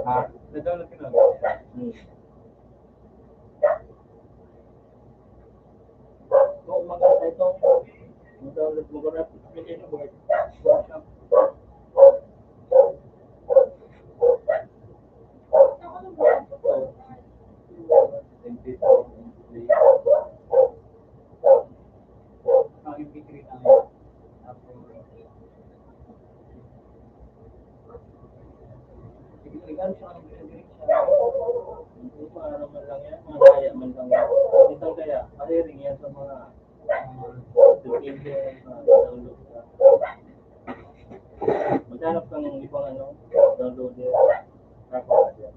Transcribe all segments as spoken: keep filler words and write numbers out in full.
Ah, na-download ko na. Hmm. So, maganda ito. Mag-download mo ko na. Ang M P three na. Sige, ano siya, ano siya, ano siya? Ano man lang yan, mga kaya man lang yan. Ito kaya, mahiring yan sa mga, ah, download ka. Maghanap kang ibang ano, downloader. Tapos, yan.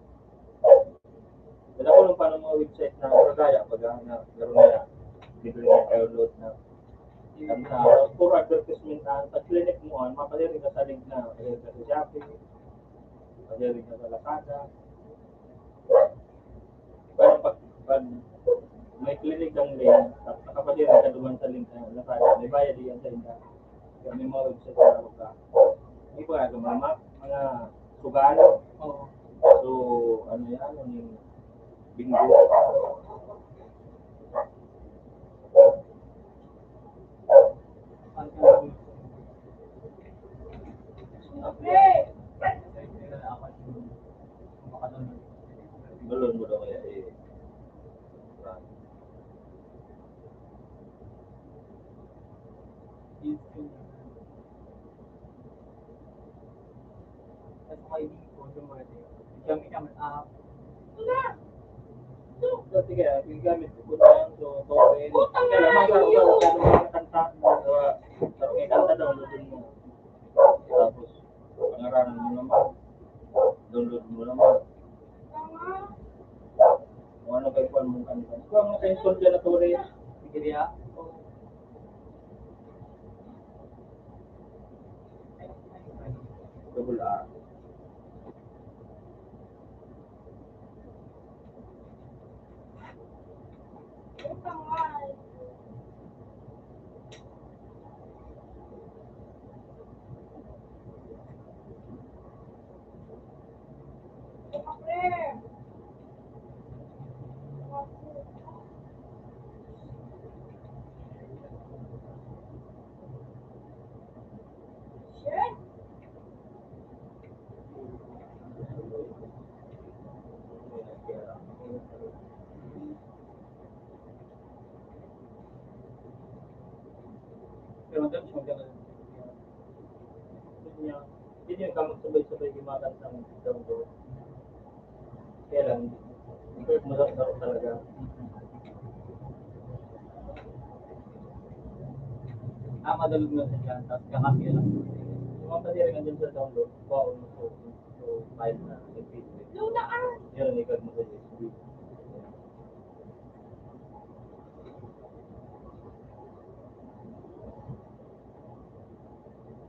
Wala ko lang paano mga website na, pero kaya, pag, ah, na, meron na, libre na download na. Ang, ah, puro advertisement na, sa clinic mo, ah, mapahiring ka sa link na, mapahiring ka sa Shopee, mapahiring ka sa Lazada. Pero pag, pag may clinic kang link, tapos nakapahiring ka duman sa link na Lazada, may bayad yan sa inda. Kaya may mga website na ako ka. May mga, mga, mga sugal. Oo. So, ano yan, ano yung bingo? Balon mo daw kaya eh. Tapos may di ko, yung mga di. Kami naman, ah, dati kaya, yung gamit ko po na yan, so, so, eh, kaya lang, mga kanta, mga, pero may kanta daw, nandun mo. Tapos, pangaranan mo naman. Download mo naman. Kung ano kayo, kuwan mong kanta. Ikaw ang naka-install dyan na Torres. Sige, diya. Double R. Pero ang dami siyang ganun. Yun niya, yun yung kamot sabay-sabay yung mga kantang daw doon. Kaya lang, hindi ko masarap talaga. Ah, madalog na siya, tapos kakapya lang. Yung mga padirin nga dyan sa download, wow, so, so, file na, M P three. Yun, ikag mo sa U S B.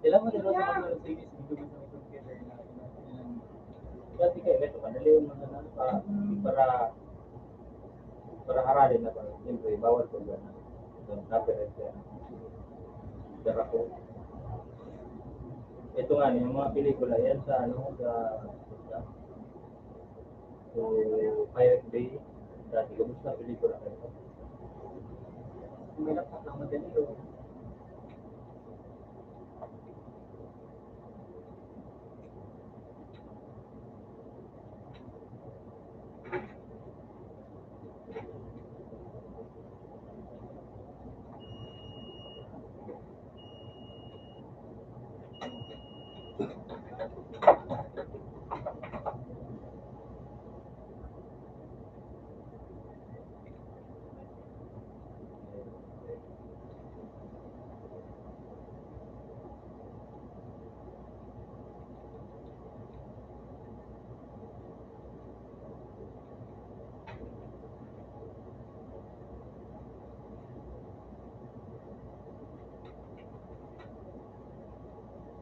Alam mo, di ba, sa mga Mercedes, medyo mas may computer na, na, na, dati kayo, ito, madali yung mga, ano, pa, para, para haralin na ba? Siyempre, bawal po yan. Copyright yan. Pero ako, ito nga, yung mga pelikula, yan sa, ano, sa, sa, so, Pirate Bay, dati, kumusta pelikula kayo? May laptop lang, madali, oh.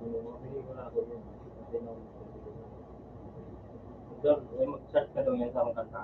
Yung mga pelikula ko yun. Kasi nung, ikaw, eh, mag-search ka daw yan sa mga kanta.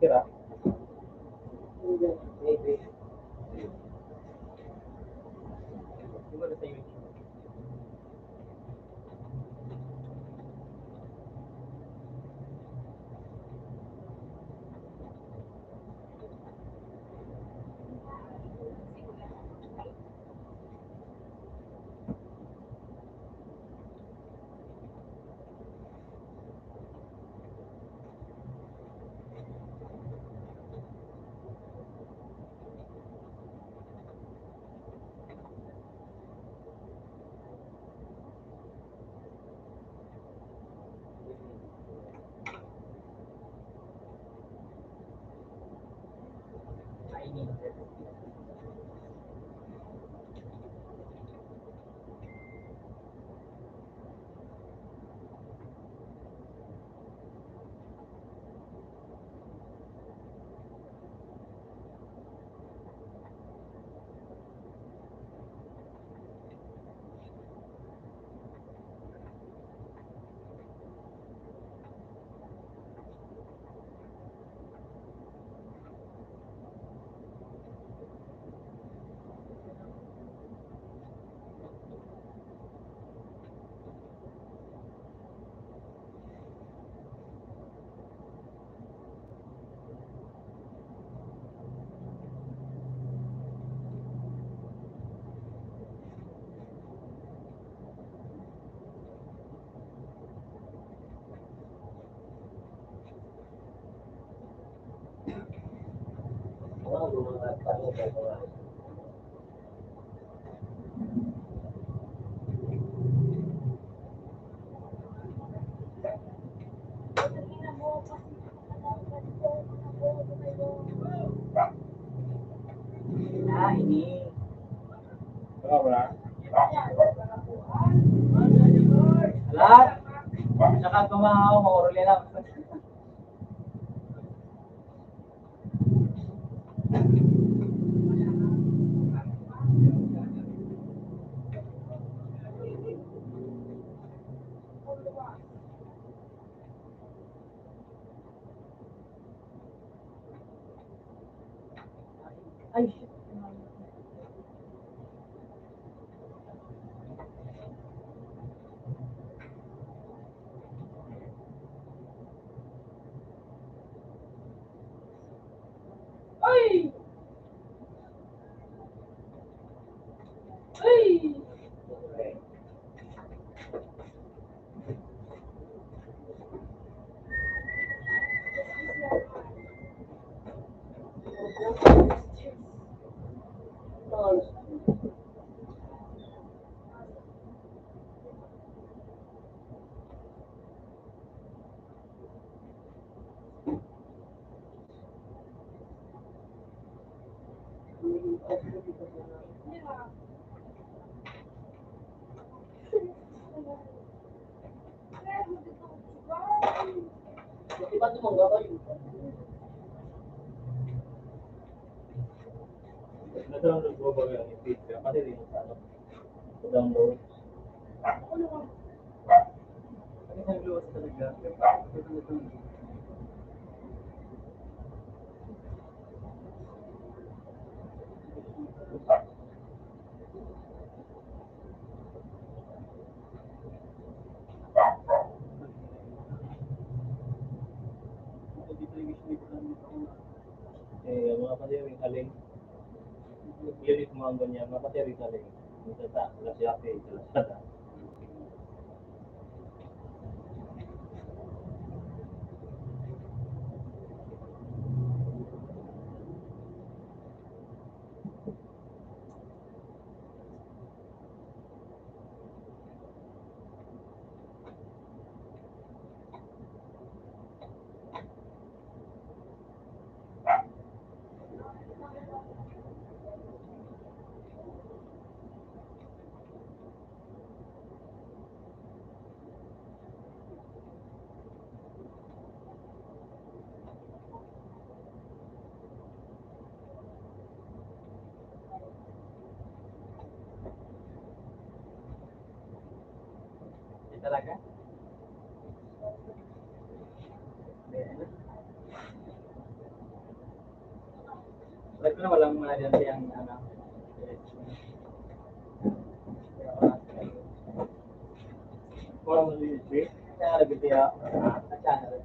Tira. Ah, ini. Wala, wala. Alat. Saka tumahaw, maurol yan lang. Ay, shit. Ay! Ay! Nag-download ko ba yung page? Pati rin sa ano? Download. Pati sa luwas talaga. Eh, mga padiring kaling. Lilit mo ang ganyan, mga padiring kaling. Ito ta, lasi-lasi, ito ta. Talaga? Ba't ko na walang mga dyan siyang, ano, walang mga dyan siya, kaya nagkitiya, at siya na rin.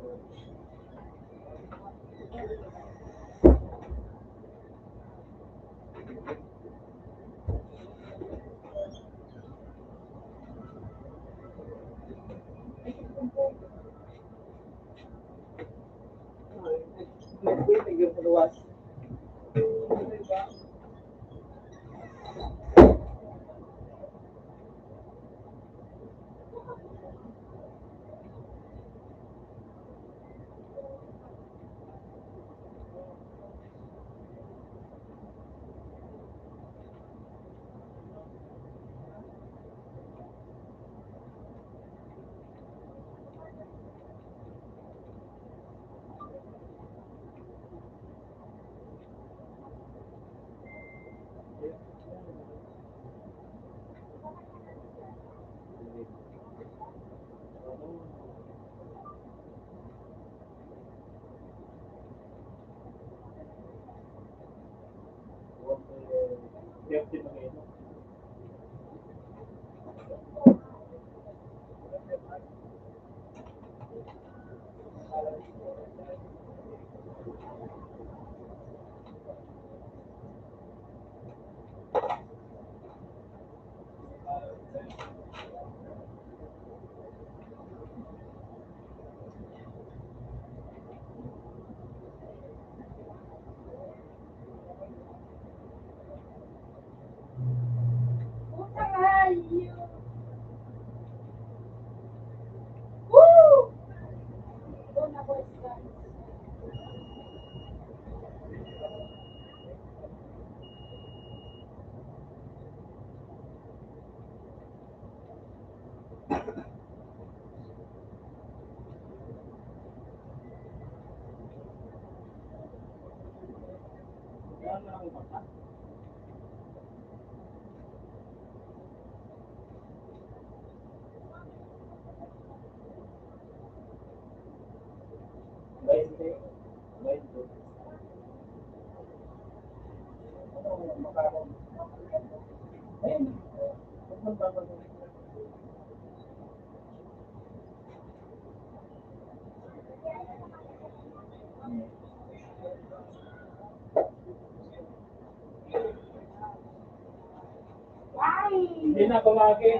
Hindi na bumagi.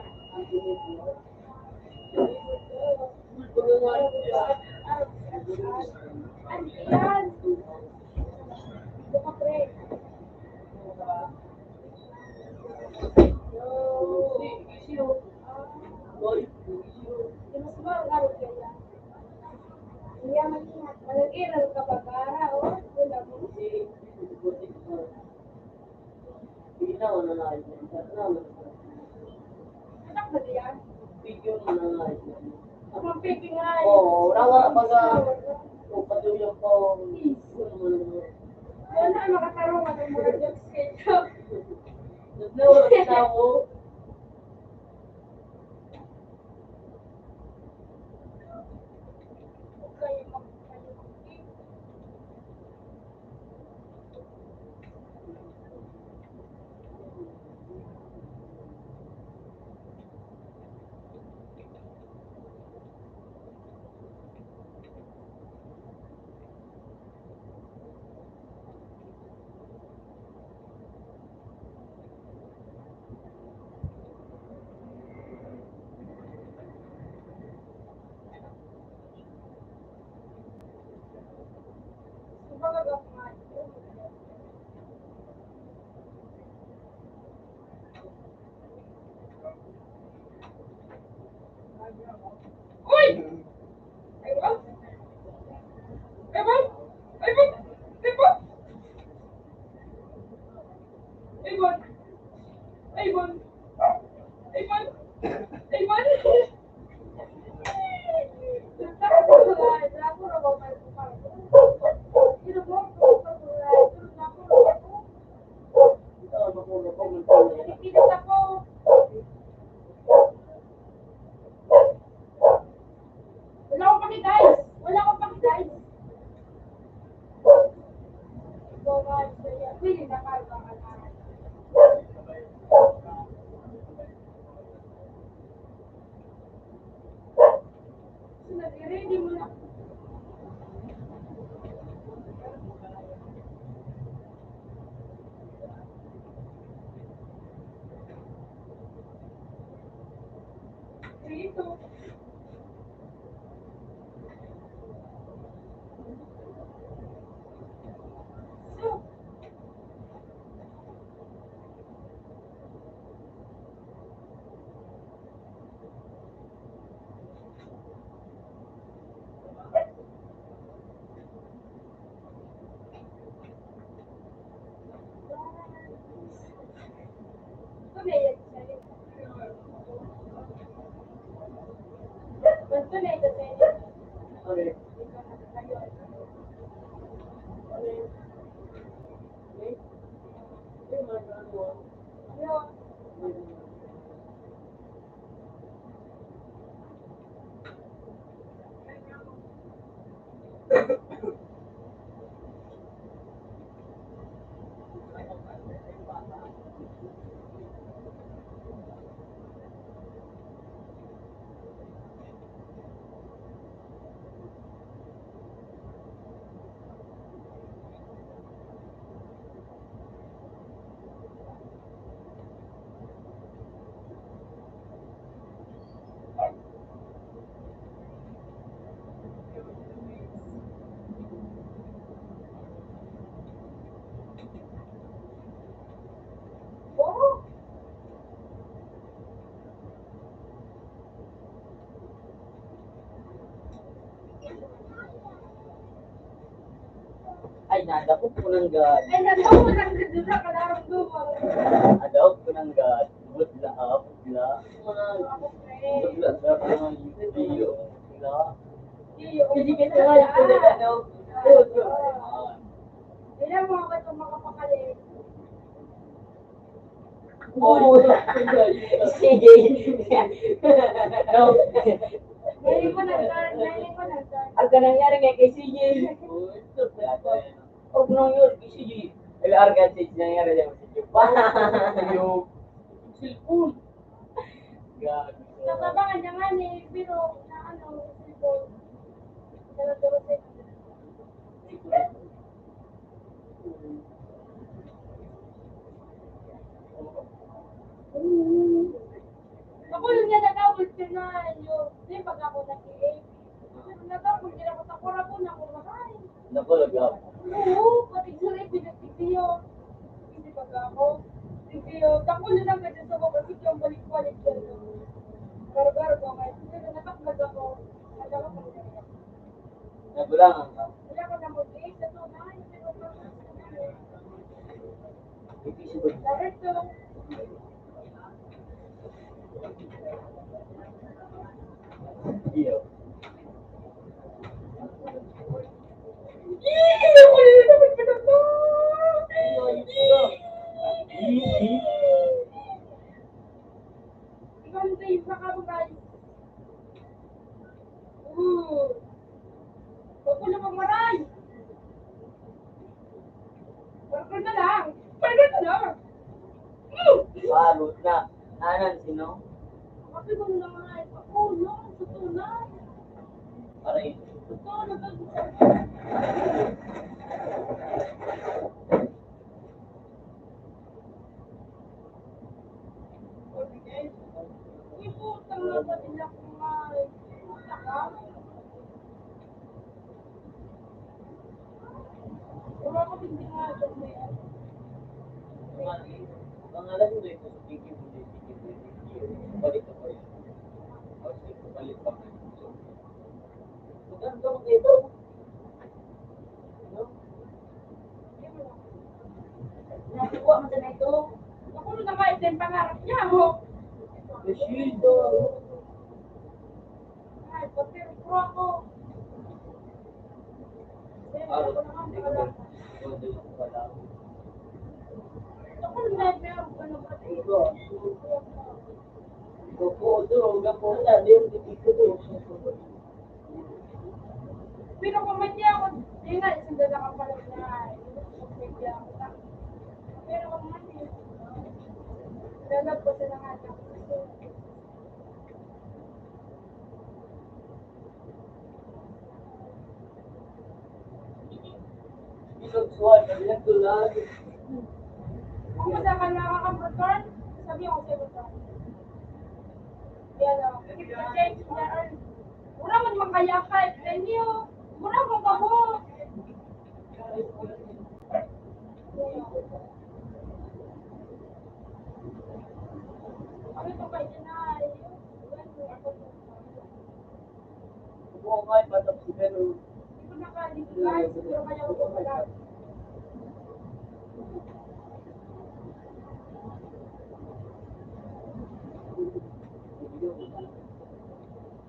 Anak na diyan? Video mo na nga. Ang mga peke nga. Oo, rawa na baga. O, patuloy ang pao. Wala, makatarong ang mga jokes kayo. Naglawa na ako. Uy! Ay, ba? Ay, ba? Ay, ba? Ay, ba? Ay, ba? Ay, ba? Ay, ba? Ay, ba? Wala akong paki, guys. Wala akong paki, guys. Pwede na, pwede na. Nadakop ko ng God. Ay, nadakop ko ng God, wala ka narumduman. Nadakop ko ng God. Budla, ah, budla. Mga budla sa mga video. Budla. Hindi ka sa mga ano. Hindi lang mga bato makapakali. Oo. Sige. No. Ngayon ko nag-, ngayon ko nag-, Ang kanang nangyari nga kay sige. Og nung yun, sige. Ay, arga, sige, nangyari lang, sige. Yung cellphone. Gago. Nababangan niya nga ni, pero na ano, cellphone. Dala-dala sa Ako yun nga nag-awit ka na, yun. Di, pag ako nag-i-, nag-awit, hindi ako takura po na ako mahay. Naku, nag-awit. Oo, pati sa rin, pinagtitiyo. Hindi pag ako. Titiyo, takbo na lang ka dyan sa baba, sige, ang balik-balik ka na. Gargar ko, kahit hindi na nataklag ako. Nagkakapag-, Nagulangan ka. Wala ko na mag-iis sa tunay, pero Iyo. Ikaw ang safe sa kababay. Oo. Huwag ko na pamaray. Huwag ko na lang. Pwede na lang. Mm. Balot na. Anan, sino? Kapag mo na nga, ito. Oh, no. Totoo na. Aray. Totoo na. Nakuha mo na ito. Ako na nga, ito yung pangarap niya, oh. Besido. Ay, papel ko ako. Ako na nga, wala. Ako na nga, meron ka na ba? Ito. Ito po, ito, ang gapo na, meron dito, ito. Pero kung may niya ako, di nga, isang dala ka pala na, may niya ako na. Pero kung may niya, lalagpasan na nga niya. Isang suwan, sabi niya, tulad. Kung masama na ka, Capricorn, sabi ako sa'yo, Capricorn. Yan, oh. Keep the change in the earth. Mura man makayakay, thank you. Mura man kabo. Ano to kayo na? Hindi ko nakaligay, siguro kaya ko pala.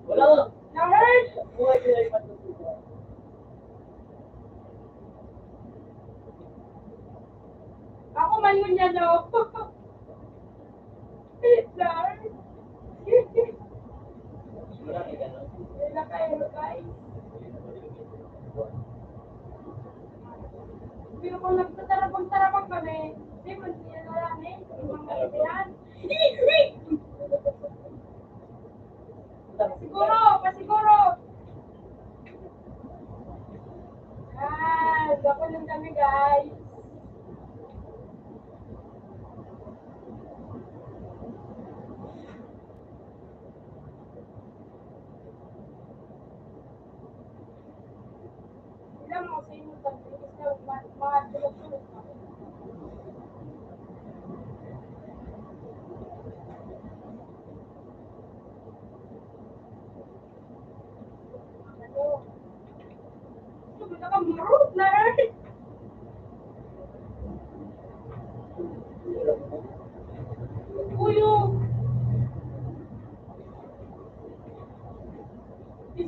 Wala. Na-hurt! Ako man yun yan, no? Sorry. Wala kayo, guys.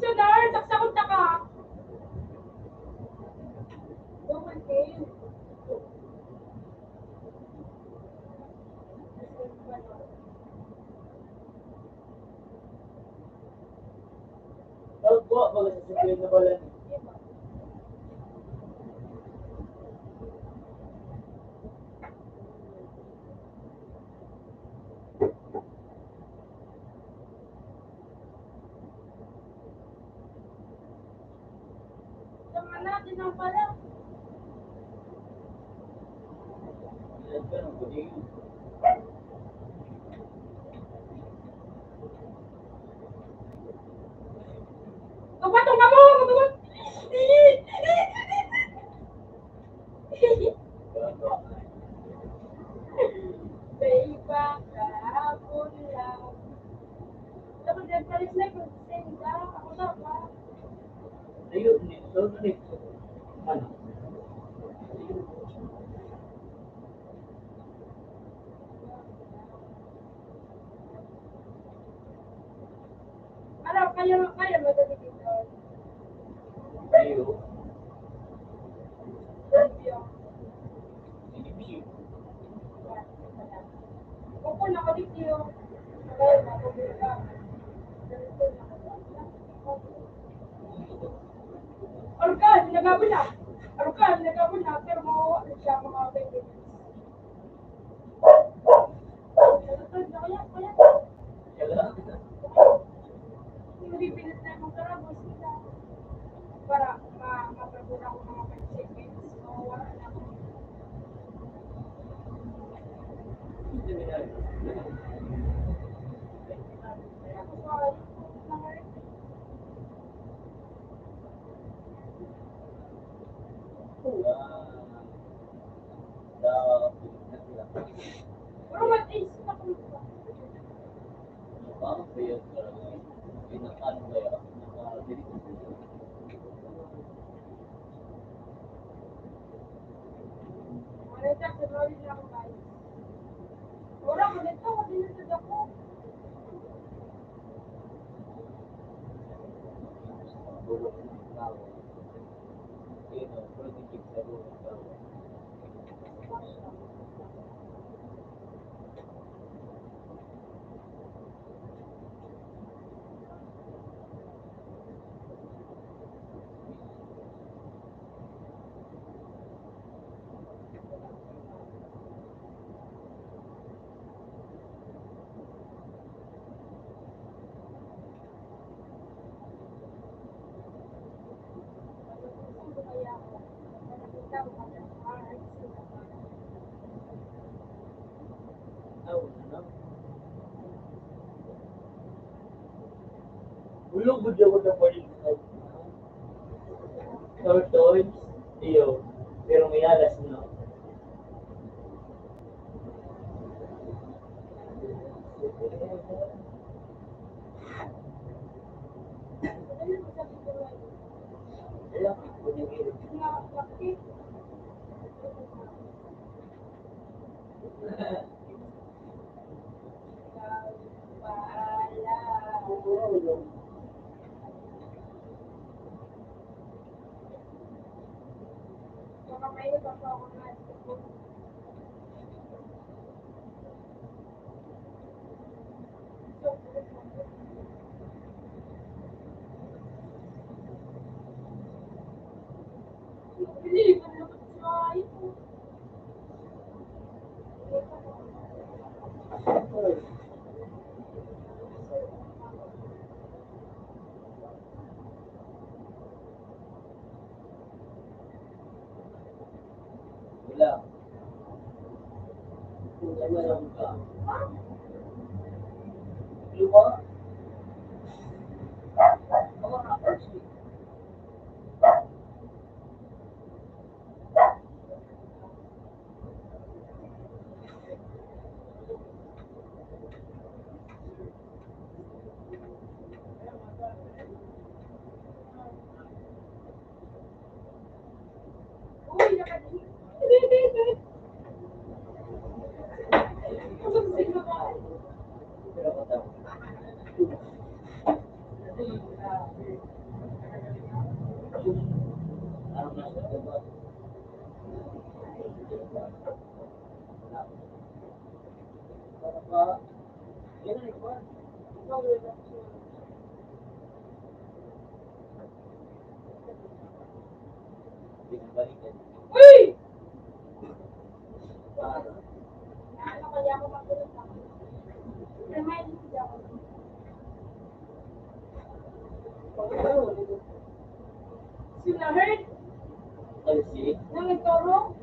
Sudar, saksakon ta ka. Go, Martin. Daw po, mga sasakyan na pala. Tama na, di na pala. Kapatong ka mo! Kapatong! May iba kahapon lang. Tapos nagpalit na yung senda. Ako na ba? Ayun, eh. So, ano eh? Ano? Ano, kayo, kayo, madali dito. Kayo. Review. Review. Opo, nakadikit. Arkan, nagabon na. Arkan, nagabon na. Pero mawawa na siya, mga baby. Para ma-, mapagura ko mga pag-check-in. Ulog gud ako sa balik. Tortoise, iyo. Pero may alas, no? Wala. Kung ano lang ka. Luma. Mga kapatid. Sila hurt? Nang itoro?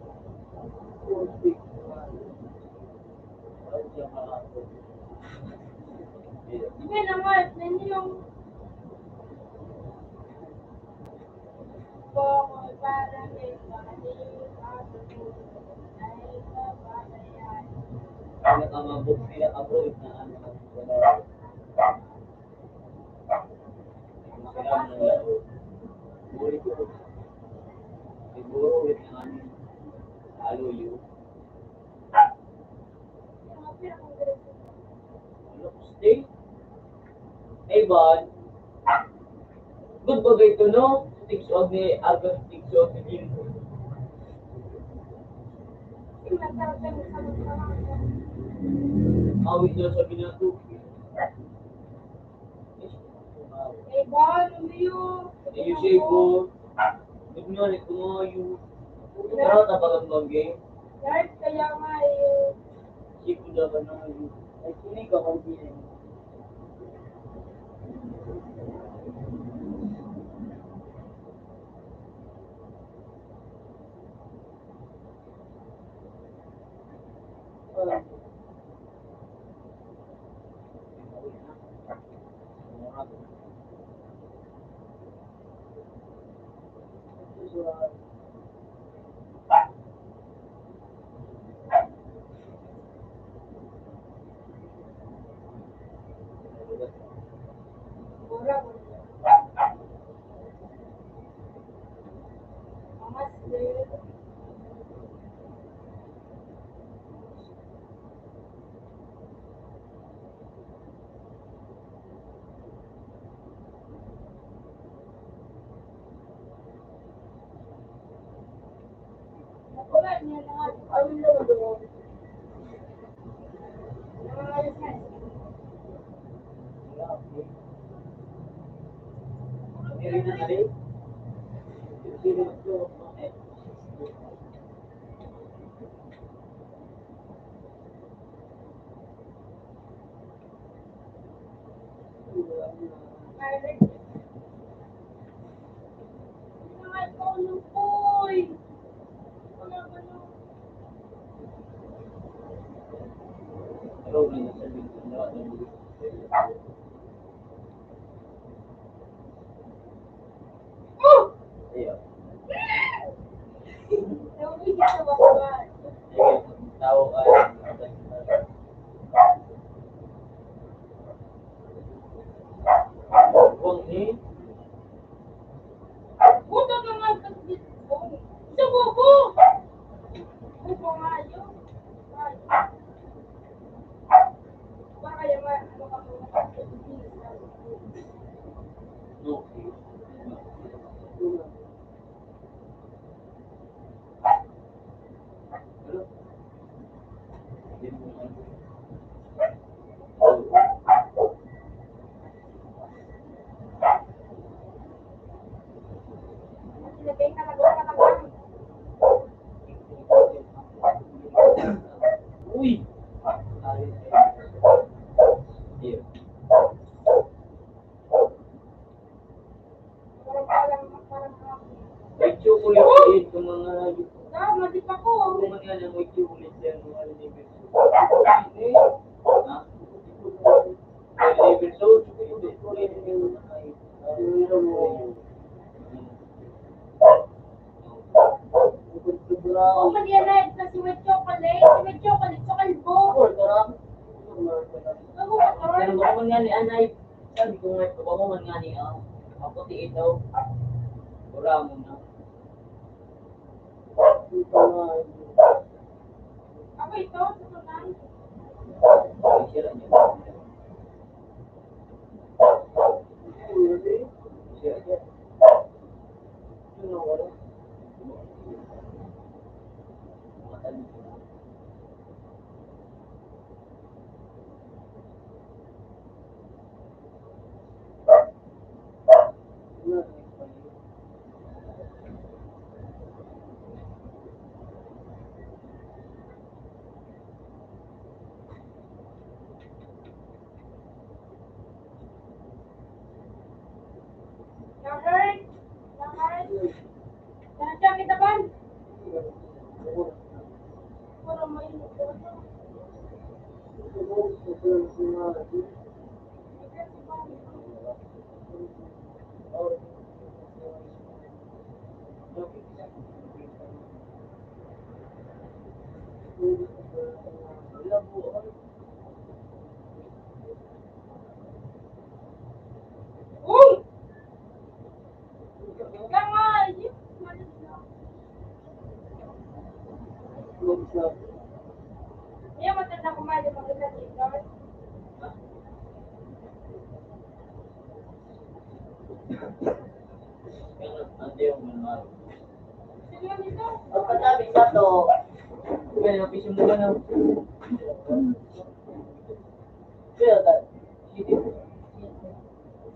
Sige naman, ninyong Pinakamabot, pinakabulit na ano. Siguro, ulit na ano. Alo yun. Stay. Hey, Bon. Good ba ito, no? Tigsuag ni Albert, tigsuag ni Jim. Awit na sa binato. Hey, Bon, ano yun? Hey, you say, Bon. Good morning, good morning. Pero tabagan mo ang game. Kahit kaya nga eh. Sige, dapat na yun. Ay, sino yung kakampihan? Lahat. Lahat. Lahat siya kita ban. Puro may Uy! Kaya matanda ko, Mali, mag-isa dito. Ang pagkasabi sa to, well, official mo ba na? Well, that,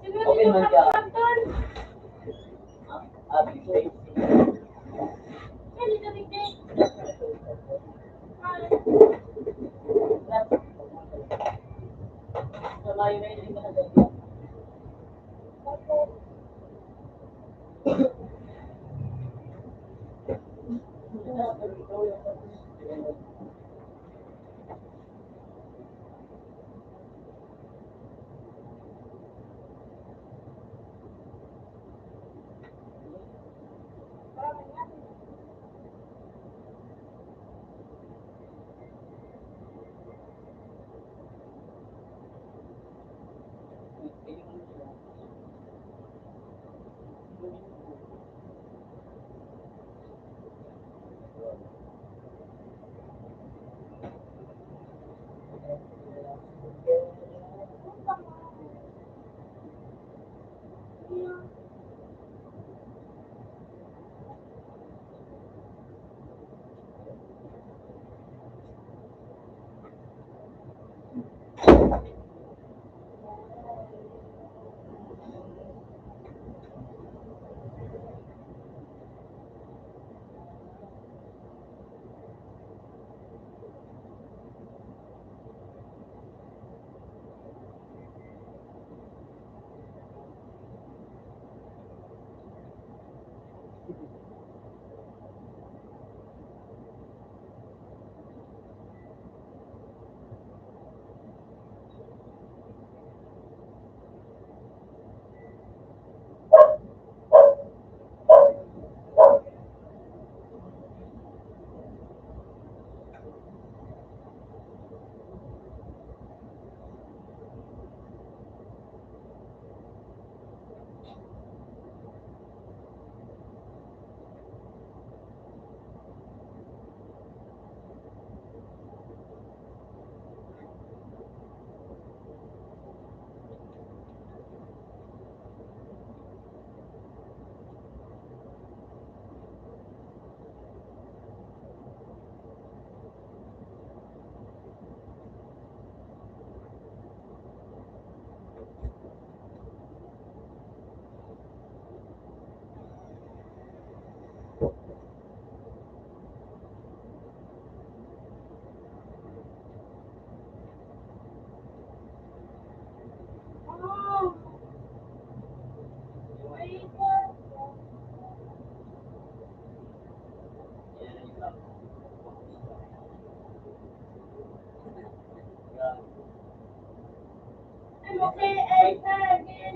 okay man ka. Abi,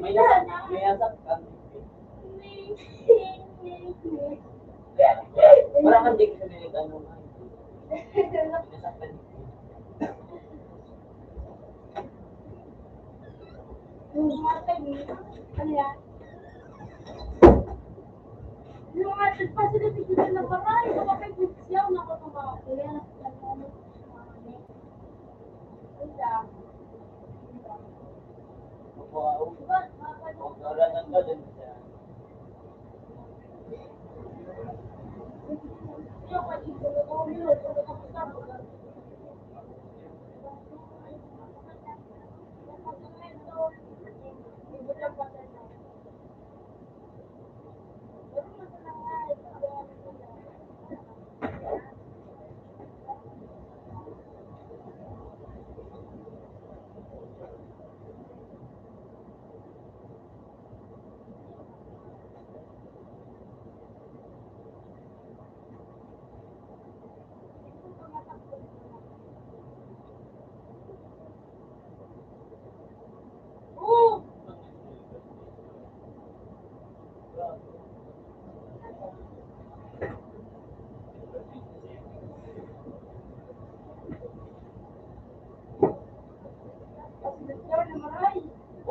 May, may, may asap ka. Wala kang dictionary, ano nga. Nasaktan. Yung mga tag-, ano yan? Yung mga tagpasilip, hindi na nabaray, mga kaibigan, nakapamahal. Kaya, ano, ano, ano,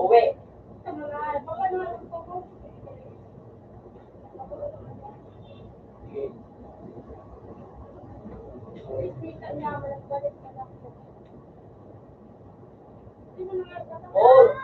Uwi. Oh.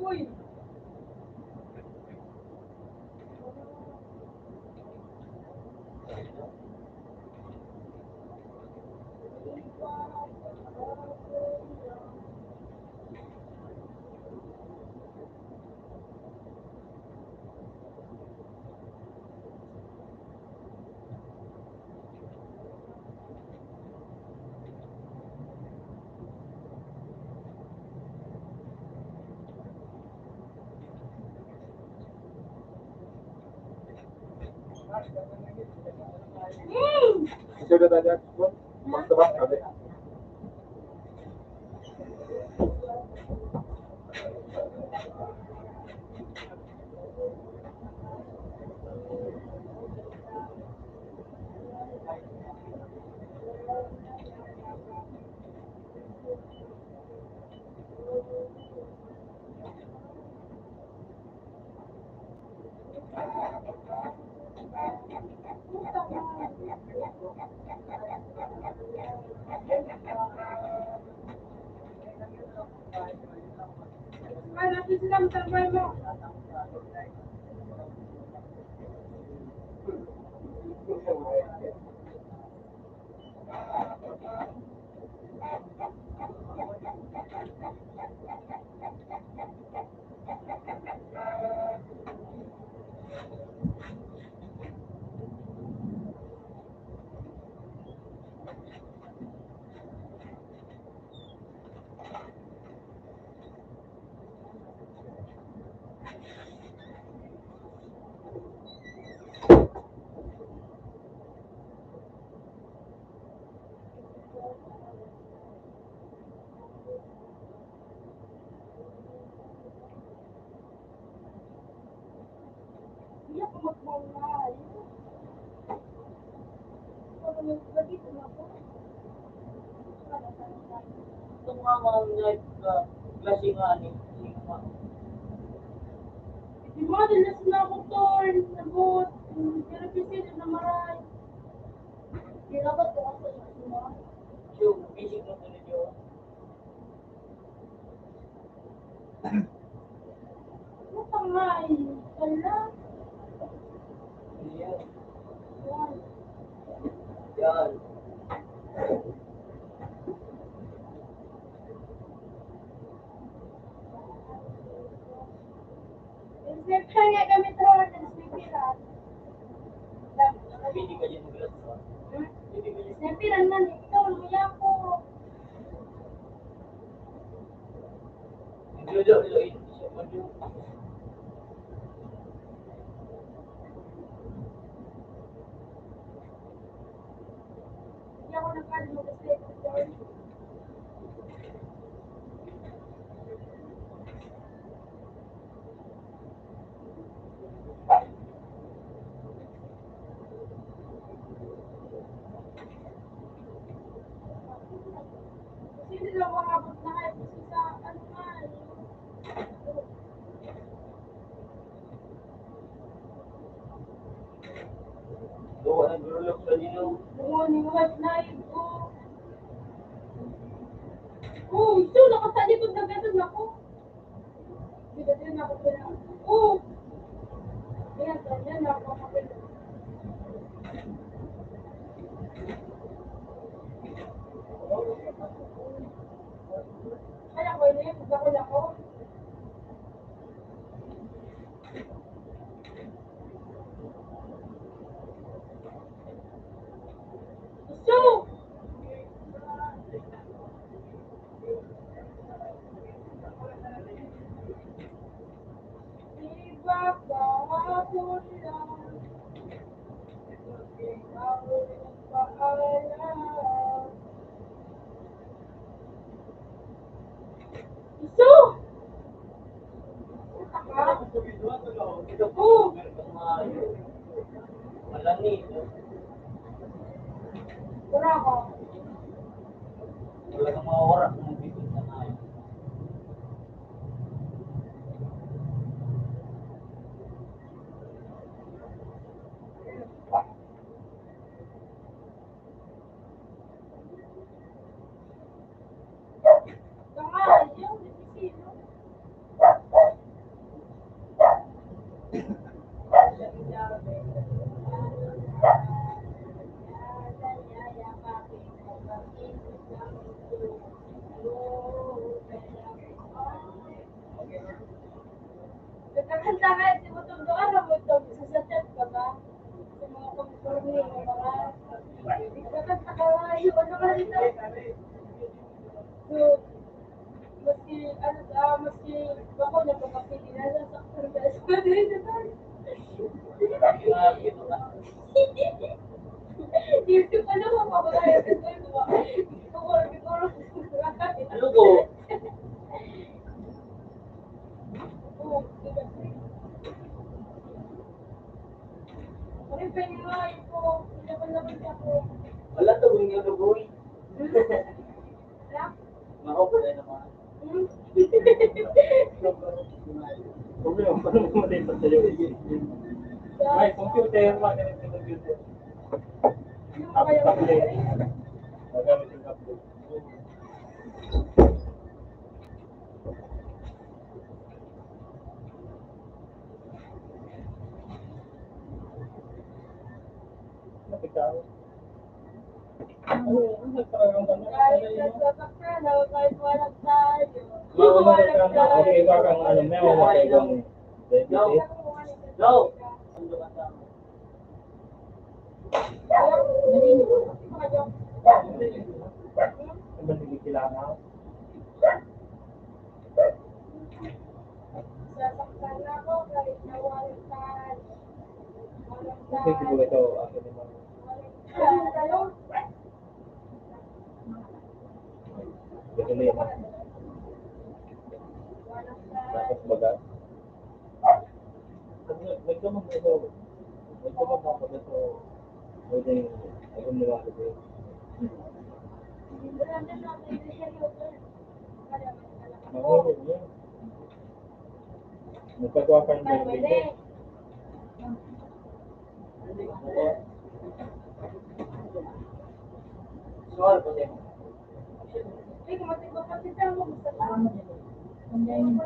Uwi. Tumawag na ka, klase nga ni, ni ma. Di ba, dilas na ako, Tol. Sabot. Pero kasi na maray. Di dapat ko ako sa mga. Yung, busy ko sa inyo. Ay, hala. Yan. Yan. Sniper nga gamit ron, sniper. Pwede ka dyan mag-relax, ha? Hmm? Pwede ka dyan. Sniper man ito, luya ko. Hindi, hindi, hindi. Hindi ako nagkano mag-sniper. Sino daw mga abot na kayo? Kasi sa ano nga, yung Oo, nag-relax sa inyo. Oo, ni Mad na ito. Oo, ito, nakatalikod na ganun ako. Sige, din ako, din ako. Oo. Ayan, ayan, ako, ako. Kaya ko, yun, ako, ako. Gusto! Iba kahapon lang. Paalam. Iso! Ito po. Wala ni. Wala ko. Wala kang mga oras na dito sa tayo. Nagkakanta ka, di mo tong doon, alam mo ito, sa chat ka ba? Sa mga conforme, yung mga, nagkakanta ka, yung ano ka rin, no? So, maski, ano, ah, maski bako na pagkakili na, nasaktan ka sa mga rin naman. Dito pa naman, mga babae, ito, ito, ito, ito, ito, Ano po? Wala to, rin yung lugoy. Mahok na naman. Huwag mo, huwag mo matay sa tayo. May computer, mga ganito computer. Tapos tablet. Magamit yung tablet. Kahit nagsasakyan, kahit walang tayo. May mamamatay kang, ano, may mamamatay kang diabetes. Ano ba, hindi kailangan? Sasaktan ako kahit na walang tayo. Walang tayo. Hindi, siguro ito, ako naman. Walang tayo. Ito na yun. Tapos baga. Nagdamag na ito. Nagdamag na pag ito. Pwede, ayun na lang ito. Mahulog yun. Magpagawa ka ng delivery. Suwal po din. Ay, kumatig ko pa kita mo. Gusto ko. Ang dahil mo.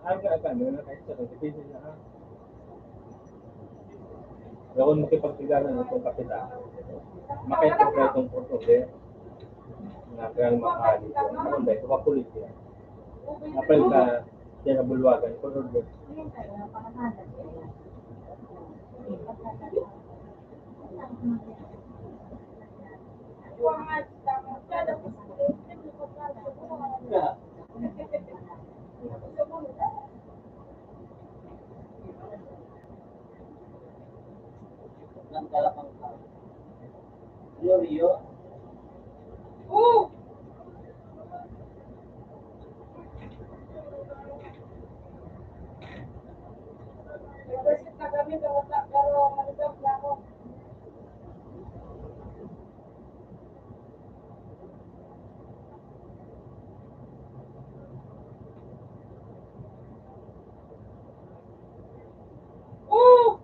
Aga-aga, ano na kayo sa depende na, ha? Pero kung makipagsiganan itong kapita, makipagsiganan itong portugues, na kaya mahal ito. Ano ba ito? Kapulit yan. Apel ka, yan ang bulwagan. Portugues. Ng kalapang tao. Rio, Rio. Oh! Nag-worship na kami, pero, pero malugod na ako. Oh!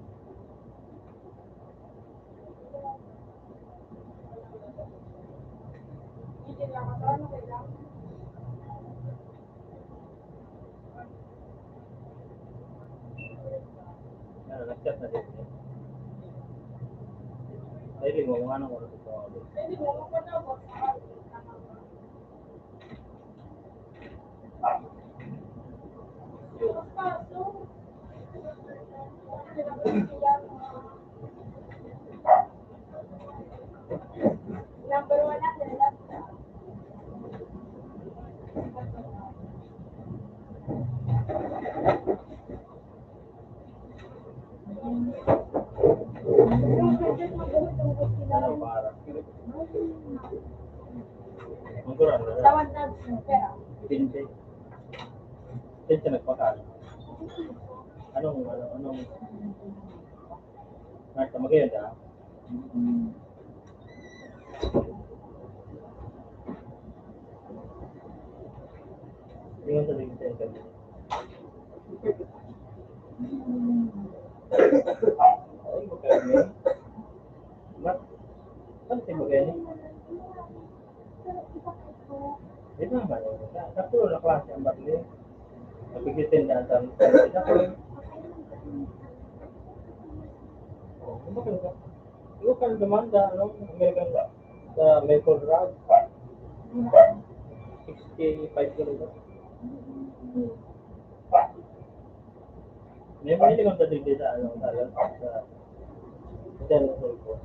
Ano, nag-chat na din. Pwede mo, kung anong oras ito. Number one na sila. Ano para? Ang kurang na. Tawag na, pera. Hindi. Hindi siya nagpakal. Anong, ano, anong, Marta, maganda. Tingnan sa LinkedIn ka. Ay, maganda. Mat-, ano siya maganda? Di ba, ano? Sa, sa puro na klase ang barli. Nagtitinda sa, sa, sa, Oh, ano ba kayo? Yung kan demanda, ano, American ba? Sa Maple Road. Sixty-five kilo ba? May mahilig ang tadig sa, ano, sa, sa, sa, sa,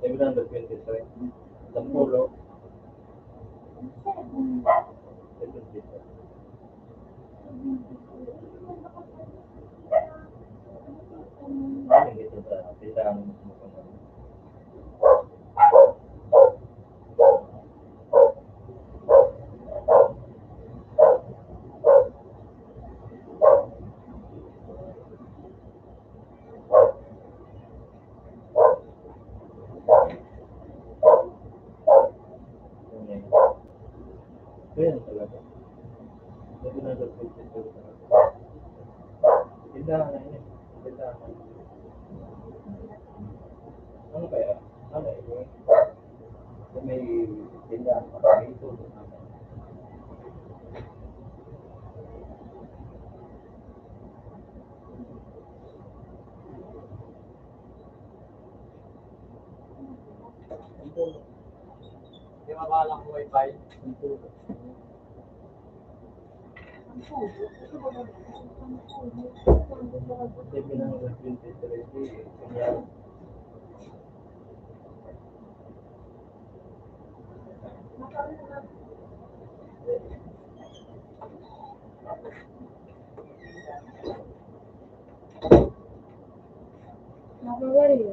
Seven hundred twenty-three. Sampulo. Ayan talaga. Ito na sa picture talaga. Tindahan na yun eh. Tindahan na yun. Ano kaya? Ano yun? Kung may tindahan, paborito. Di ba balang wifi? Nakabaril.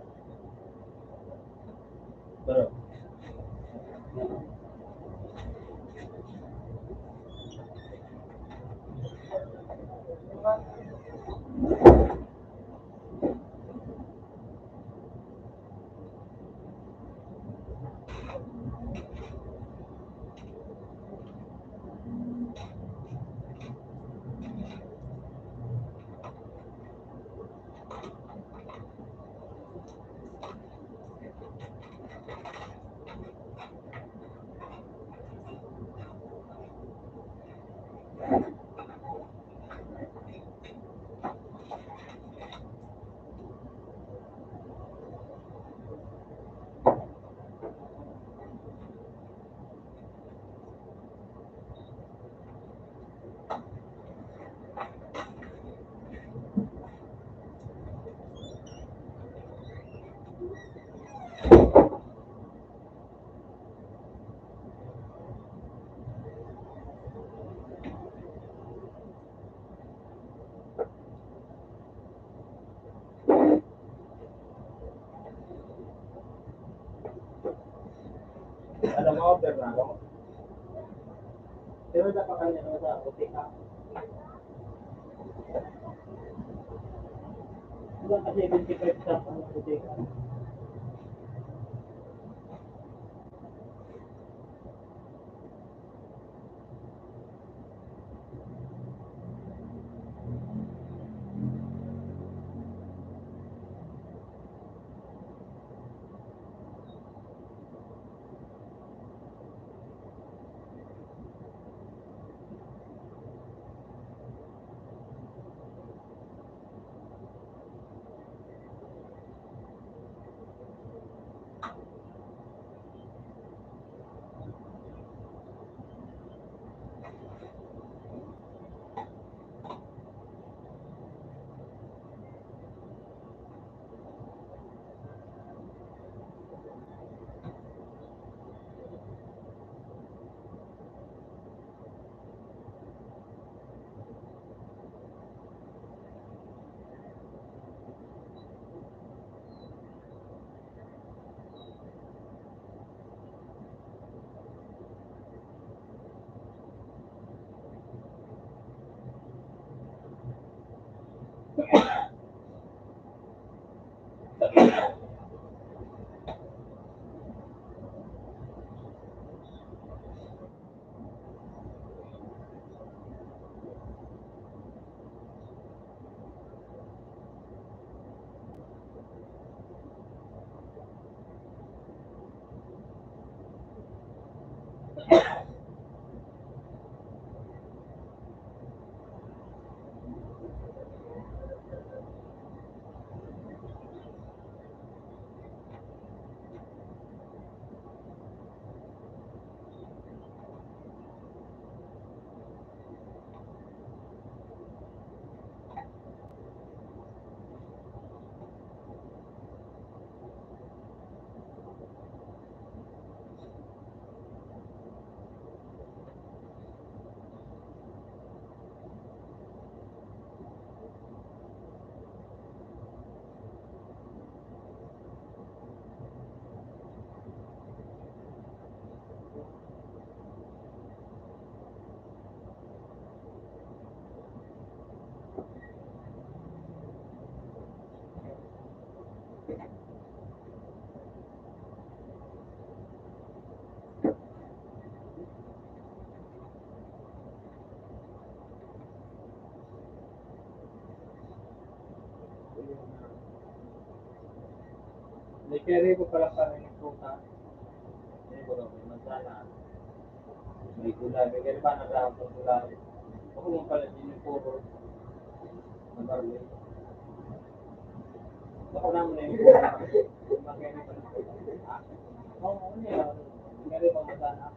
Alam mo, Bernardo, pero napakanya naman sa puti ka. Ilang ka seventy-five sa puti ka? May kaya rin ko pala parang yung prutas. May gulay, may mansanas. May gulay, may gulay ba na tawag ng gulay? Ako mo pala din yung puro. Ang barley. Ako naman na yung puro. Yung mga ganyan pala. Ah, oo, ano yan? May gulay, mga mansanas.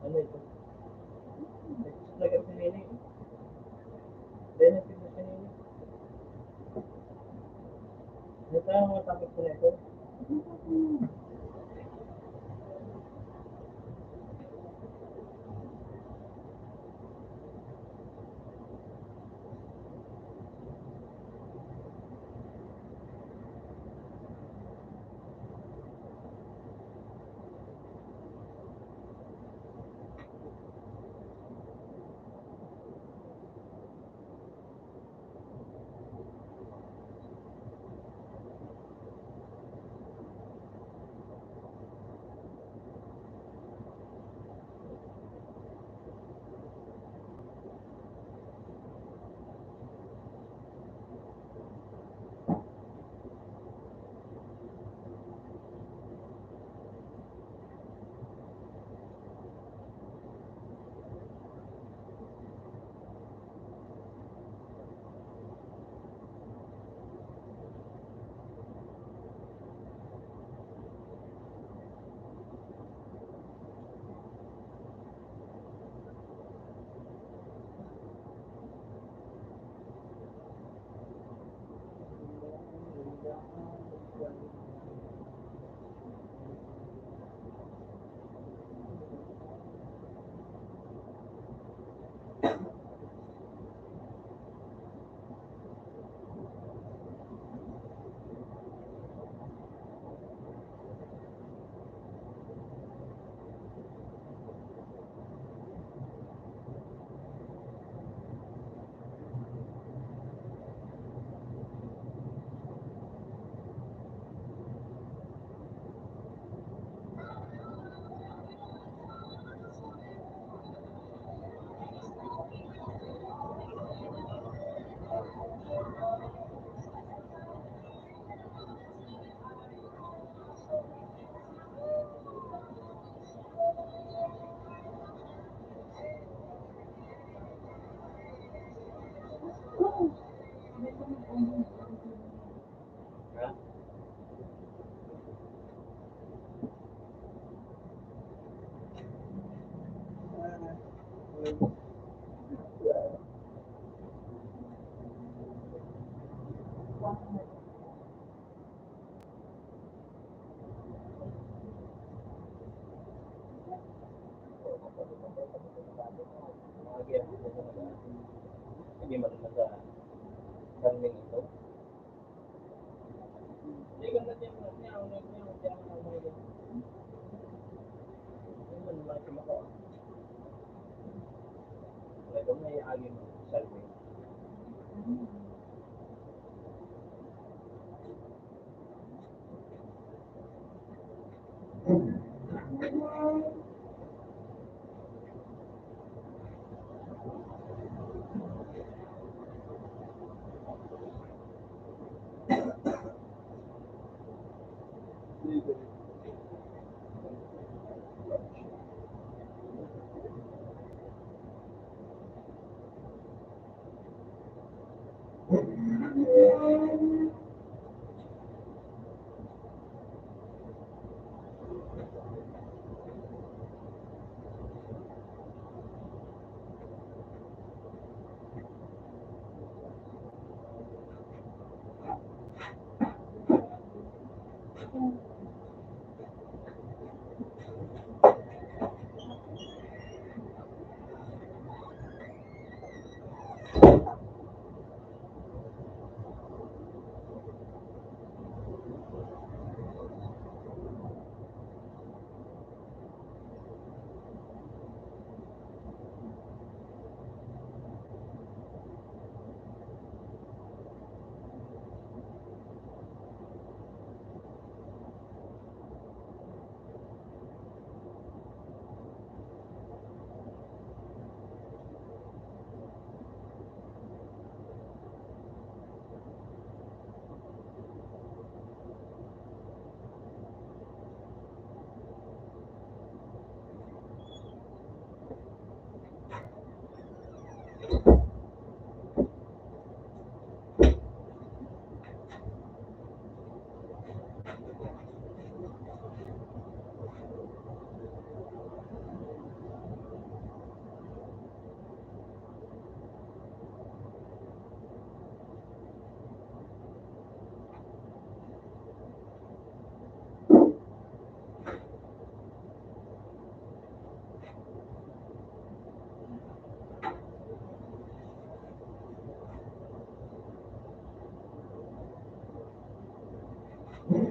Ano ito? Nag-, nag-, sinini. Benefit na sinini. Ano tayo mga topic ko na ito?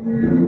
Amen.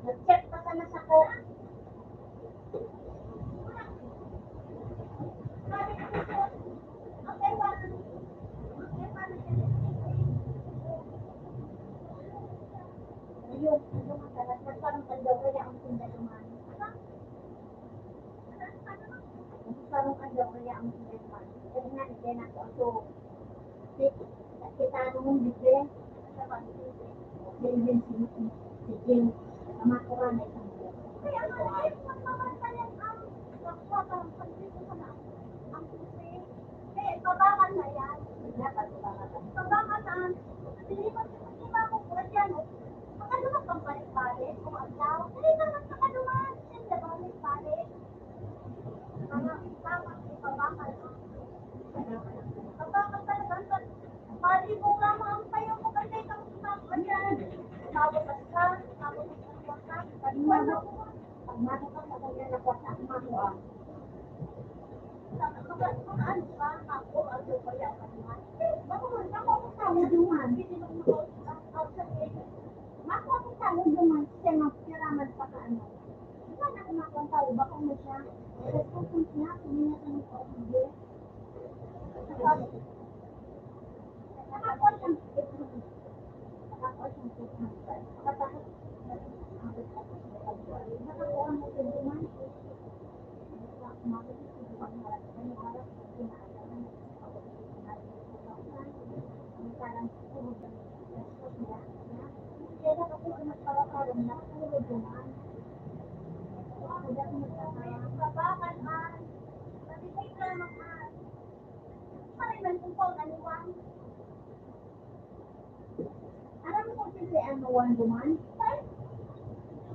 Nag-chat pa sana sako. Ayun, ayun ang talaga. Parang pagdaw kaya ang tinda naman. Parang pagdaw kaya ang tinda naman. Kaya nga, hindi na ako. Kita mo mong bigyan. Bigyan si, si Jane. Tama ko nga, may isang buwan. Kaya nga, eh, pagmamantayan ang, ang, ang, ang, ang, eh, babangan na yan. Dapat babangan. Babangan na. Hindi pa, hindi pa ako pwede, ano. Makaluwas ang balik-balik, kung ang tao. Hindi naman makaluwas. Hindi balik-balik. Mga tama, ipabakal. Pabakal talaga. Pati mo nga, mga payo ko, kasi itong sinabi ko dyan. Tawag ka sa, tawag ka sa, pag mano, pag mano ka sa kanya, nakuha sa mano, ah. Saka, saka, saka ano ba, ako, ano ba yan, ano man? Baka man, baka ako tawag yung man. Hindi naman ako, ang, ang sabihin, baka ako tawag yung man, siya nga, piraman pa ka, ano. Wala na akong makakang tao, baka mo siya. Tapos kung siya, hindi niya kami kausap. Aram mo kung si ano, one woman? Ay,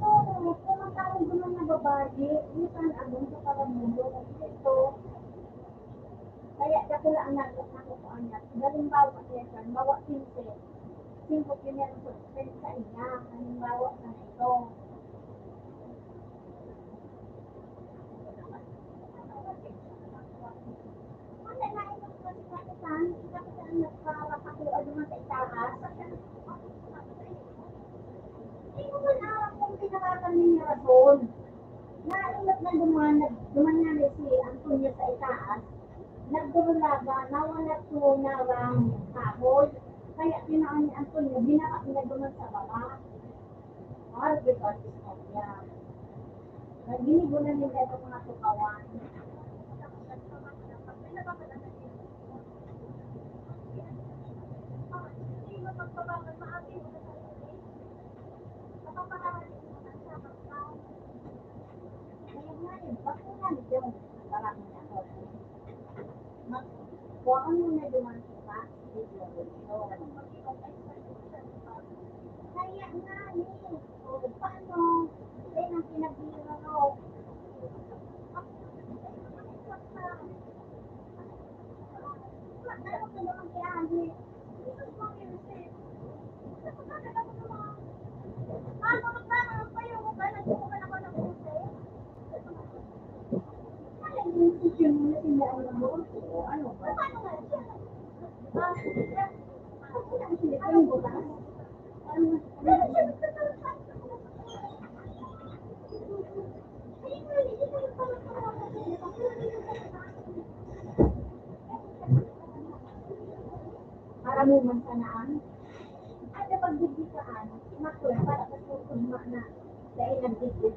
oo, kung ang tawag naman na babae, minsan agong sa paramulo. Ito, kaya dakula ang nagkakakuan niya. Halimbawa, kaya siya, bawa quince. Singko primeros sa iya. Halimbawa, sa ito. Nainot na duman, nag-, duman nga na si Antonio sa itaas, nagdurulaga, nawala to narang kahoy. Kaya tinaan ni Antonio, binaak niya duman sa baba. Arge pa istorya. Naginibo na nila itong mga tukawan. Kaya nga yun, bakit nga nito? Parang ako. Mag-, kung ano na duman sa taas, video ko nito. Kaya nga, eh. O, paano? Yan ang pinagbiro. Ano ka naman kaya, eh? Para mo man sana ang, at kapag digdikaan, makul para sa sugma na dahil nagdigdi.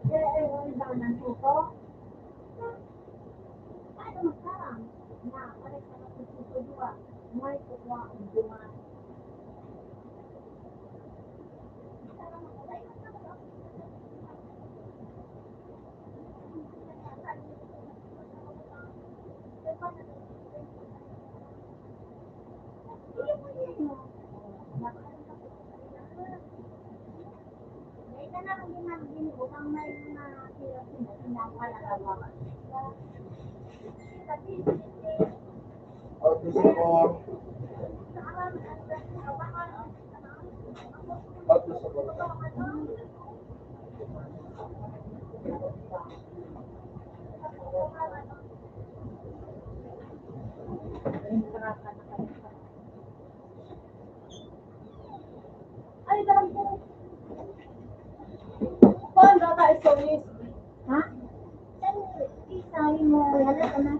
Kaya, eh, ang iba ng tuto, paano magkarang na pares na kapag susuduwa, may kukuha ang duman. Out to support. Out to support. Ay, dalang po. Kuan, bata, istoris. Ha? Saan, isa, yung mo, wala ka na.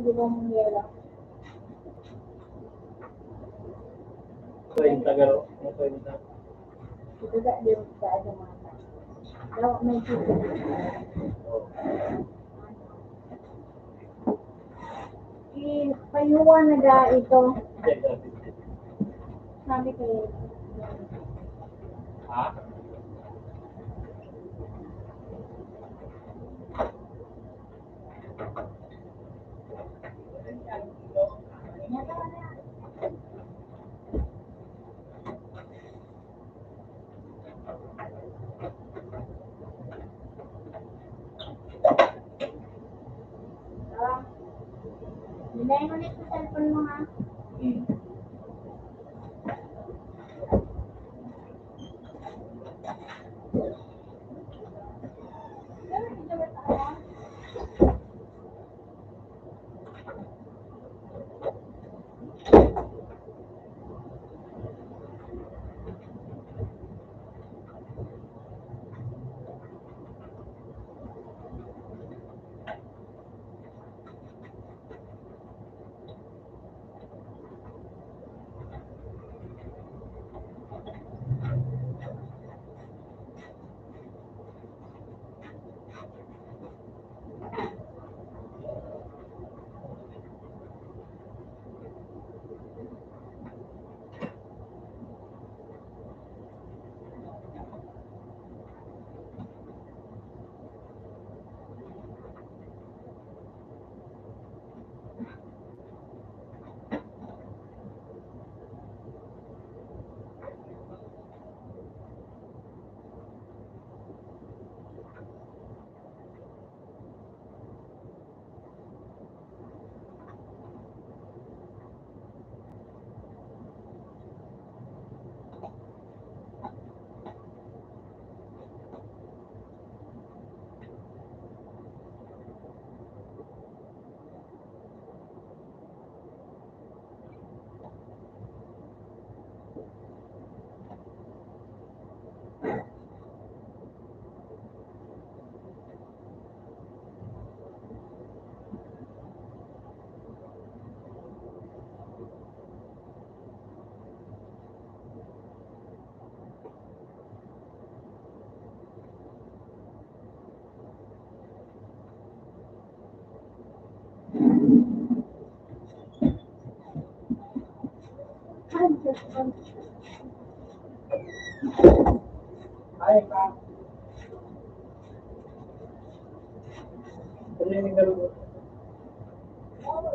Ibang yelo. Ito yung Tagalog. Ito yung Tagalog. Ito ka, di ba, sa ano, mga daw, may chicken. Ipayuwa na da ito. Sabi ko, ha? Binay mo na sa cellphone mo, ha? Hmm.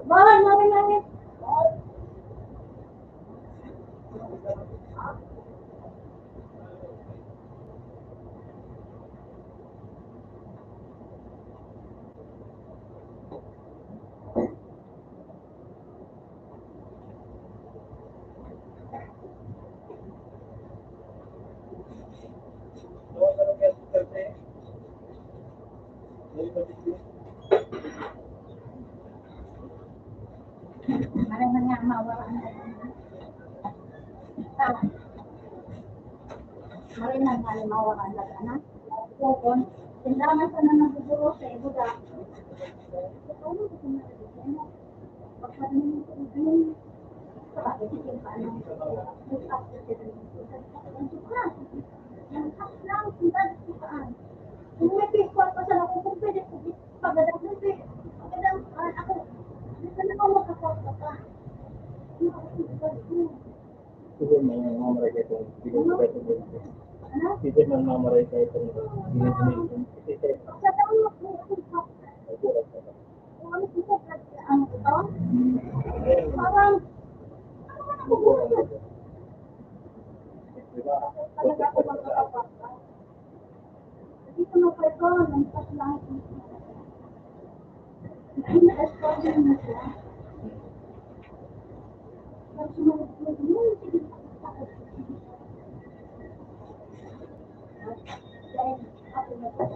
Bawal, mami, mami. Maray man nga mawara ang nag-anak. Maray man nga mawara ang nag-anak. Kung tindahan sa mga guguro sa ibuda. Sige, may mamaray kayo itong, sige, may mamaray kayo itong, sige, may mamaray kayo itong, Parang, ano ba nakukuha? Talaga ako magkakapagod. Dito na pa ito, nagpas lang. Nagpas lang na siya. Pag sumunod ko, yun, sige, dahil ako na,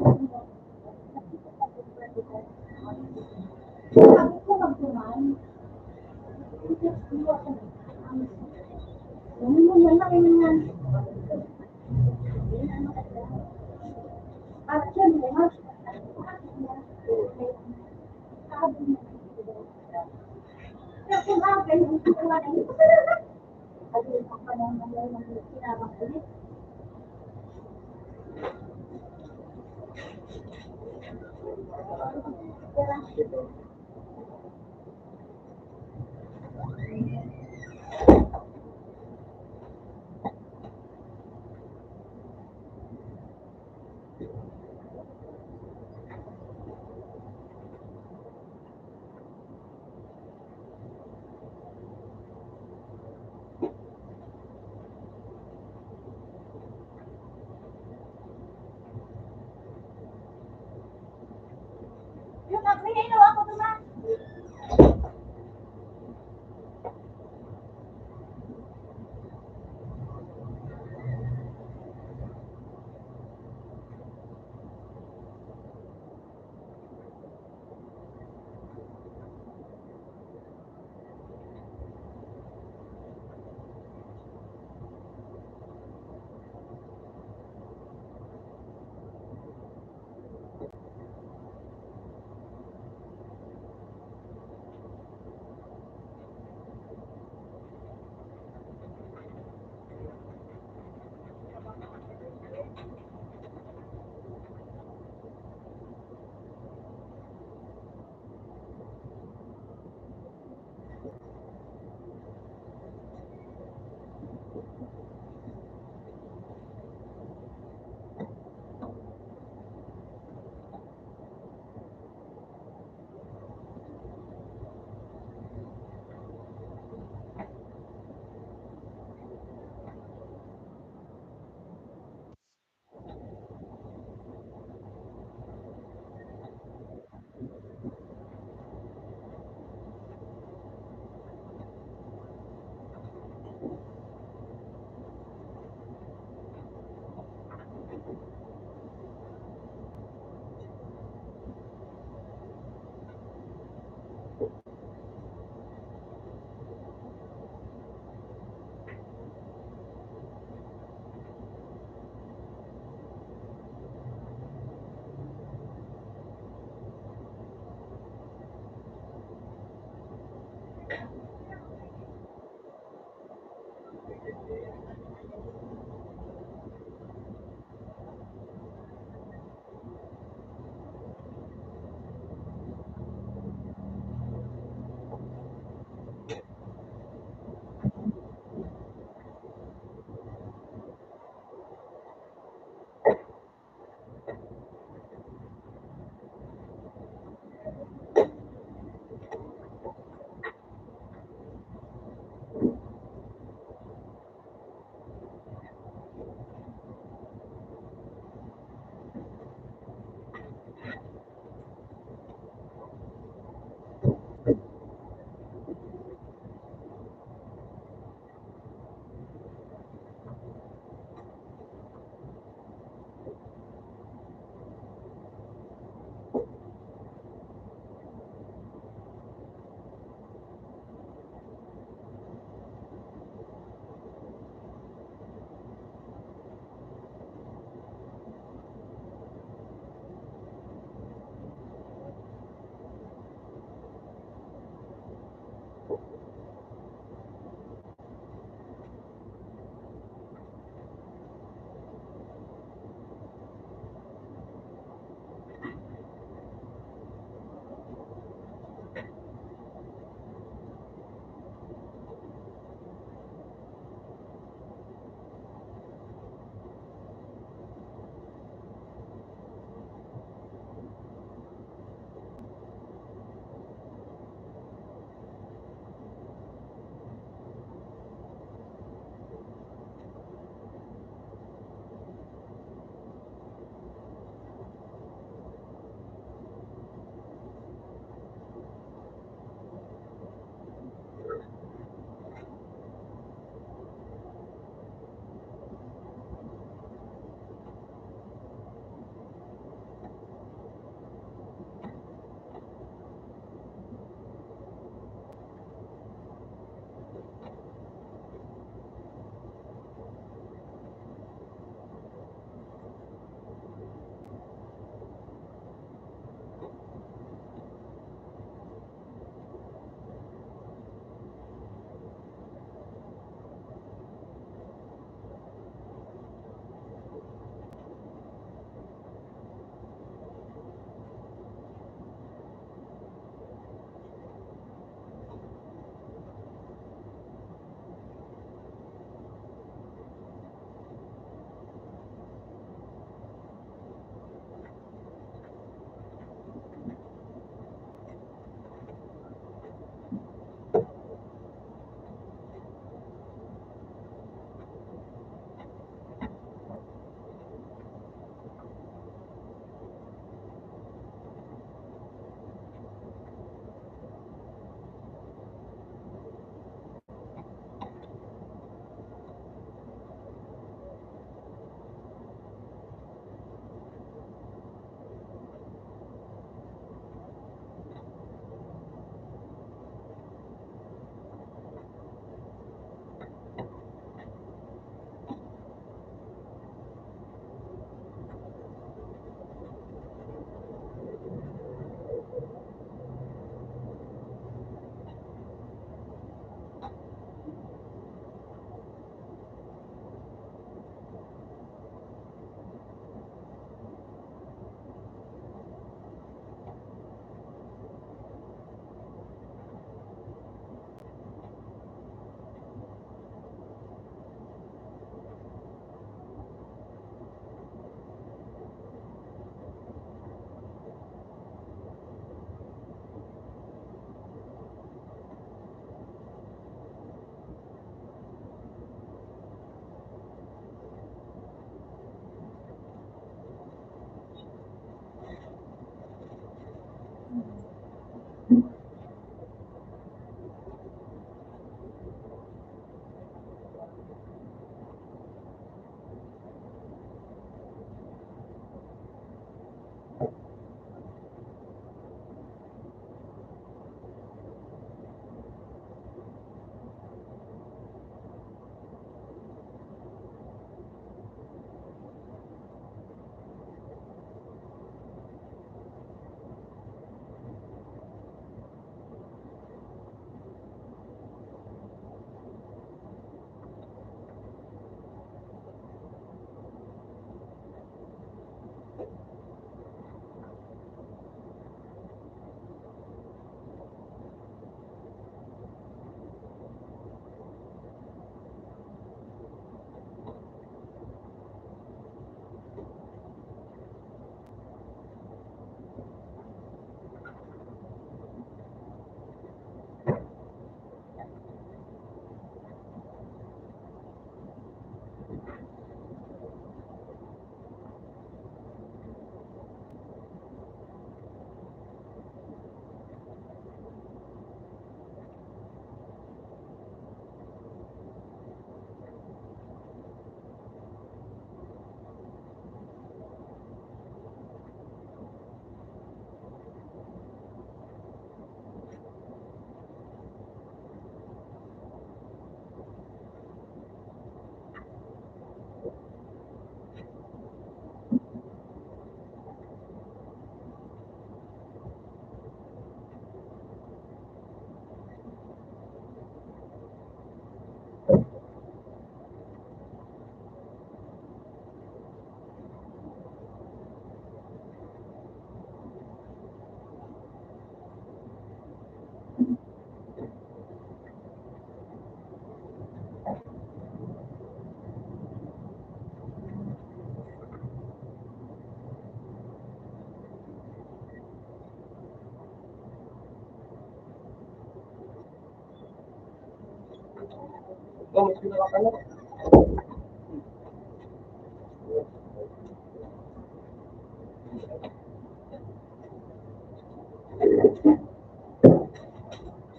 Ikaw, may pinaka ka na.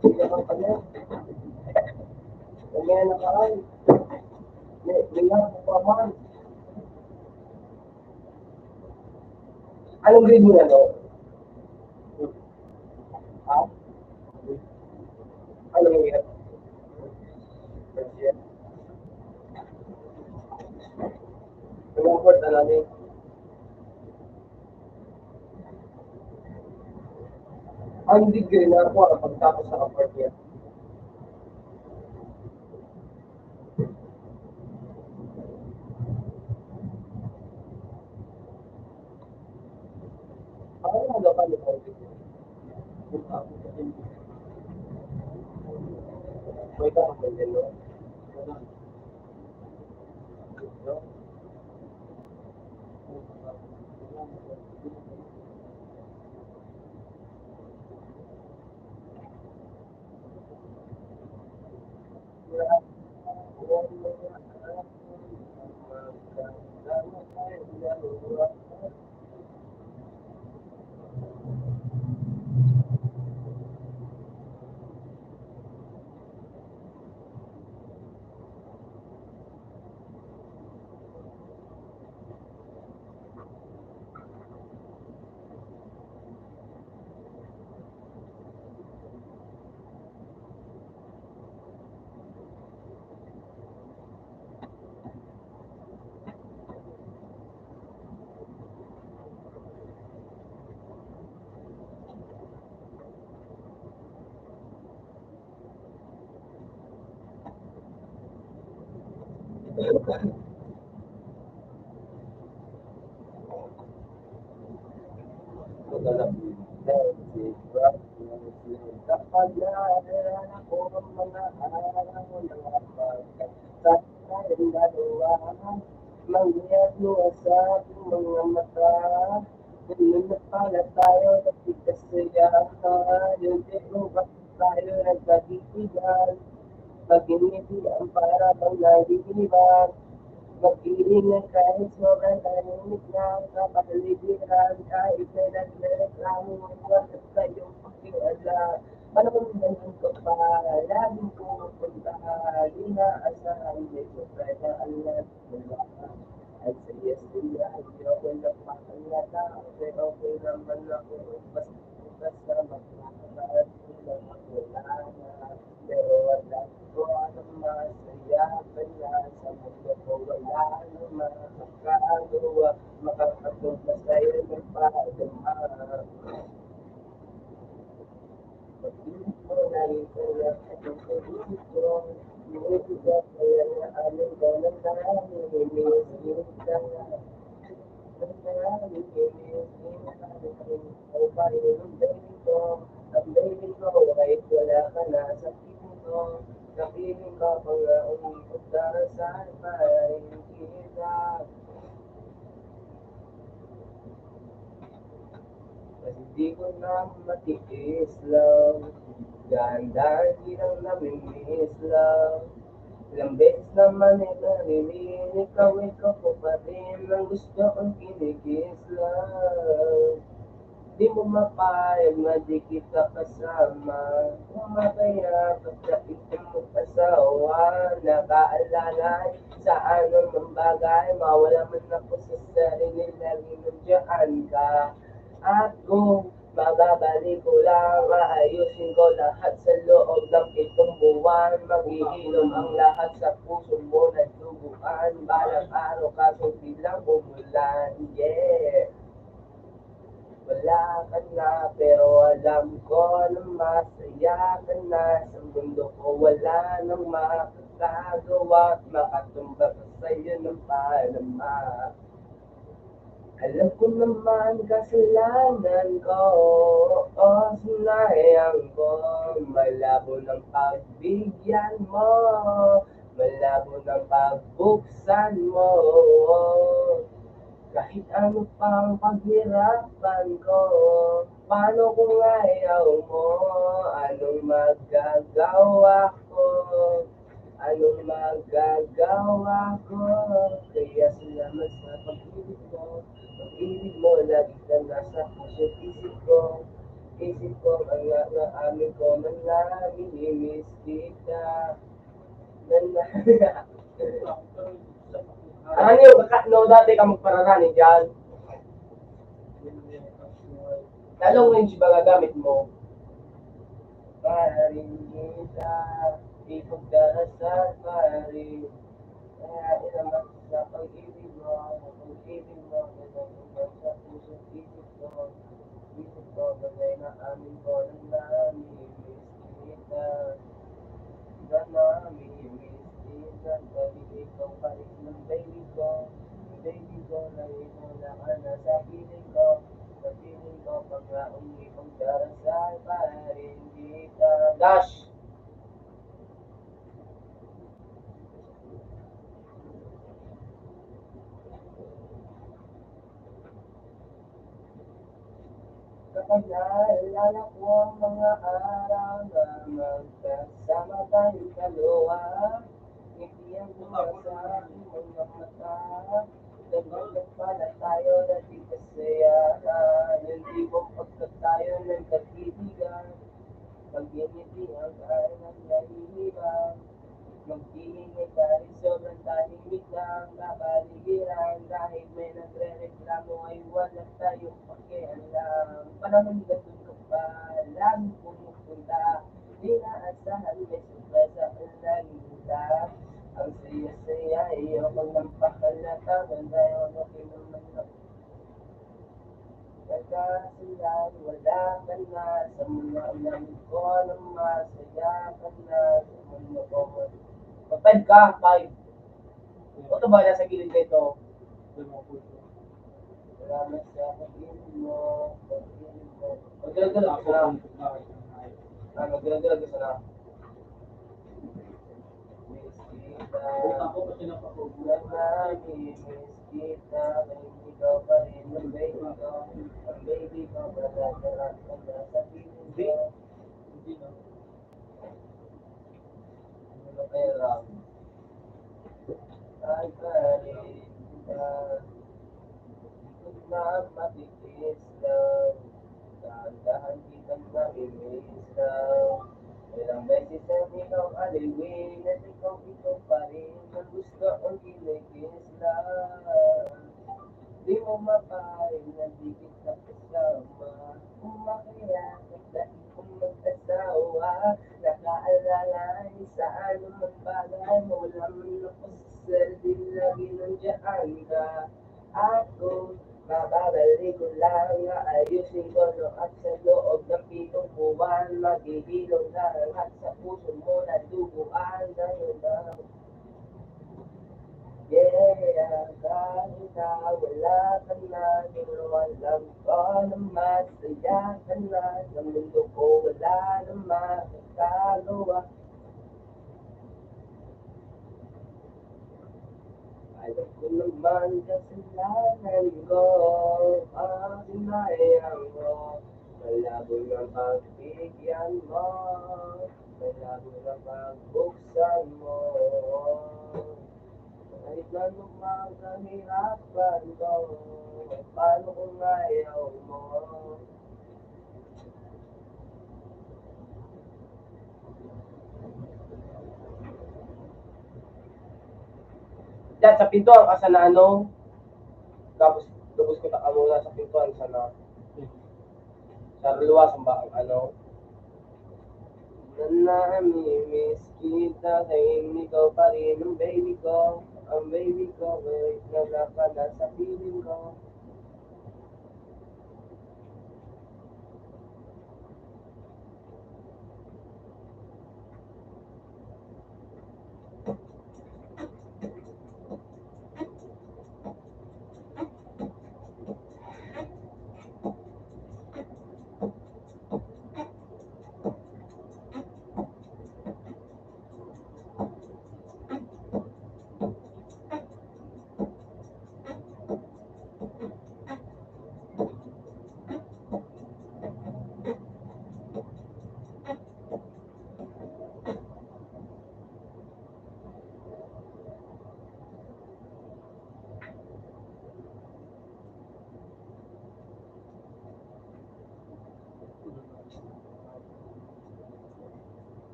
Pinaka ka na. May nakaan. May, may nakuha man. Anong grade mo na, no? Ha? Ano mo yan? First year? Anong course, ano, ano yun? Ang degree na ako, ang pagtapos sa fourth year. Parang nagapan ni Paul Victor. May ka, no? Kapag naaaraman ako ang mga araw na pagkakasal, mangyayari sa aking mga mata. Nananapala tayo, nagkikasaya tayo, pero bakit tayo nagkakitigan? Pag ngingiti ang para bang nahihibang. Mag-iingay kahit sobrang tahimik na ang kapaligiran, kahit may nagrereklamo, huwag kayong pakialam. Panahon na yun ko pa, laging pumupunta, di naasahan, may sobra na ang nagmula. Ang saya-saya, ayoko na pakalata, okay, okay naman ako, basta, basta magmamahal ko lang ako, wala na. Pero wala ko anong masaya, kaya sa mundo ko wala nang makakagawa, makakatubas sa'yo ng pagmamahal. Pag-ibig mo na rin pala ang pag-ibig ko, inuugat ko yan na amin ko na nahihimiling ka. Ang nahihimiling ka, ang baby ko, ang baby ko, kahit wala ka na sa piling ko, sa piling ko, mga umibot na sa paligid. Kasi di ko na matiis, love. Dahan-dahan di lang namimiss, love. Ilang beses naman ay naririnig, ikaw, ikaw ko pa rin ang gusto kong kinikiss, love. Di mo mapayag na di kita kasama. Kung mabaya ka sa isang mag-asawa, nakaalangan sa anumang bagay, mawala man ako sa sarili, lagi nandiyan ka. At kung mababalik ko lang, aayusin ko lahat sa loob ng pitong buwan. Maghihilom ang lahat sa puso mo na duguan. Balang araw, kaso bilang umulan. Yeah. Wala ka na, pero alam ko na masaya ka na. Sa mundo ko, wala nang makakagawa, makatumba ka sa'yo ng palama. Alam ko naman kasalanan ko, oo, sinayang ko. Malabo ng pagbigyan mo, malabo ng pagbuksan mo. Kahit ano pang paghirapan ko, paano kung ayaw mo? Anong magagawa ko? Anong magagawa ko? Kaya salamat sa pag-ibig mo. Pag-ibig mo, lagi ka nasa puso't isip ko. Isip ko, mga naamin ko man na namimimiss kita. Nan-, aram niyo, kaka-, no, dati ka magpararani dyan. Talong rin siya ba gagamit mo? Parin kita, ikog darasal, parin. Kaya inamat sa pag-ibig mo, pag-ibig mo, ganyan, ganyan sa puso't isip ko. Isip ko, bagay na amin ko na namimiss kita. Na namimiss kita, dahil ikaw pa rin ang baby ko. Ang baby ko, lagi mo lang ang nasa piling ko. Sa piling ko, pag naong ikong darasal, parin kita. Dash! Kapag naalala ko ang mga araw na magkasama tayong dalawa, ngiti ang gumasa sa aking mga mata. Nagmamagpala tayo na di kasayahan, yung tipong pagka tayo nagkakaibigan, pag ngingiti ang kanan nahihibang. Maghihingi tayo, sobrang tahimik ng kapaligiran. Kahit may nagrereklamo ay wala tayong pakialam. Panahon na dun ka pa, laging pumupunta. Di naasahan, may surpresa ang laging dala. Ang saya-saya, ayoko nang pakalata. Ganda yung naman na Nagkasilang wala ka na sa mga alam ko na masaya ka na sa mundo ko. Mag-five ka, five. Ito ba, nasa gilid na ito? Salamat sa pag-ibig mo, pag-ibig mo. Magdala-dala ka na. Ah, magdala-dala ka na. Miss kita. Miss kita. Ikaw pa rin ang baby ko. Ang baby ko, wala ka lang sa piling ko. Ano kaya lang? Ay, pare, kita. Ikot na matikis lang. Dahan-dahan kitang nami-miss lang. Ilang beses na ikaw aliwin, at ikaw, ikaw pa rin ang gusto kong kinikis lang. Di mo mapahay na di kita kasama. Umakyat at dahil kong mag-asawa, nakaalala sa anumang bagay, wala man ako sa sarili, lagi nandiyan ka. Ako, mababalik ko lang na ayusin ko, no, at sa loob ng pitong buwan, magigilong na lahat sa puso mo na duguan. Ngayon na, yeah, kahit na wala ka na, pero alam ko na masaya ka na. Sa mundo ko, wala na makakagawa. Alam ko naman kasalanan ko, ang sinayang ko. Malabo na pagbigyan mo, malabo na pagbuksan mo. Kahit anong mga kahirapan ko, paano kung ayaw mo? Diyan sa pintuan ka sana, ano? Tapos, lubos kita ka muna sa pintuan sana. Sa luwas, ang ba-, ano? Na nami-miss kita, kaya ikaw pa rin ang baby ko. Ang baby ko, kahit na wala ka na sa piling ko.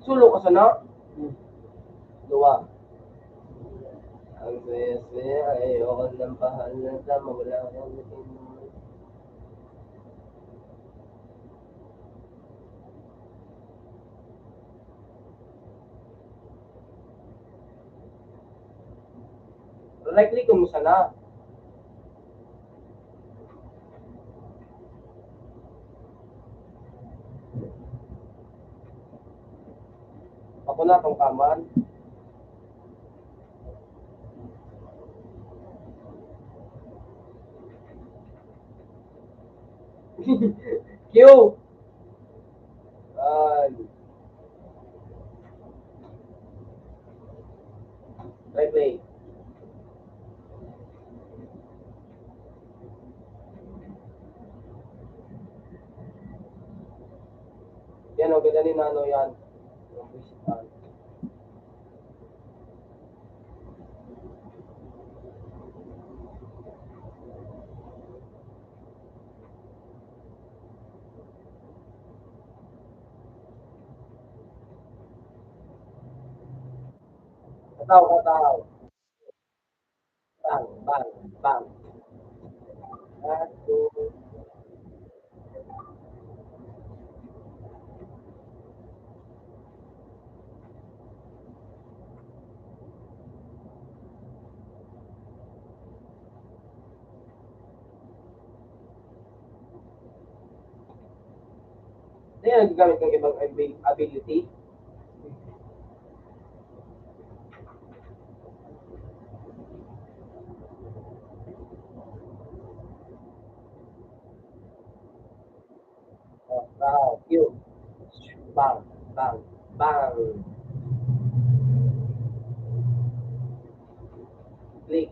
Sulo ka sana? Hmm. Duwa. Ang saya-saya, ayoko ng pahalata, mawala ka ng inom. Likely kung sana. Ako na, tong kaman. Q. Ay. Replay. Yan, ang ganda ni Nano yan. Kataw, kataw. Bang, bang, bang. One, two. Ano yan, gagamit ng ibang abi-, ability? Oh, wow, yun. Bang, bang, bang. Click.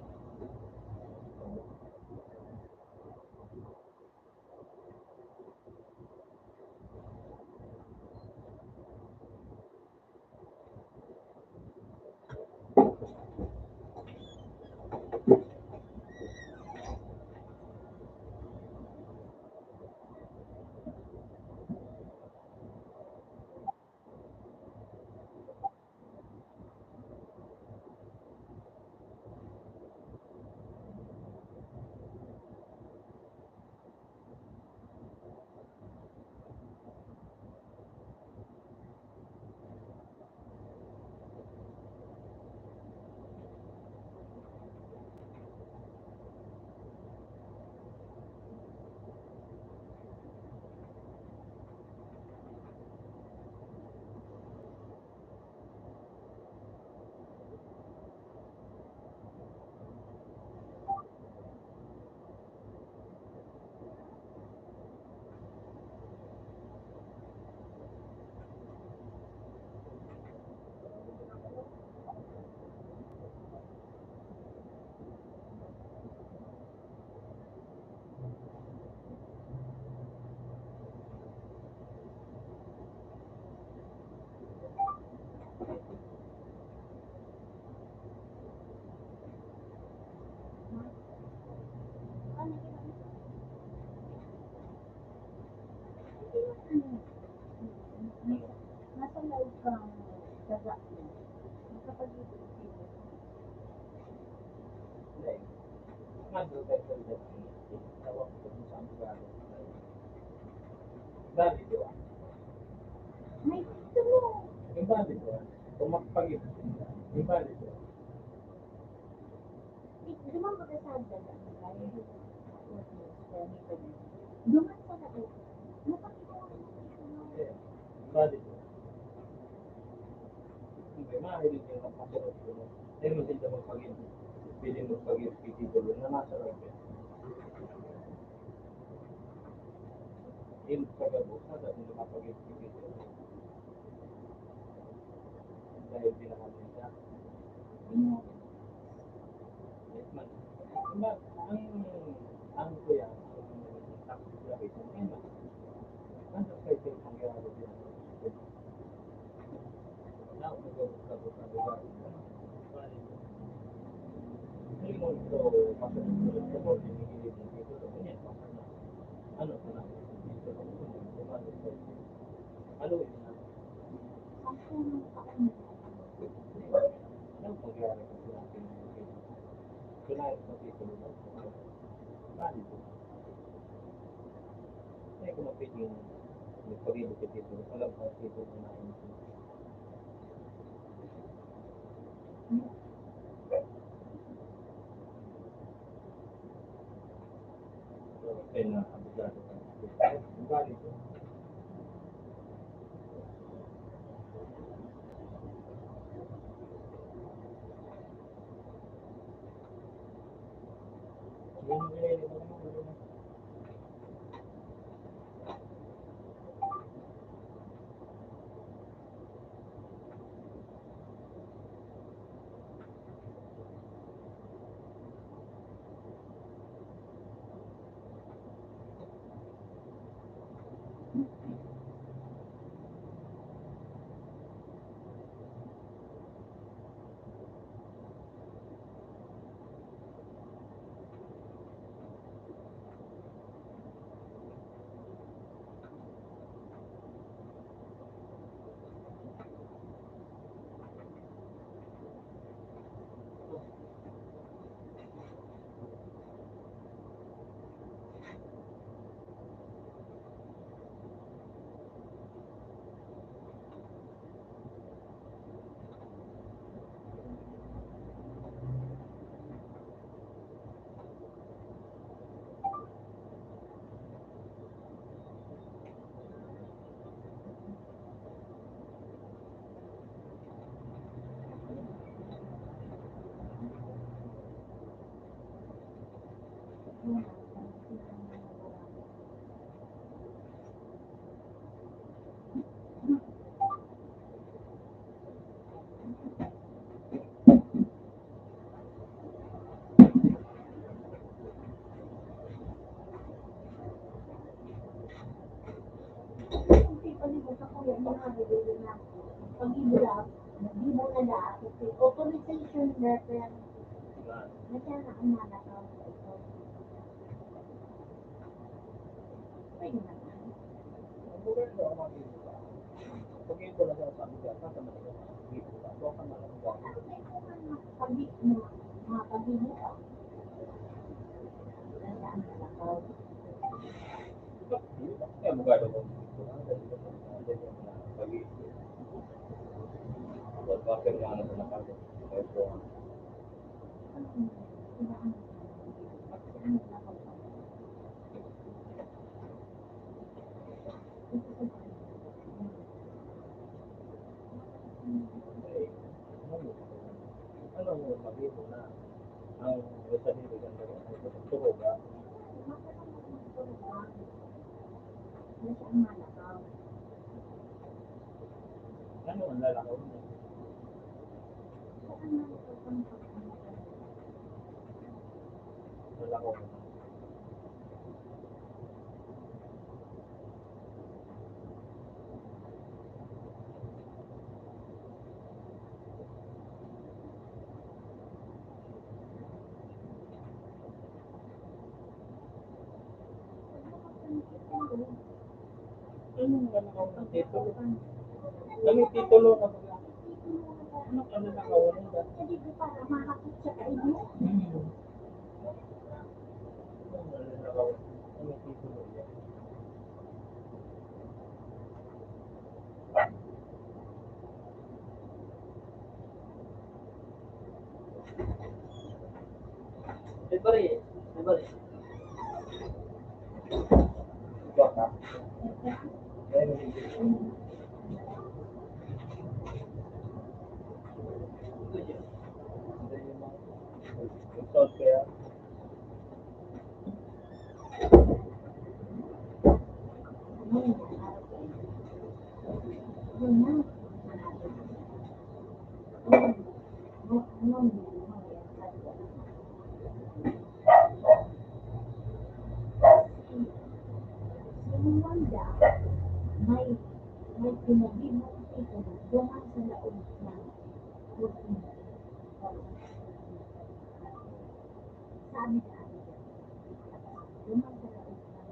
Nasa loob kang daga mo. Makapag-ibig-ibig. May gusto mo. Duman ka sa daga. Duman sa daga. Napakita ko yung picture mo. Balik. Hindi, mahilig yung magpasunod ko. Dahil mo sila magpag-ibig. Pwede mo pag-ibig, titulo na nasa loob. Yung sa gabos, sa dati na mapag-ibig, titulo. Dahil pinakamalita. Yes, man. Ma-, ang, ang kuya, ang takot grabe sa mga. Ang sa side ng pangyayari din. Kumapit yung, yung pag-ibig sa titulo, alam ko ang titulo na yun. Kaya na, abogado ka. Ang galing ko. Yun yung nililito ko. Authorization letter. Nasaan na ang mga tao sa ito? Pwede naman. Ang gobyerno ang mag-iiba. Pag-iiba na sa sabi ka, sa Manila, pag-iiba. Doon ka na lang ba? Ano ba yung mga pag-i-, mga, mga pag-iiba? Nasaan na lang? Kaya mo gano'n kung pag-iiba. Pag-iiba. Pag-iiba. Ano ang sabihin mo na ang sabihin ko dyan, turog, ah? Ano ang lalakaw mo? Lalakaw mo. Ano nga na ang titulo? Ano yung titulo na ba? Ano ka na nakawalan ba? Hmm. Ano yung titulo niya? February, February. May, may pinagibong titulo duman sa laog na. Sabi na, duman sa laog na.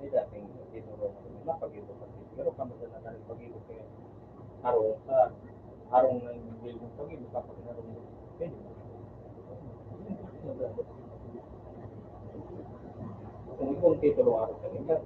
May dating tinuro mo na pag-ibig, pag-ibig. Pero kamo sa nakalipag-ibig kayo. Harong ka. Harong na yung building kami, magpapakinarong. Pwede ba? Kung ikaw ang titulo, harong ka rin yan.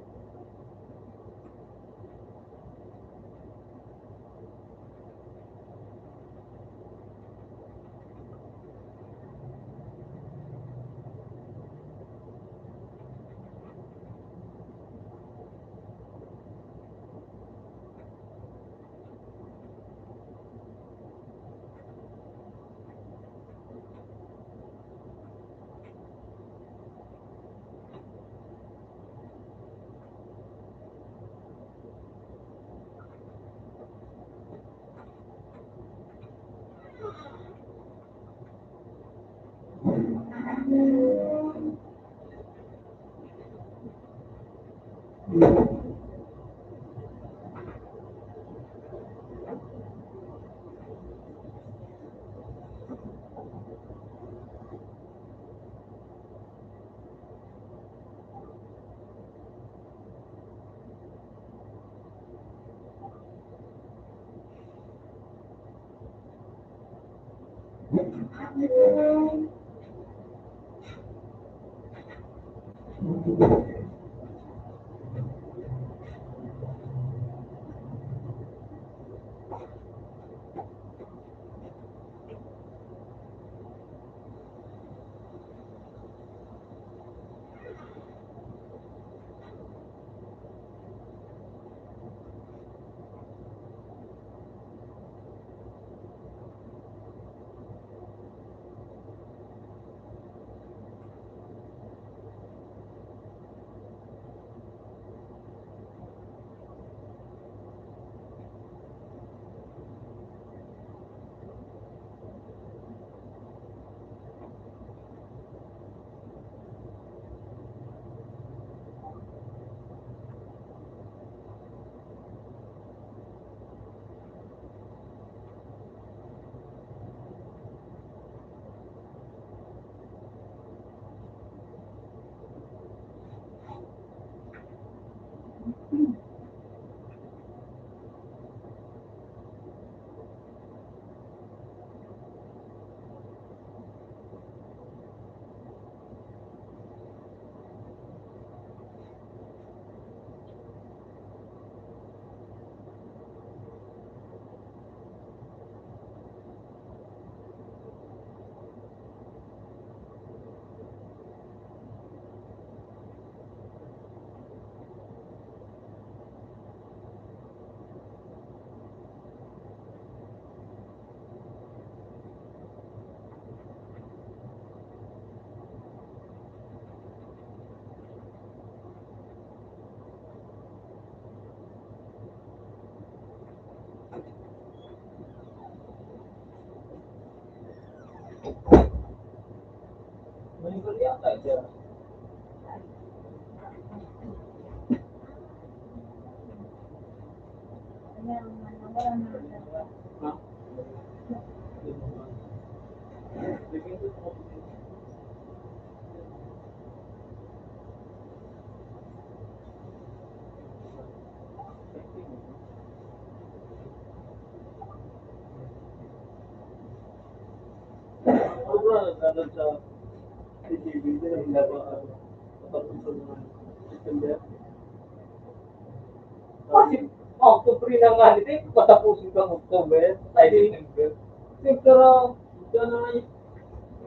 Kasi October na nga, di ba? Patapusin kang October. Ay, December. Pero, ito na nga yung,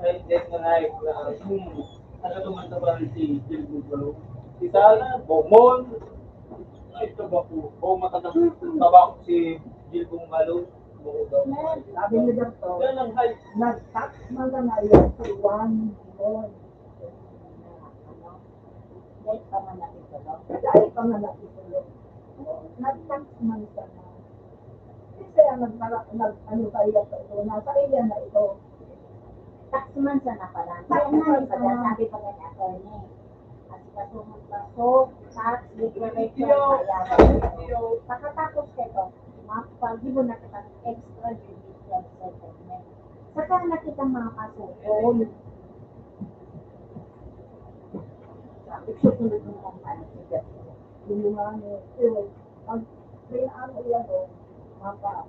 ay, death na nga yung, ah, hmm, ano naman sa parang si Jim Bungalow? Si Sara, Bomon, ay, tabako. O, matatapos, tabako si Jim Bungalow. Sabi ni Doktor, nag-tax man sana yan si Juan Bon. Ano? Dahil pa man nakitulog. Dahil pa man nakitulog. Nag-tax man sana. Kasi ang nagpara-, nag-, ano pa iya sa una, sa iya na ito. Tax man sana pala. Tax man sana. Sabi pa nga ni attorney. Asikasuhon pa. So, tax, declaration, bayaran. Pagkatapos nito, mapag-ibo na kita ng extrajudicial settlement. Saka na kita makakasuhon. Sabi ko, sunod mo kung paano siya. Yung mga ano, yun. Pag may ano, yan, oh, mapa-,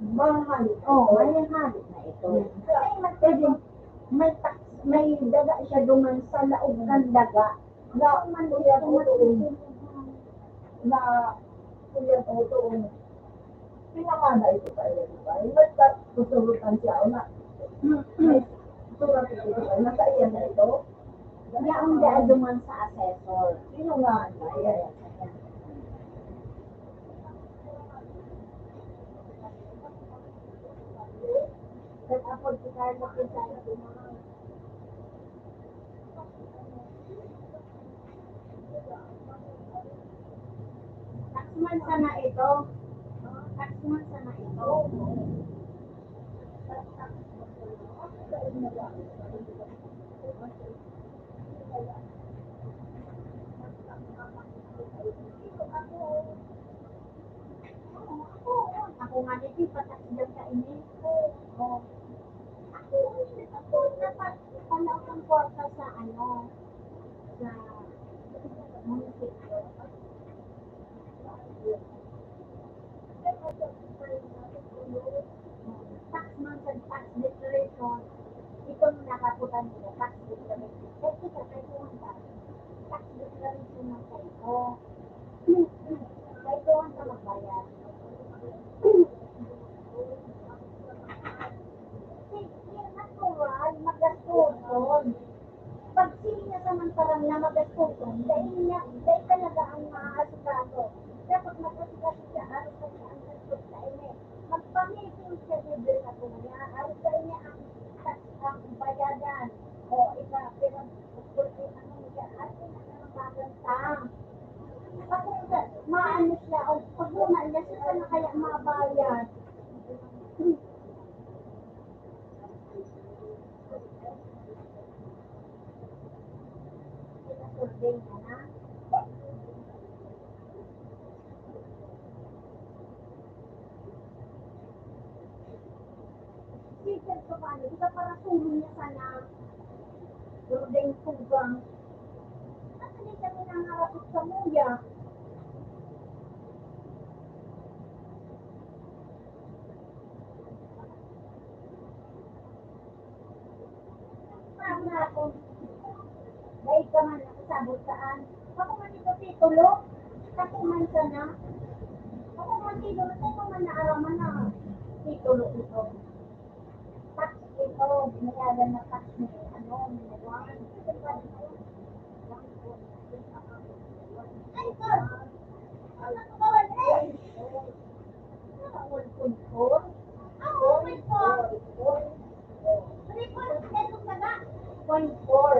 Mahal. Oh, mahal na ito. Hmm. Kaya mas pwede, may tax, may daga siya duman sa laog kan daga. Na, man siya dumating na kuya ko doon. Pinamana ito sa iyo, di ba? Yung nagkasusurutan siya, o na, may surat ito sa iyo, nasa iyo na ito. Yaon daan duman sa assessor. Sino nga? Ayan. Nag-apod si Carlo Quintana Dumang. Taxman sana ito. Taxman sana ito. Ako nga, di patak diyan sa inis ko. Oh. Ako, ako, dapat, panahon ng kwarta sa, ano, sa munisipyo. Tax man sa tax declaration, itong nakaputan mo, tax declaration. Kasi sa kaipuhan ka, tax declaration ng kaito. Kaipuhan ka magbayad. Sige, natural, magastos. Pag sige niya sa mantarang na magastos, dahil niya, dahil talaga ang maaasikaso. Dapat mag-asikaso siya, aron sa niya ang gastos sa ini. Magpamiting siya libre sa kuya, aron sa niya ang, ang bayadan. O, iba, pero, ano niya, aron sa niya ang bagantang. Pag maano siya, o pag wala niya, siya na kaya mabayad. Pinasurdeng ka na? Sige, so paano? Di ba para tulong niya sana? Surdeng tugang. At hindi kami nangarapot sa muya. Parang na ako, dahil ka man nakasabot saan. Ako man ito titulo, ako man sana. Ako man titulo, ako man naaraman na titulo ito. Tax ito, binayaran na tax ni, ano, ni Juan. Ay, ito! Ano ito, Juan? Ay! One point four. One point four. One point four.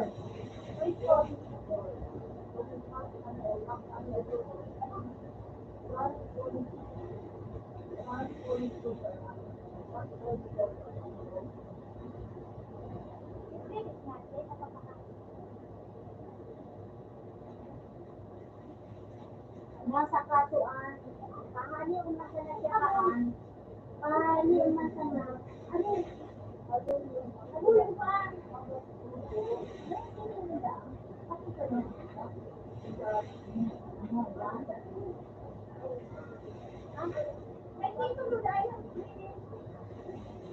Nasa katuan, pahani ang nasa na siya kaan. Pahani ang nasa na. Ano? Ano yung pa? May titulo na yun.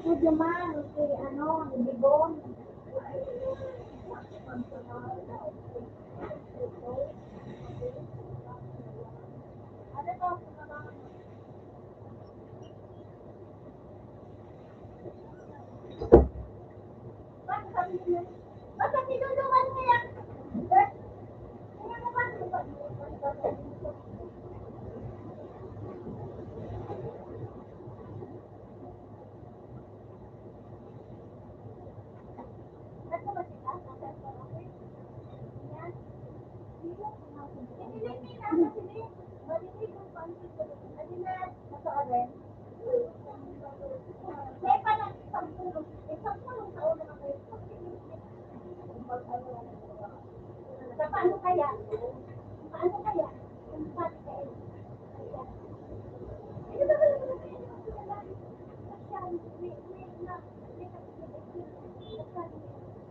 Medyo man, si ano, si Bibon. Paano kaya? Paano kaya? Ang pati kayo. Ano ba pala mga kaya ng mga sila? Masyado, may, may, na, may kapatid, may kapatid.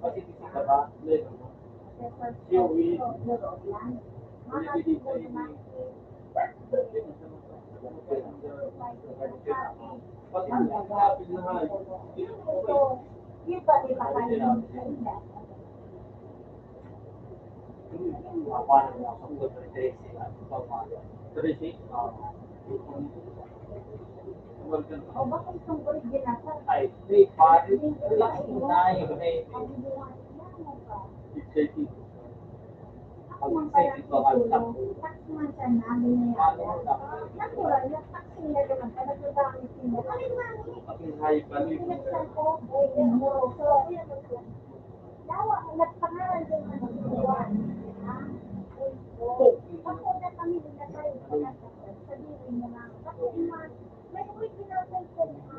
Kasi hindi ka ba? Siya, Will. Hindi, hindi, hindi. Ay, may pare, relax mo na yun, eh. Excited. Ako man pala siguro, tax man siya na, binayad. Natural na tax sila naman, pag nagbabayad sila. Kami nga ni, pinagsan ko, eh, yung moroso. Dawa, nagpangalan din ng buwan. Ha? Ako na kami, binatay sa nagkakasal. Sabihin mo nga, ako naman, may original sa ito, ha?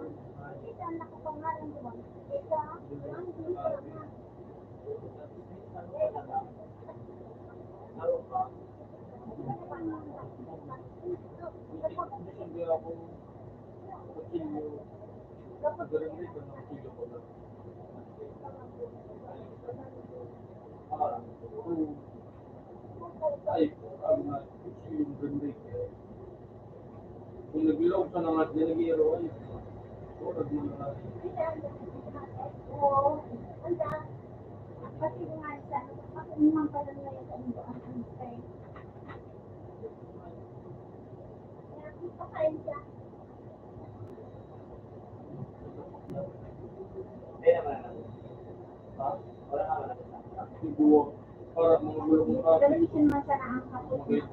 Kita nakapangalan mo. Kita, ang dito, ha? Ay, ang mga yung ganda eh. Kung nagbilog sa mga dinagiro, ay, oh, nagmamahal. Oo, ang dami. Pati nga sa, pati naman pala ngayon sa iba, ang antay. Kaya, pasensya. Hindi naman. Ha? Wala naman. Siguro, para mga bulong pa. Gamitin mo siya na ang kapatid.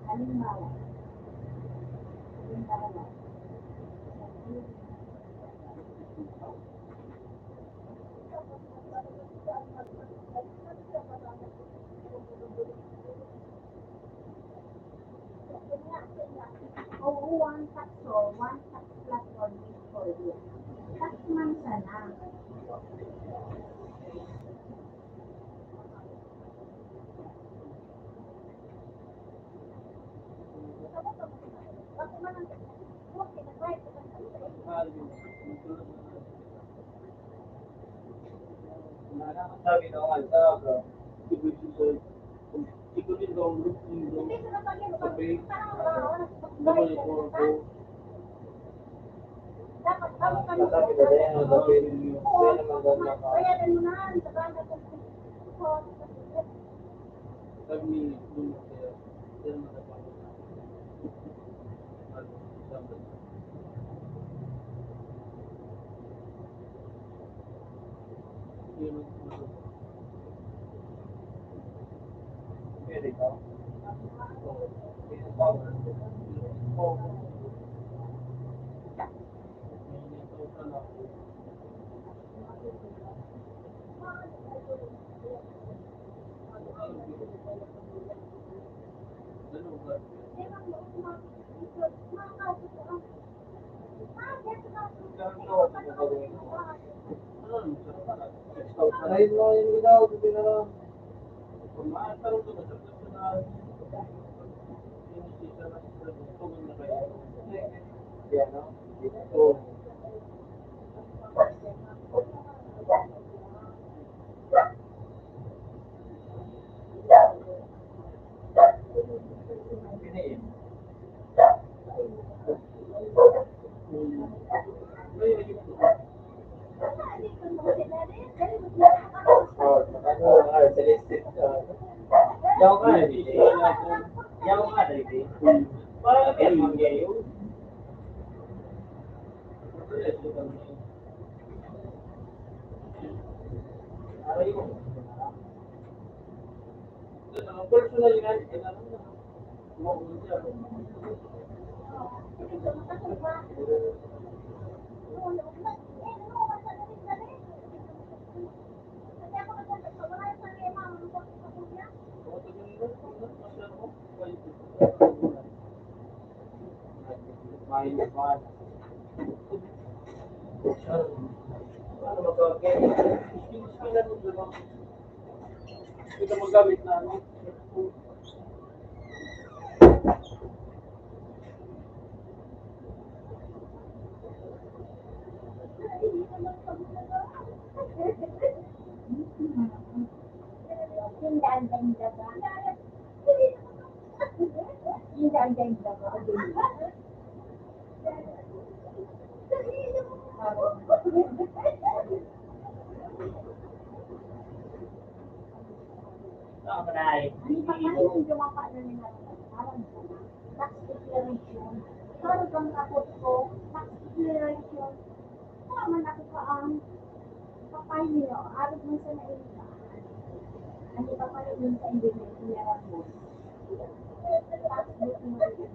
Halimbawa, halimbawa, Oo, one tax o, one tax plus one is for you. Tax man sana. Sabi na nga sa, sa, ito din daw, group din daw. Sabi, ah, sabi ko, sabi ko, sabi ko, sabi ni, Ayun mo yung ginawa ko, pinara. Yan, no? Oh. Yaw ka, David. Yaw ka, David. Parang kaya mga gayon. Personal yan. Ang iba pa rin yung gumagawa na nila, parang tax declaration. Parang ang takot ko, tax declaration. Tama na ko pa ang papay niyo, arog man sa naiba. Ang iba pa rin yung sa hindi na pinarapos. Tax declaration.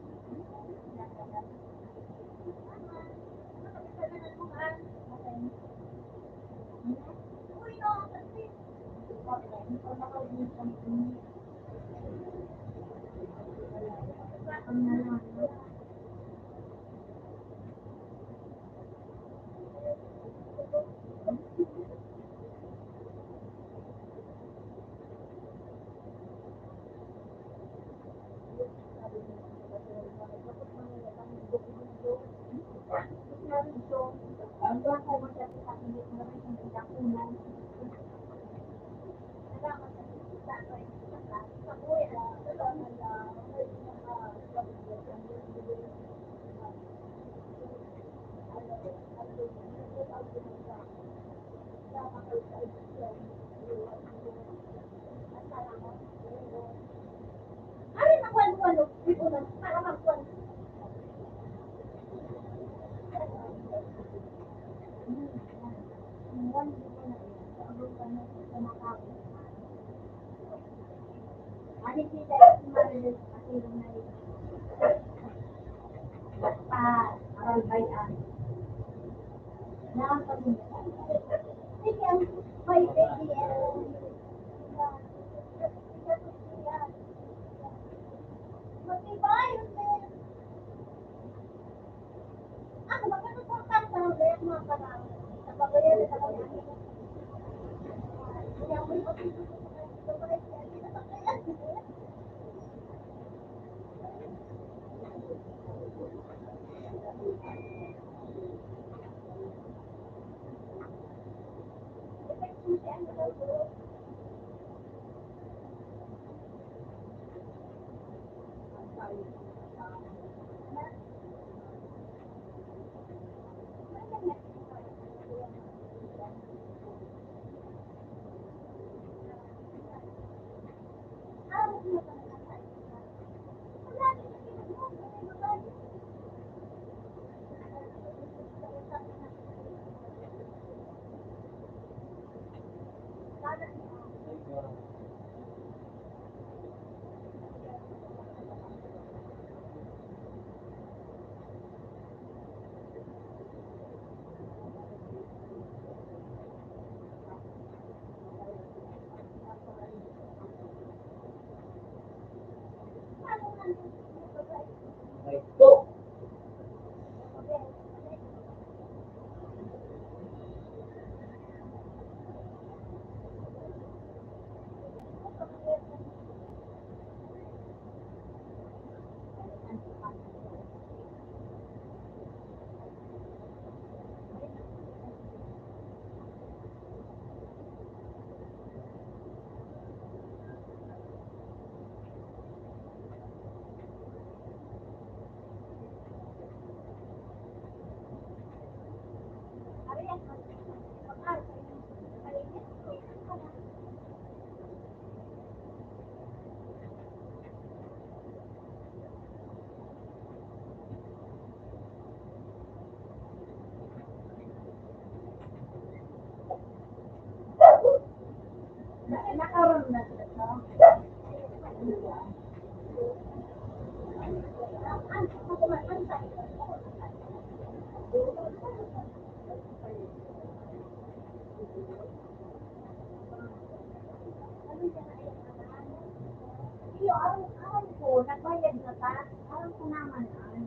Naman, ay.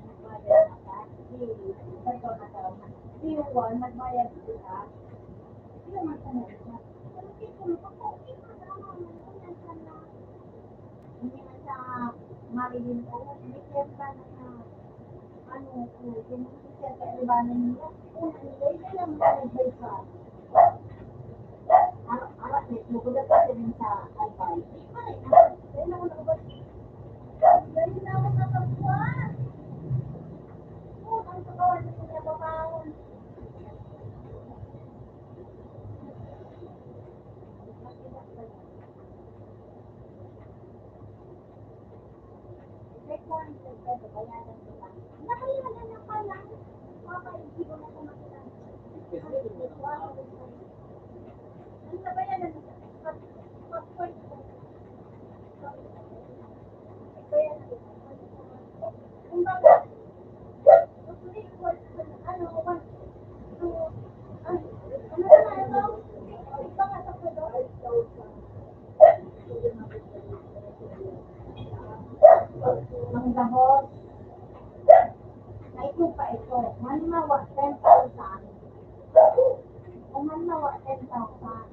Nagbayad na ka. Di, ito na daw. Di, one, nagbayad ka. Di naman sa nagbayad. Pero di ko, di ko, di ko, di ko, Hindi na sa Marilyn ko, hindi siya ba na, ano, kung hindi siya sa ibanan niya, kung hindi siya lang sa iba pa. Ara-, ara-, may tubod na pa siya din sa albay. Ay, na, kaya na ako nakabalik. Dali na ako nakagwa. Oh, ang katawan ko niya, babaon. Ang gabos. Ay, ito pa ito. Manimawa, ten thousand. Kung manimawa, ten thousand.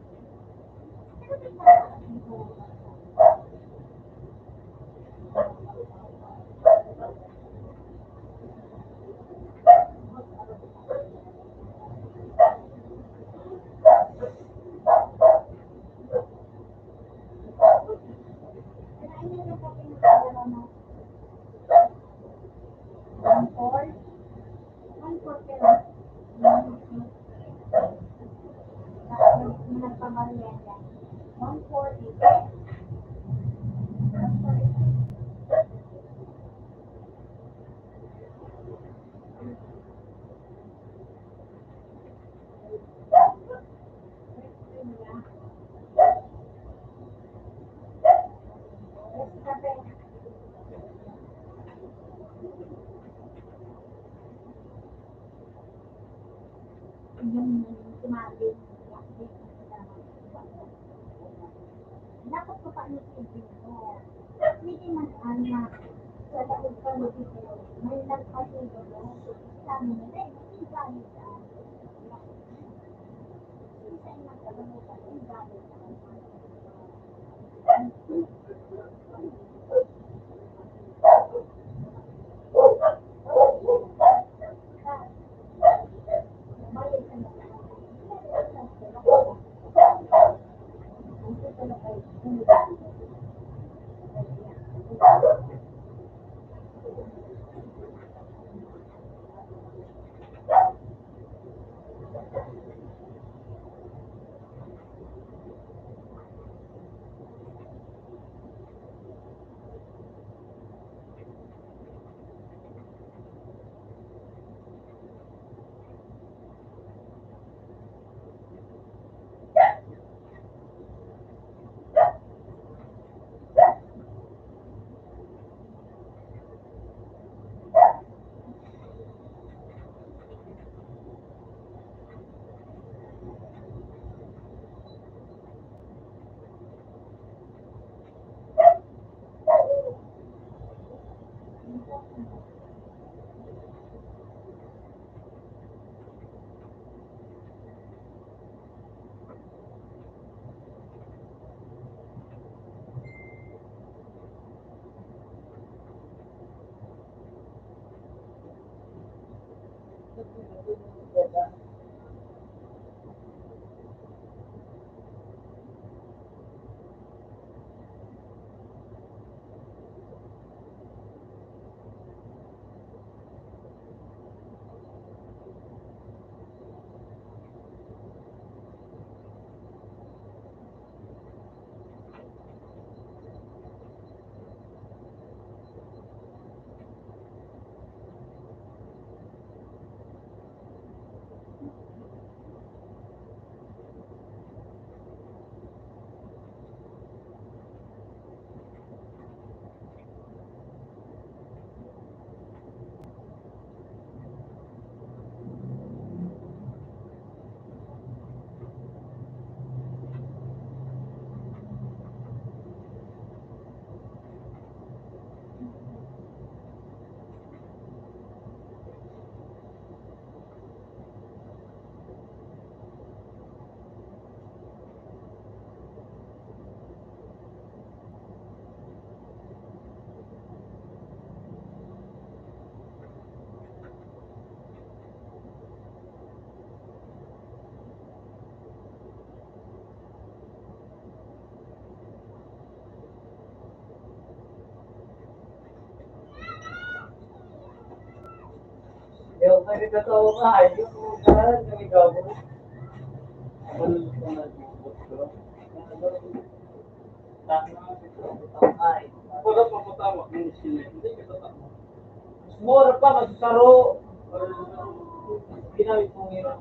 Dapat ko pa ano sa video. Pwede man, ano, sa laog pa ng video, may nagpatuloy, no? Sabi nila, eh, hindi ba, hindi ba? Hindi sa inyo, sabi mo, hindi ba? Nagkatawa ka, ay, yung mga kami gabo. Wala pa matama. Hindi ka tatama. Mas mura pa, mas saro. Ginamit mo ngayon.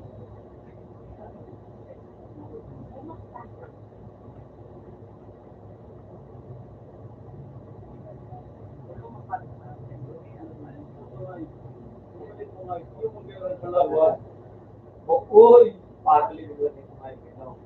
Oy, pagli mo ni mga ikaw.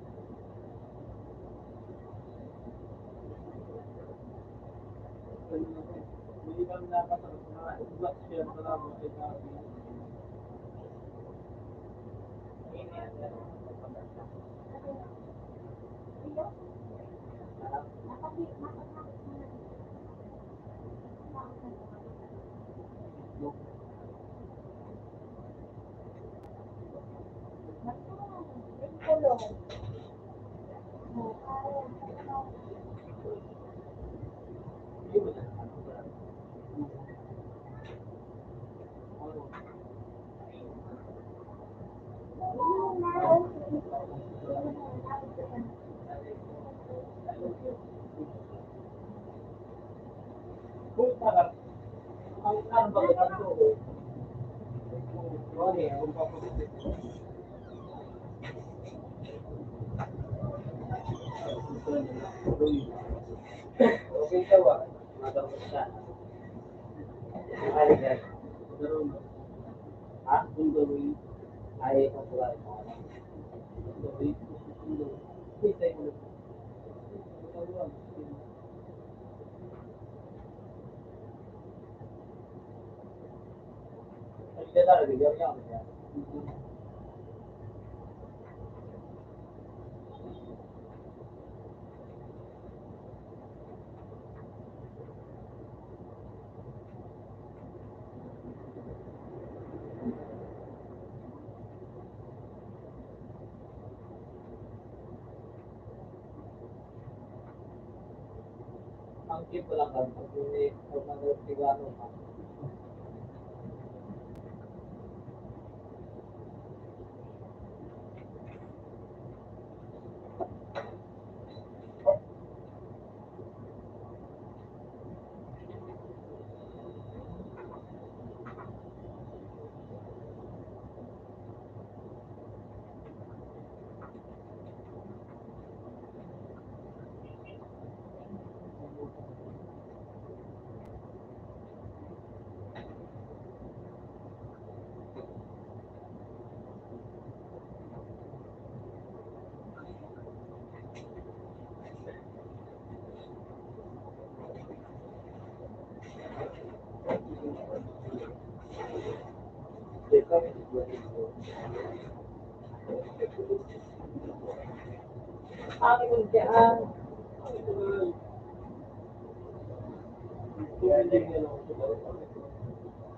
Ang tip ko lang, pag may, pag may regalo ka.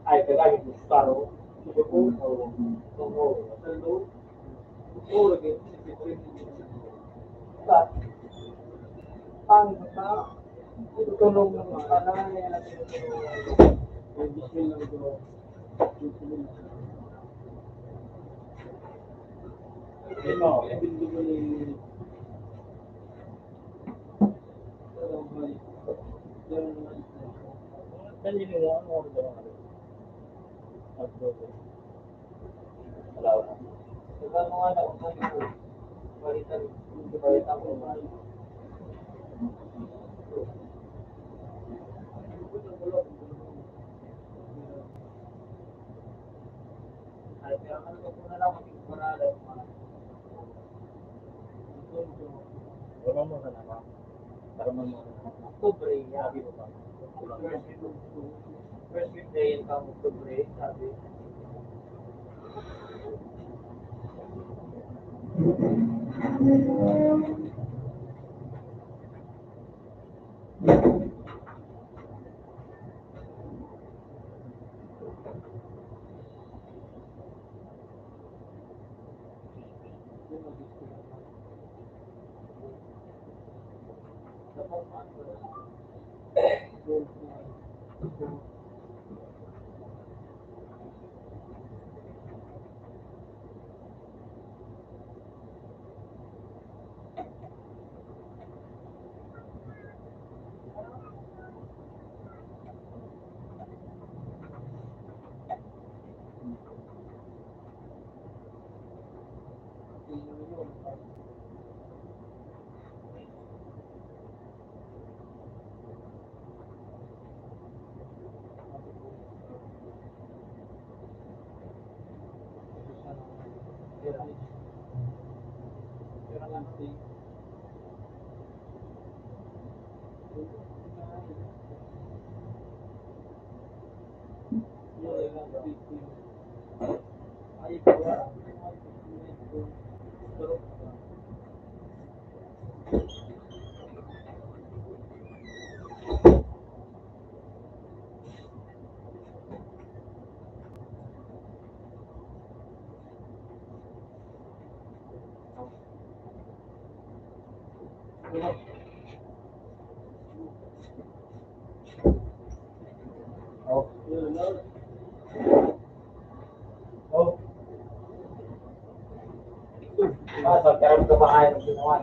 Ay, kailangan mo sa taro. Ang, ang, tulong ng panay. Wala mo na naman. Para mo na. Pobre, yabi mo ba? First week na yun, pang Oktubre, sabi. Oh. Oh. Ah, pagkaroon ka ba kayo ng ginawa?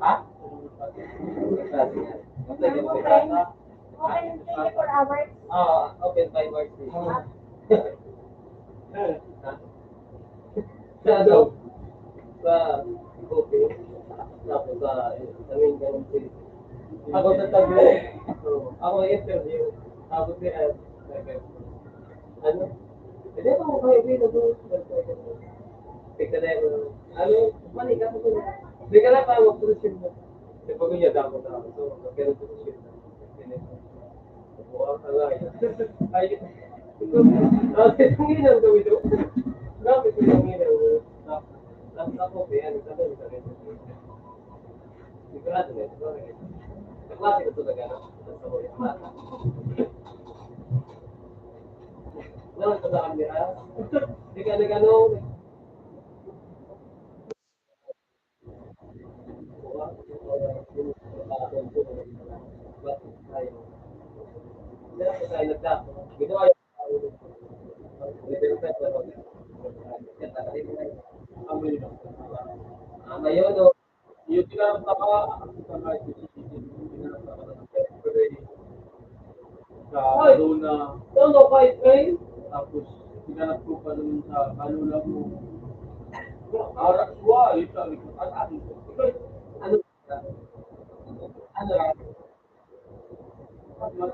Ha? Open twenty-four hours. Ah, open five hours. Sa ano? Sa coffee. Tapos sa, sa main ganun, sir. Ako sa tabi. So, ako interview. Tapos sila, ano? Hindi ako kayo, hindi ako. Tignan na yun. Ano? Mali ka, mali. Hindi ka lang, parang mag-proceed mo. Sa pag-uwi, dako na ako. So, magkano po siya? Buwang ka nga, eh. Ay, ito. Bakit ang ginang gawin doon? Bakit ang ginang gawin? Tapos ako, kaya nagsabi, nagsabi. Sigurado na, sigurado na. Sa klase ko talaga, no? Sa sabay, sa klase. Wala sa daan nila. Hindi ka nag-ano, Ngayon, no? Yung tinatama, ang tinatama, yung tinatama, Sa Ay! Luna. Ano, five K? Tapos, hinanap ko pa dun sa Luna mo. Arak ko, ah, ito, ito, ano, ano, ito? Ano? Ano?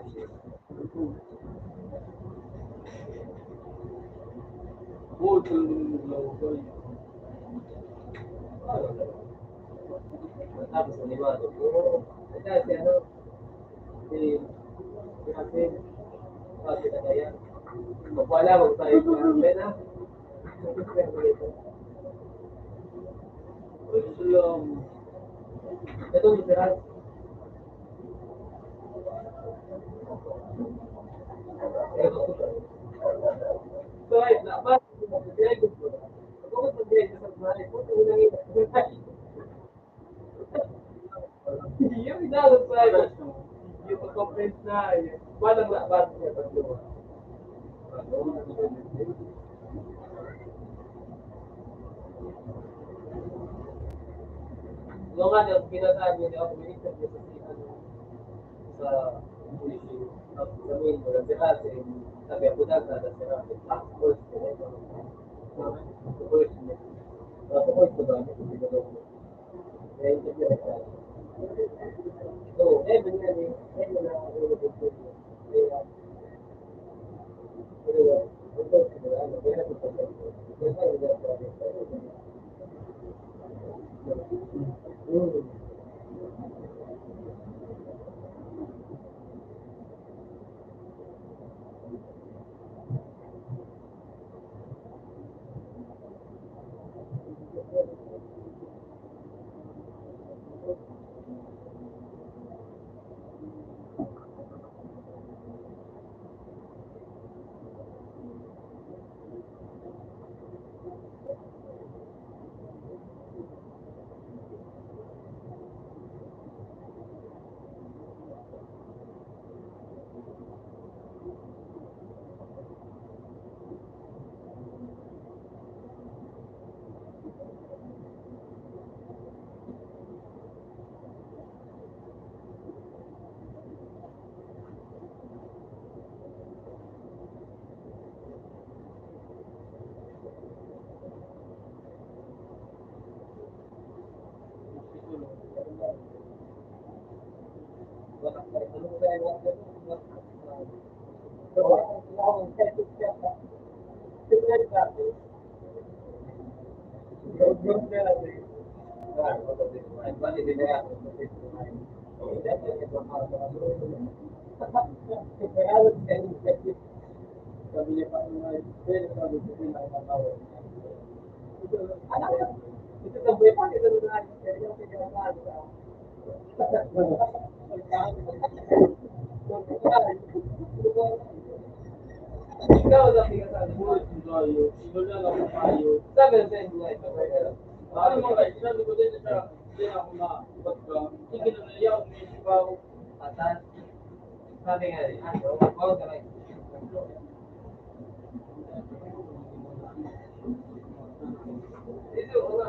Buti lang yung mga okay. Tapos, animado. Oo. Kasi, ano, Si, si Hasim, ah, si Kagaya. Magwala, magsayo ko ng pena. Ito lang. Ito, literal. Ito, ito, ito. Ito, ito, ito. Yung idalog sa iyo. Yung pagkomprehend na, eh, walang laban niya pag yun. Yung nga, yung pinasaan niya, yung pinasaan niya sa, sa, sa main, wala si Hazel, sabi ako na, sa, sa, sa, sa, Ikaw na pinagsasabi ko, ikaw na kayo. Sabi ng sa'yo, buhay ka ba? Ano mga, sinabi ko din sa, hindi ako na, ba't ka, hindi na naiyak, may sigaw, atas. Sabi nga rin, ano, huwag ka na. Ito, ano,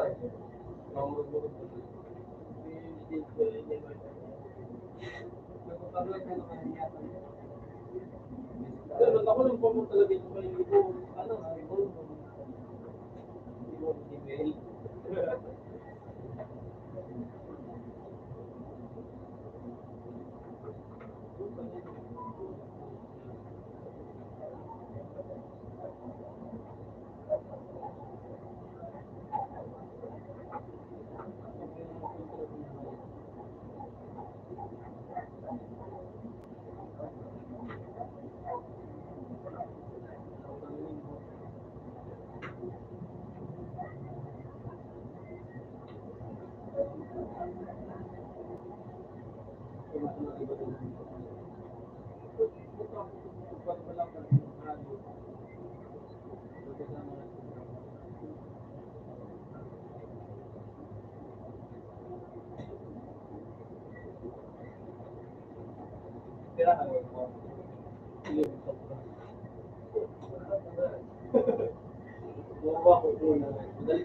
Hawa ko po na, dali.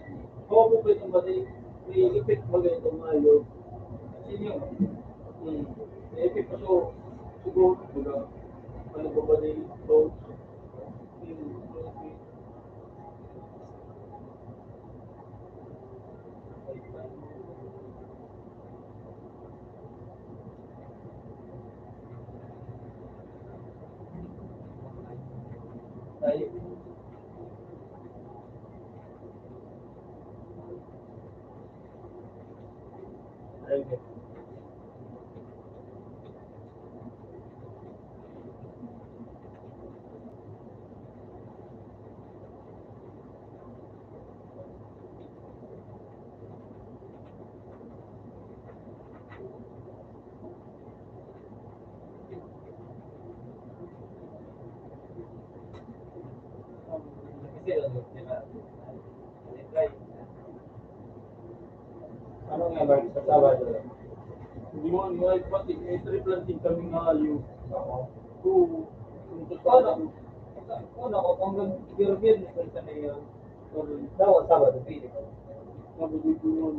Hawa ko po itong bati. May ipit ba ganito, mayo? Sino? Hmm. May ipit pa siya. Siguro, baga, ano ba ba din? So, hmm. Ano nga ba sa Sabado? Hindi mo, hindi mo ipati, eh, triplanting kami nga aliw. Oo. Kung, kung sa Sabado. Ano, kung hanggang Biyernes, sa na yun. Daw, Sabado, pili ko. Sabado, pili ko.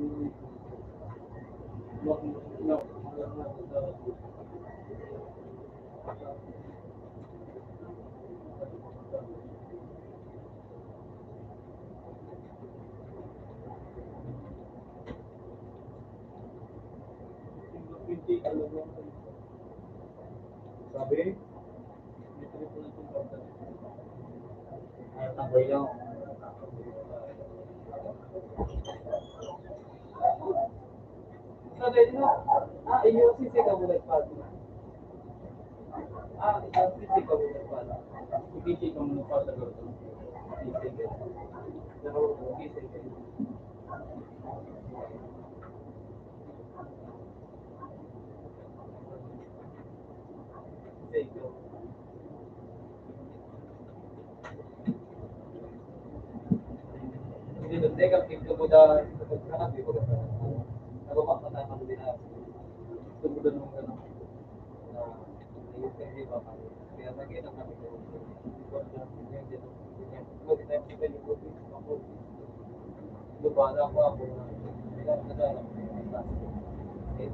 Sabi? Ay, tambay lang. Sabi niya, ah, iyo, sisi ka muna pa. Ah, iyo, sisi ka muna pa. Sisi ka muna pa sa gusto. Sisi ka. Pero, sisi ka. Sisi ka. Dito, teka, pagkabuda, pagkabuda, pagkabuda. Nababa pa tayo ng Pinas. Pagkabuda ng ano. Ah, ayun, kasi baka. Kaya nakita kami ko. Lubada ko ako. Kaya naglalakad. Eh,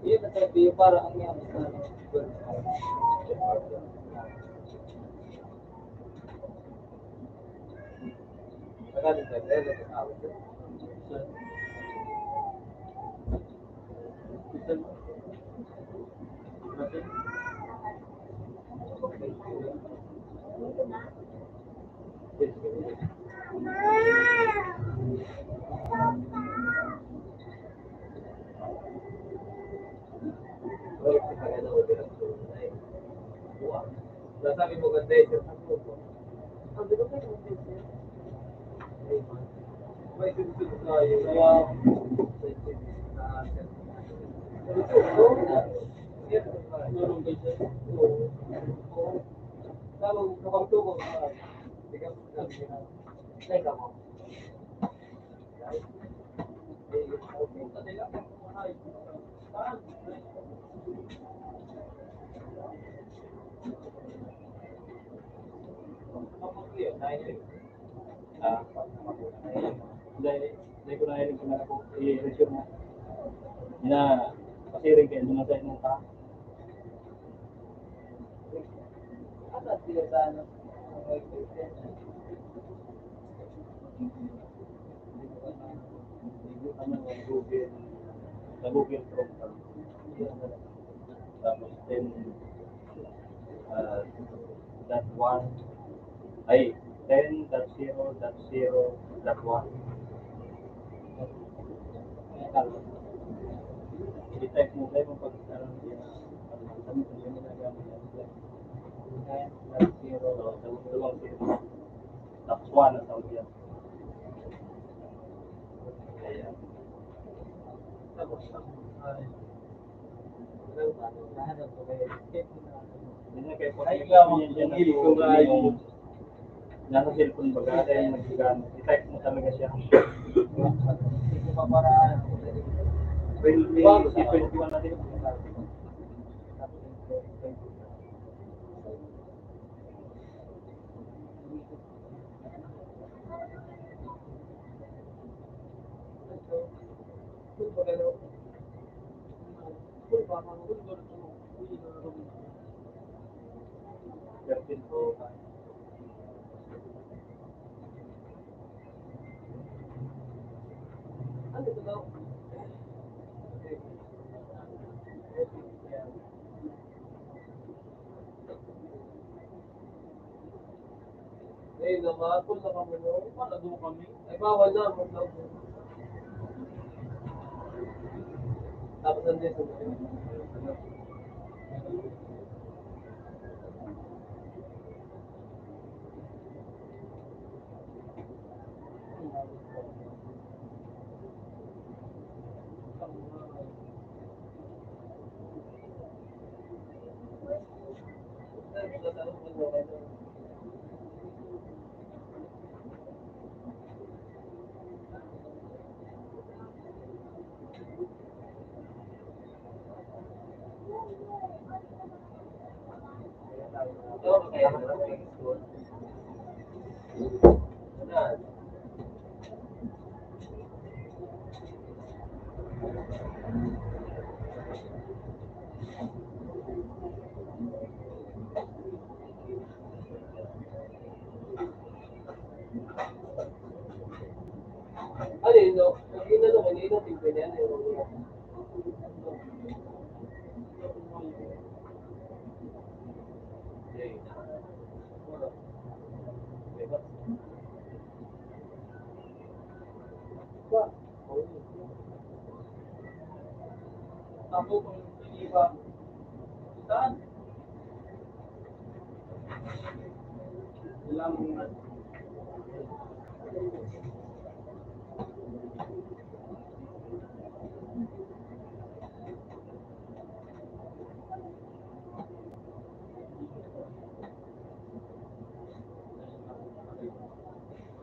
Yun, nasa P U para ang yan. Sabi mo, ganda yun. Ang gusto ko yung sensor. May sensor tayo. Wow. Tama, kapag tubo, ah, teka, teka mo. Ah, dahil, dahil ko na rin kung ako, i-resume mo. Ina, pasiring kayo, mga sa inyo, ha? Ano, Google, sa Google Chrome. Tapos, then, ah, dot one, ay, ten dot zero dot zero dot one. I-type mo kayo kung pag-, ano, kami kung ano yung ginagamit natin. Ten dot zero, dalawang zero. Tapos one ang tawag yan. Ayan. Tapos, ah, Ay, ikaw, ang hilig ko nga yung nasa cellphone baga, kaya yung nagsigan. I-type mo talaga siya. Twenty, twenty-one na din. Eh, namatol na kami, no? Parado kami. Ay, bawal na, mag-vlog. Tapos nandito. Ano yun, no? Ang inano ko, yun ang tingko niya, ano yun?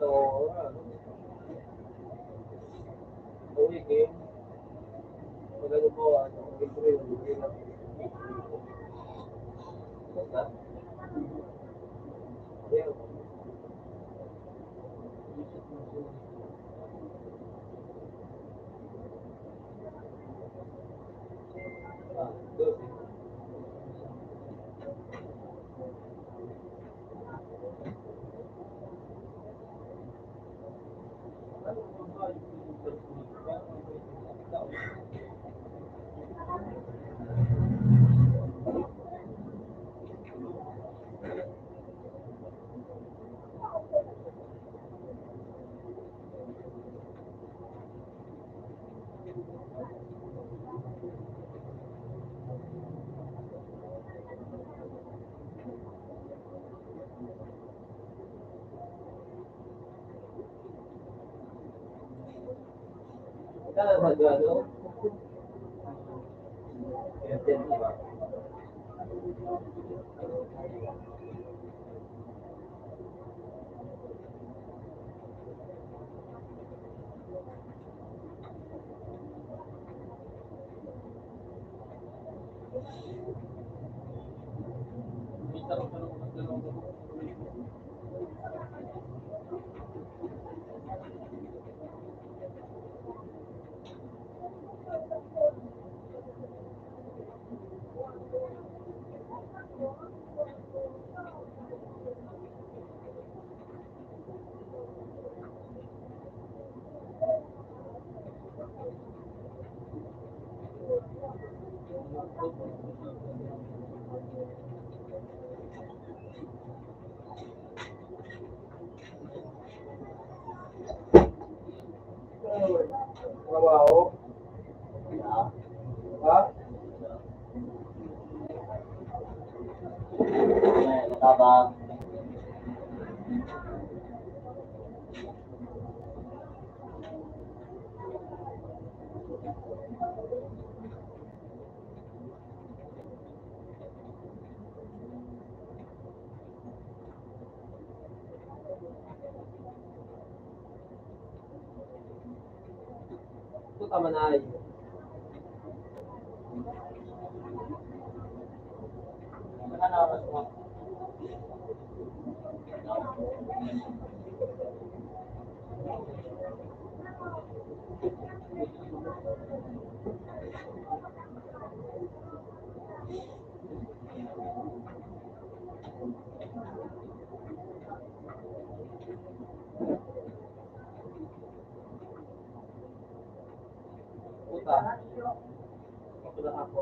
So, ano, uwi, game. Pag ano po, ano, game three, game na. Basta. Ayun. Ah, doon. Trabaho. Ha? Tabang. Ito tama na ay. Puta. Ako na ako.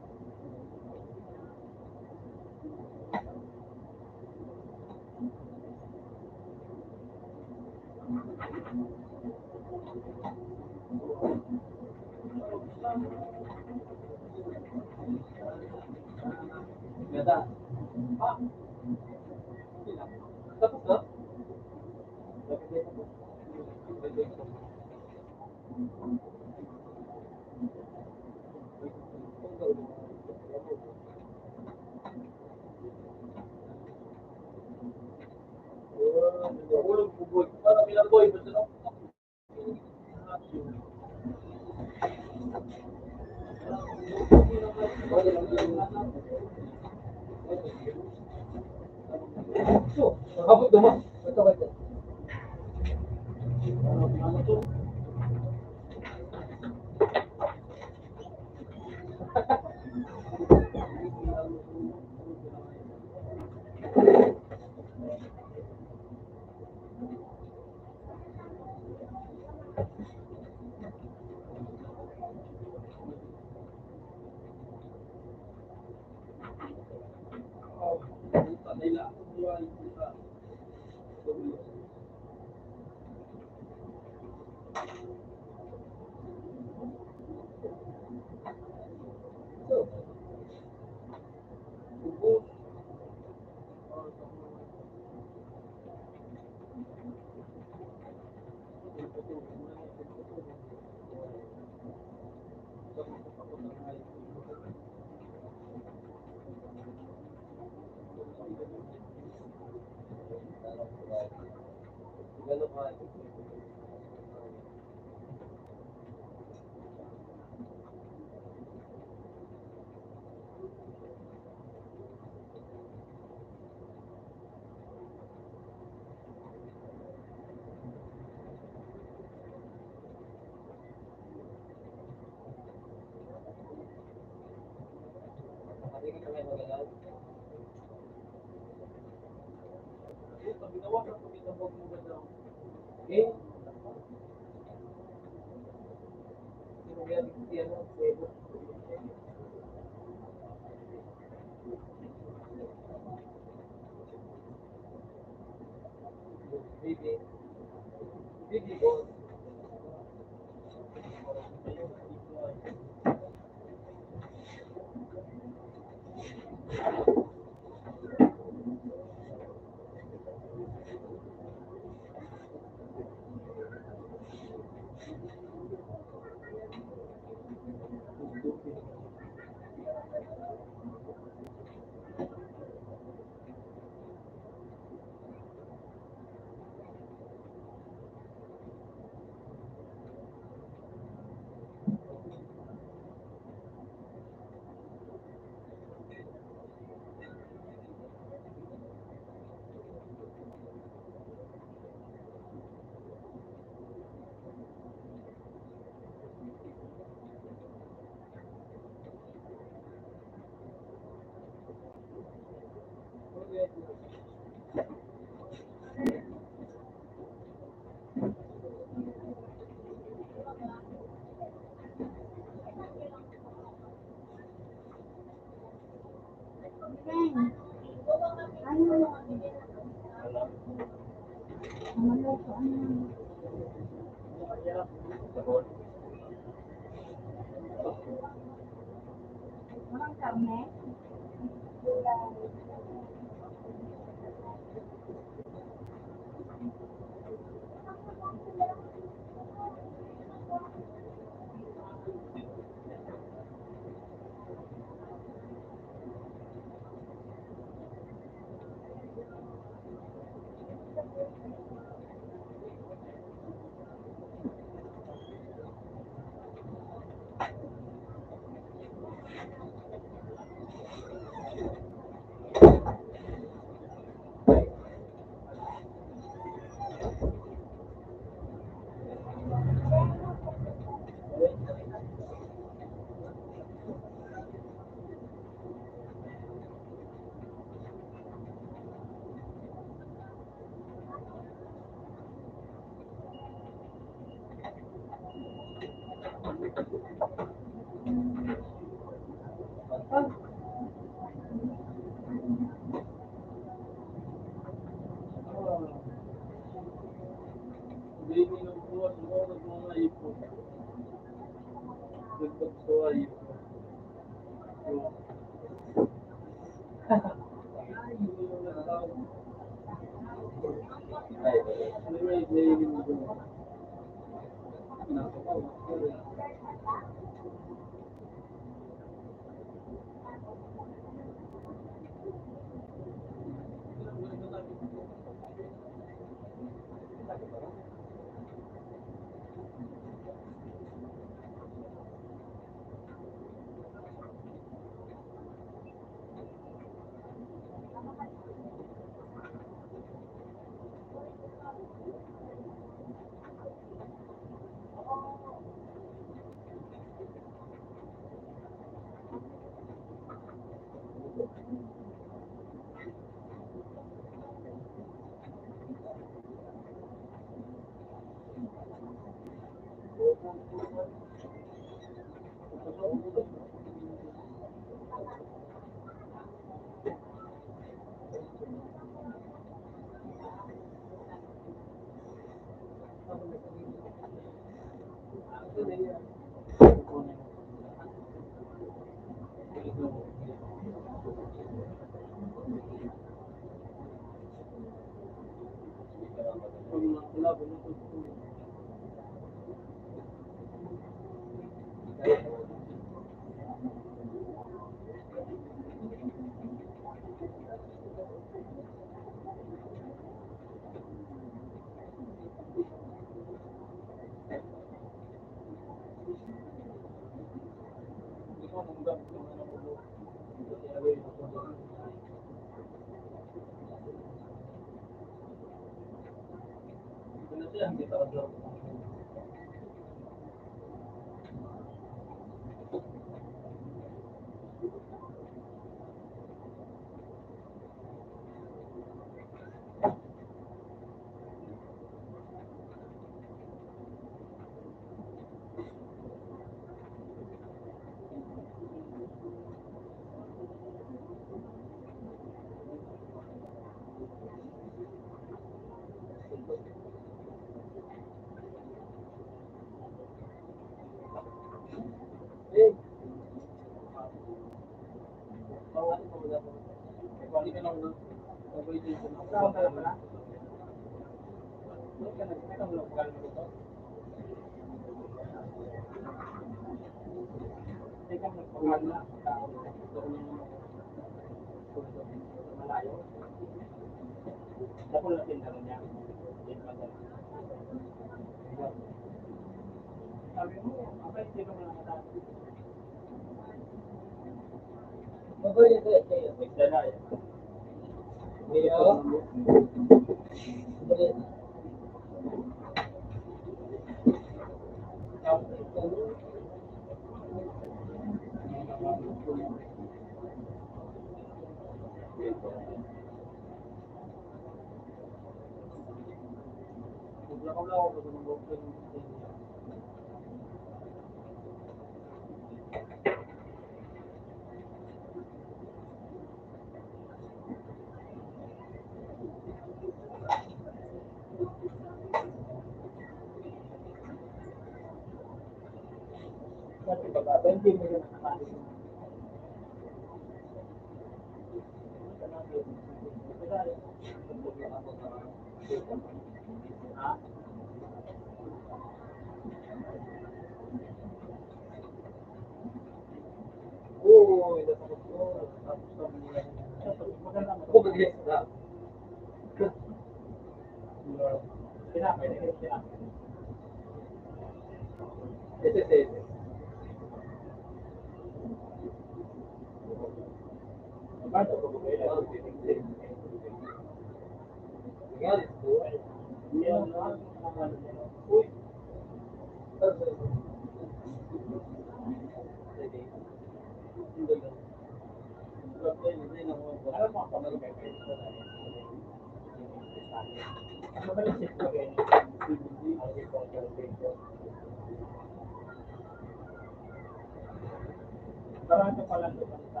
Barato pala naman sa,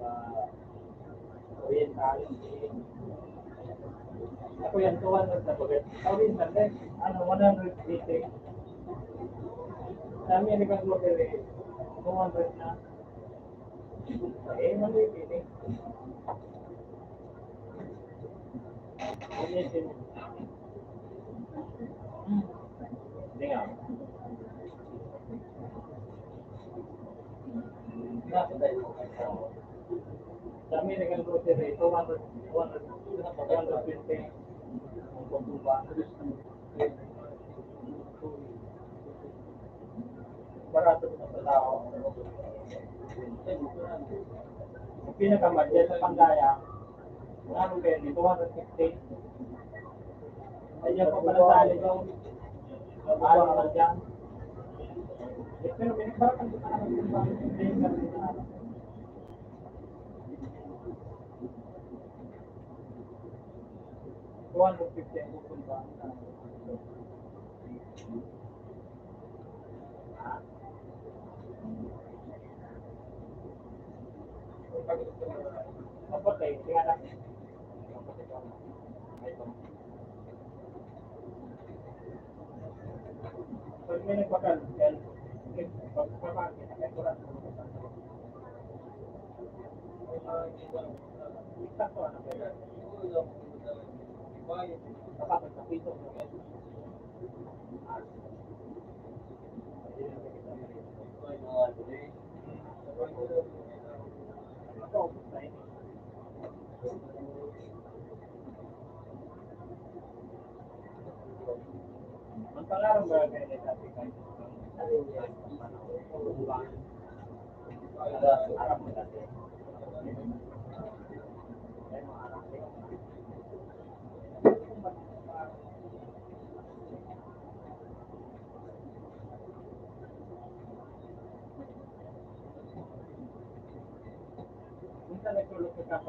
sa Oriental. Ako yan, two hundred na bagay. Sa Oriental, eh, ano, one hundred eighty. Sa American Global, eh, two hundred na. Eh, mali, eh. Sa American Grocery, two hundred, two hundred, two hundred fifty. Ang pagbuba. Barato na sa tao. Ang pinakamahal sa Pandayan, ano kaya, di two hundred fifty? Ay, yan pa pala sa alin, no? Ano naman dyan? Pero may nagbaratang ko pa naman yung mga two hundred fifty ang pupunta. Pag may nagpakal, yan. Pag, pag, pag,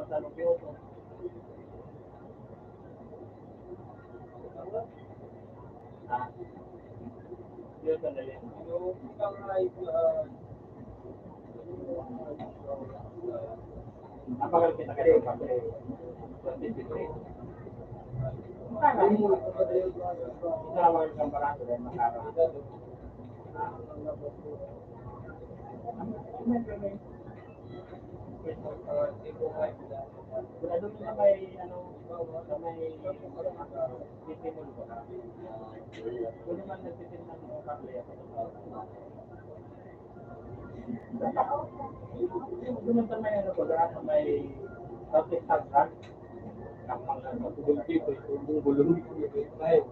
Sa Lubyoto. Ah, yun pala yun. Yung isang live, ah, Napagal kita kayo, pag twenty-three. Tama. Ito lang ang isang barato dahil makakaroon. Ah. Wala doon sa may, ano, sa may, ah, City Mall ba? Doon naman nagtitinda ng kape. Doon sa may, ano, wala, sa may Baptist Hagdan. Ang mga nagtutulog dito, yung gulong dito, yung tayo.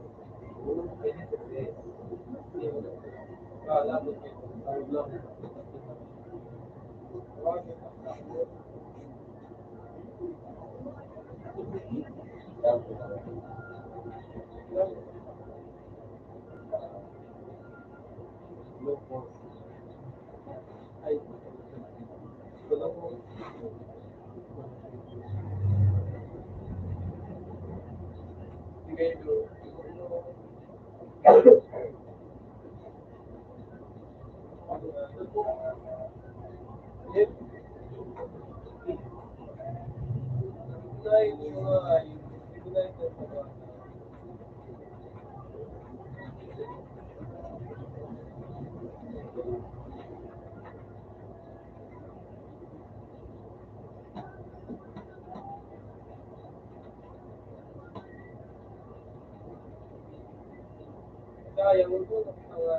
Sayang po ang mga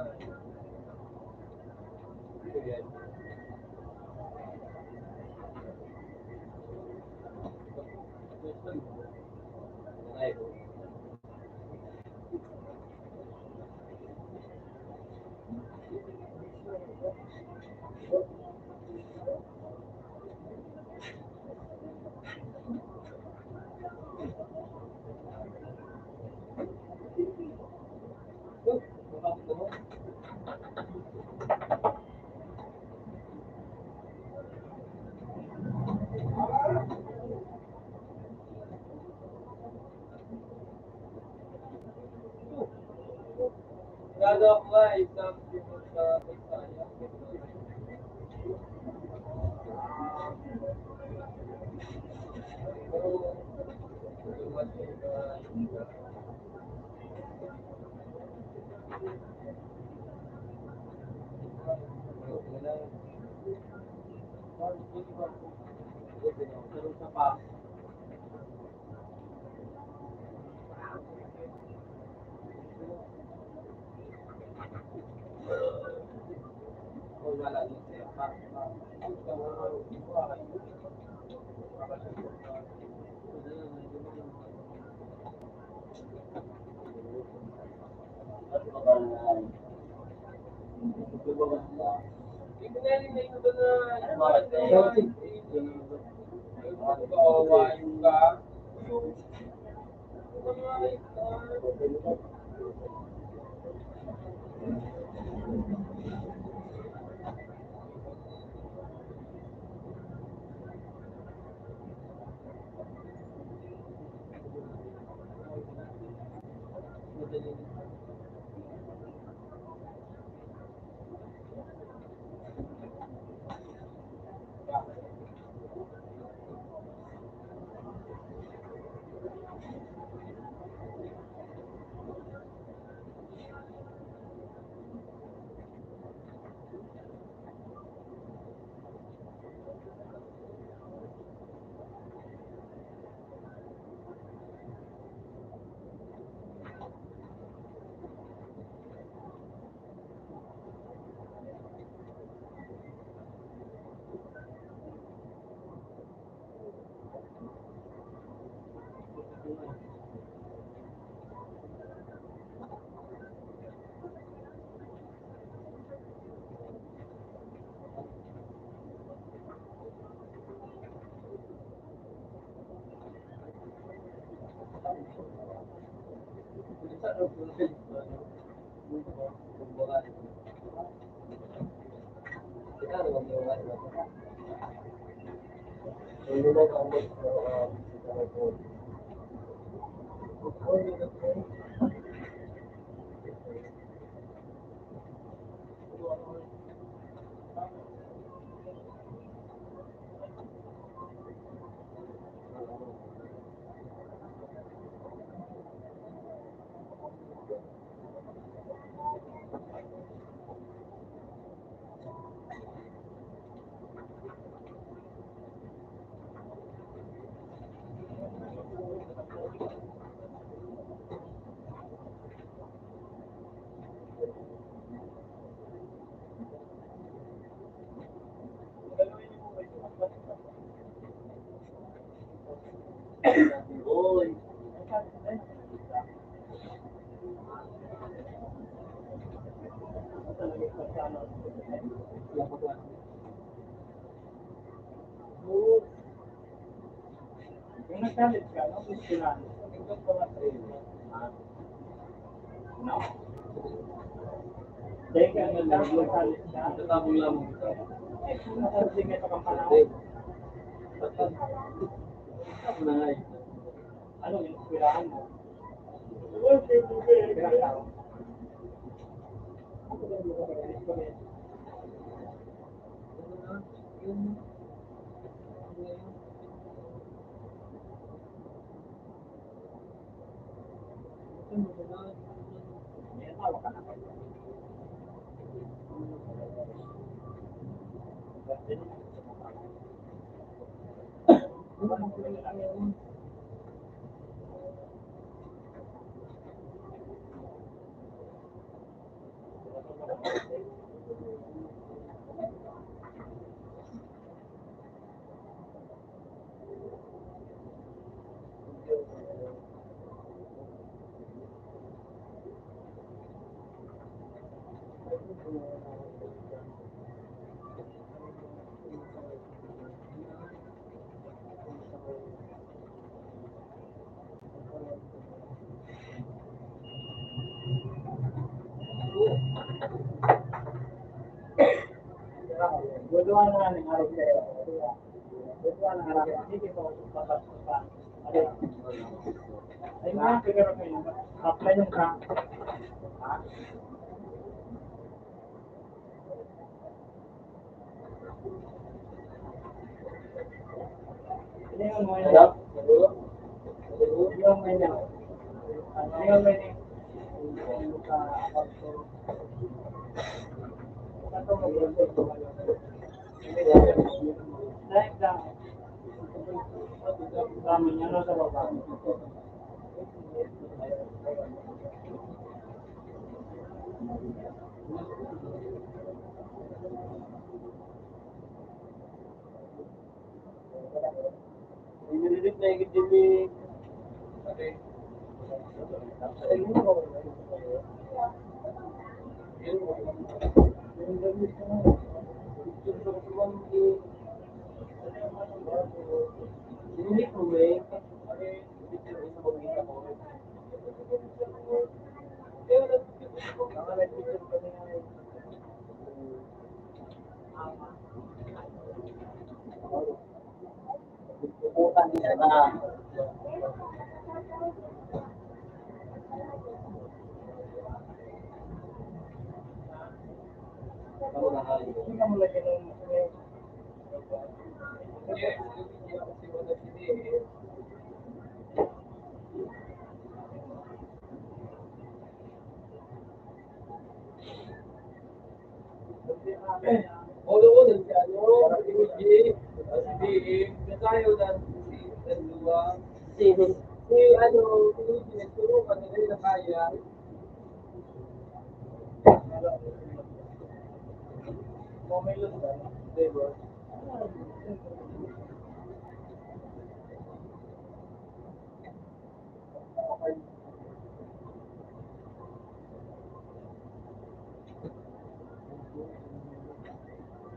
Yung nagsalit ka, no? Gusto na. Ikaw pa nga sa'yo. No? Dahil ka nga lang, nagsalit ka. Ito, tabong lang. Eh, kung nagsalit ka sa kampanaw. Ito na nga eh. Ano, inspirahan mo? Inspirahan mo. Gumawa na nga ng araw sa'yo. Gumawa na nga ng araw. Hindi ko pa. Ay, mga figure ko yun. Apply yung ka. Ha? Hello? Hello? Hello? Sige. Si, ano, si Luigi, nagturo ka nila na kaya.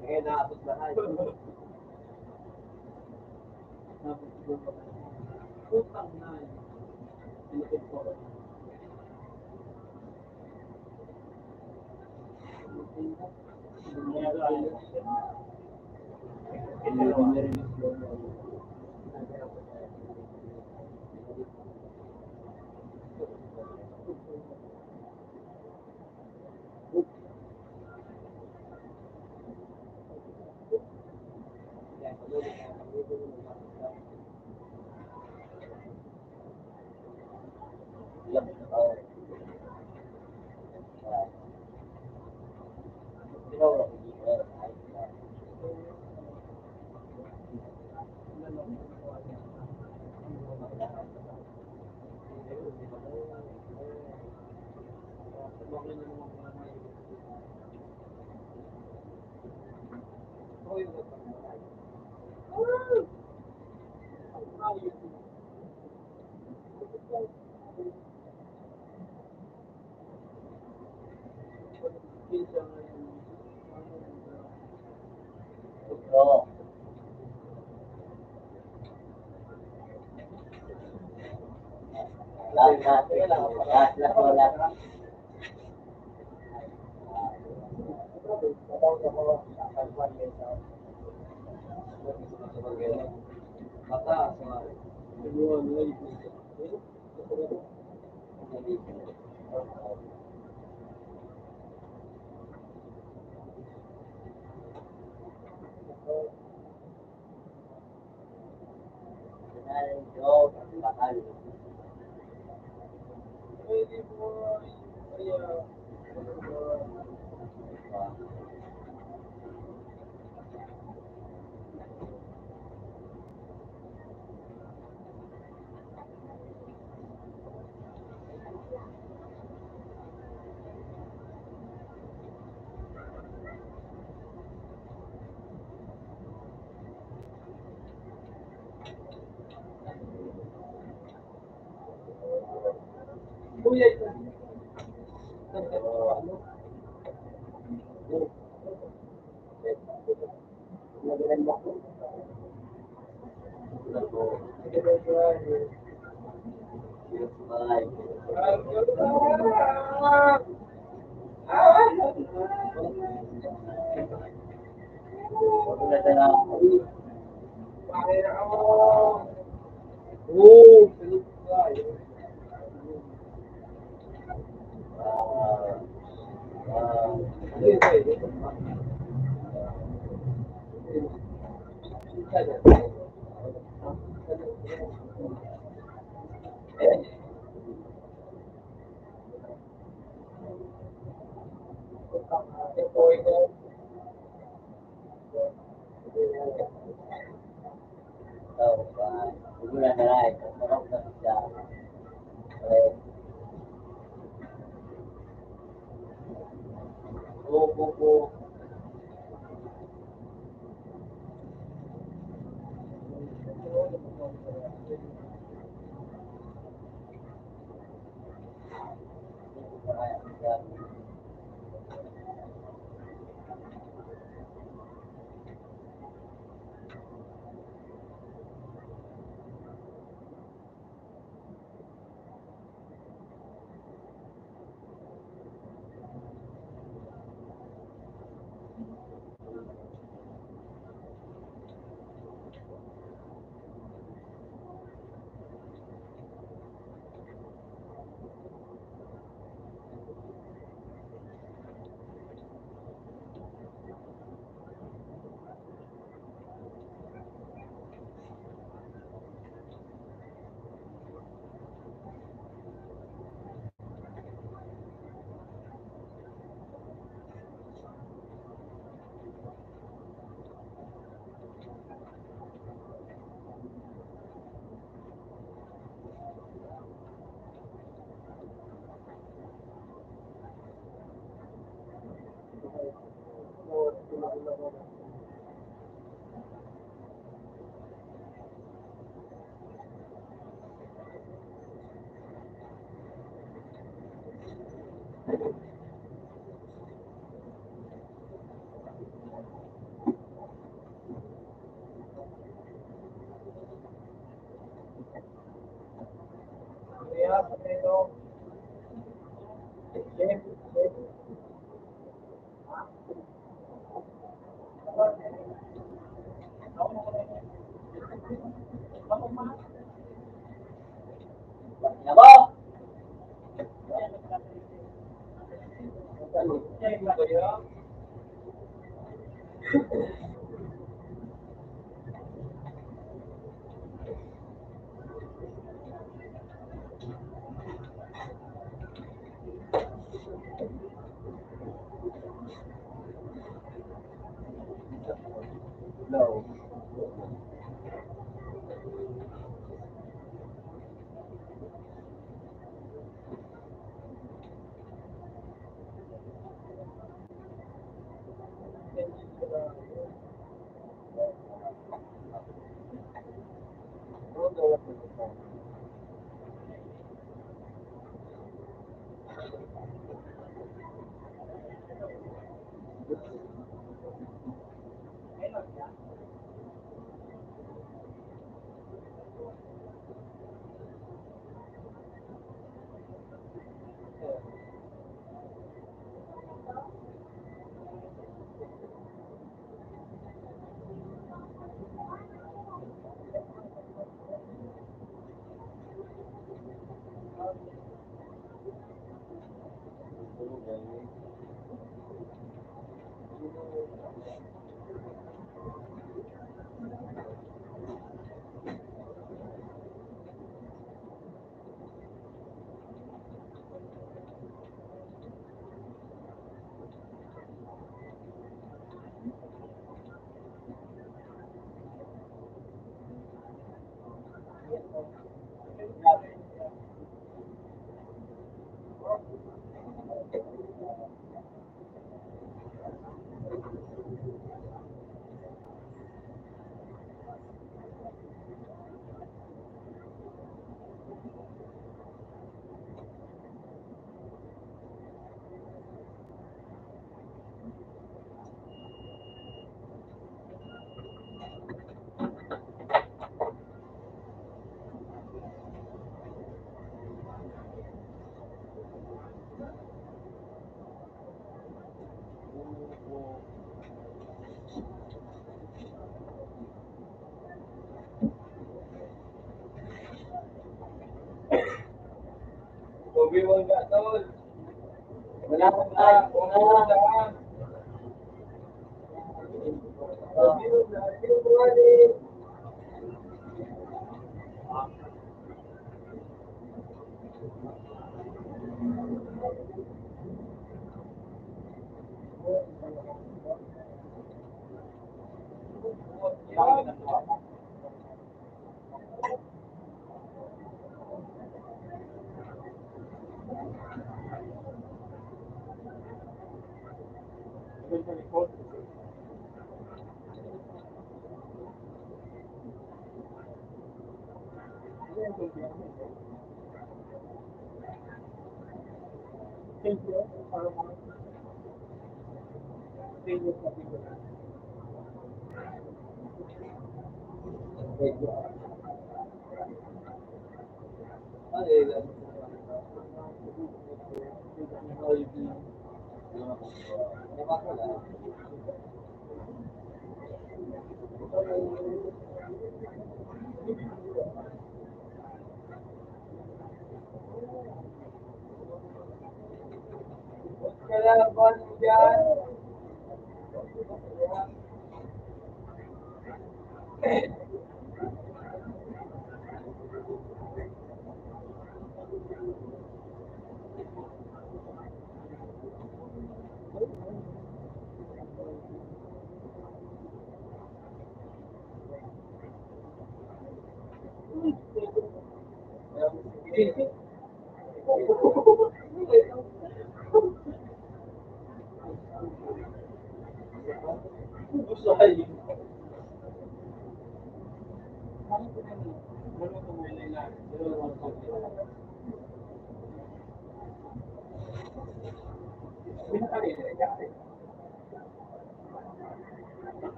Kaya naabot lahat. Utang na.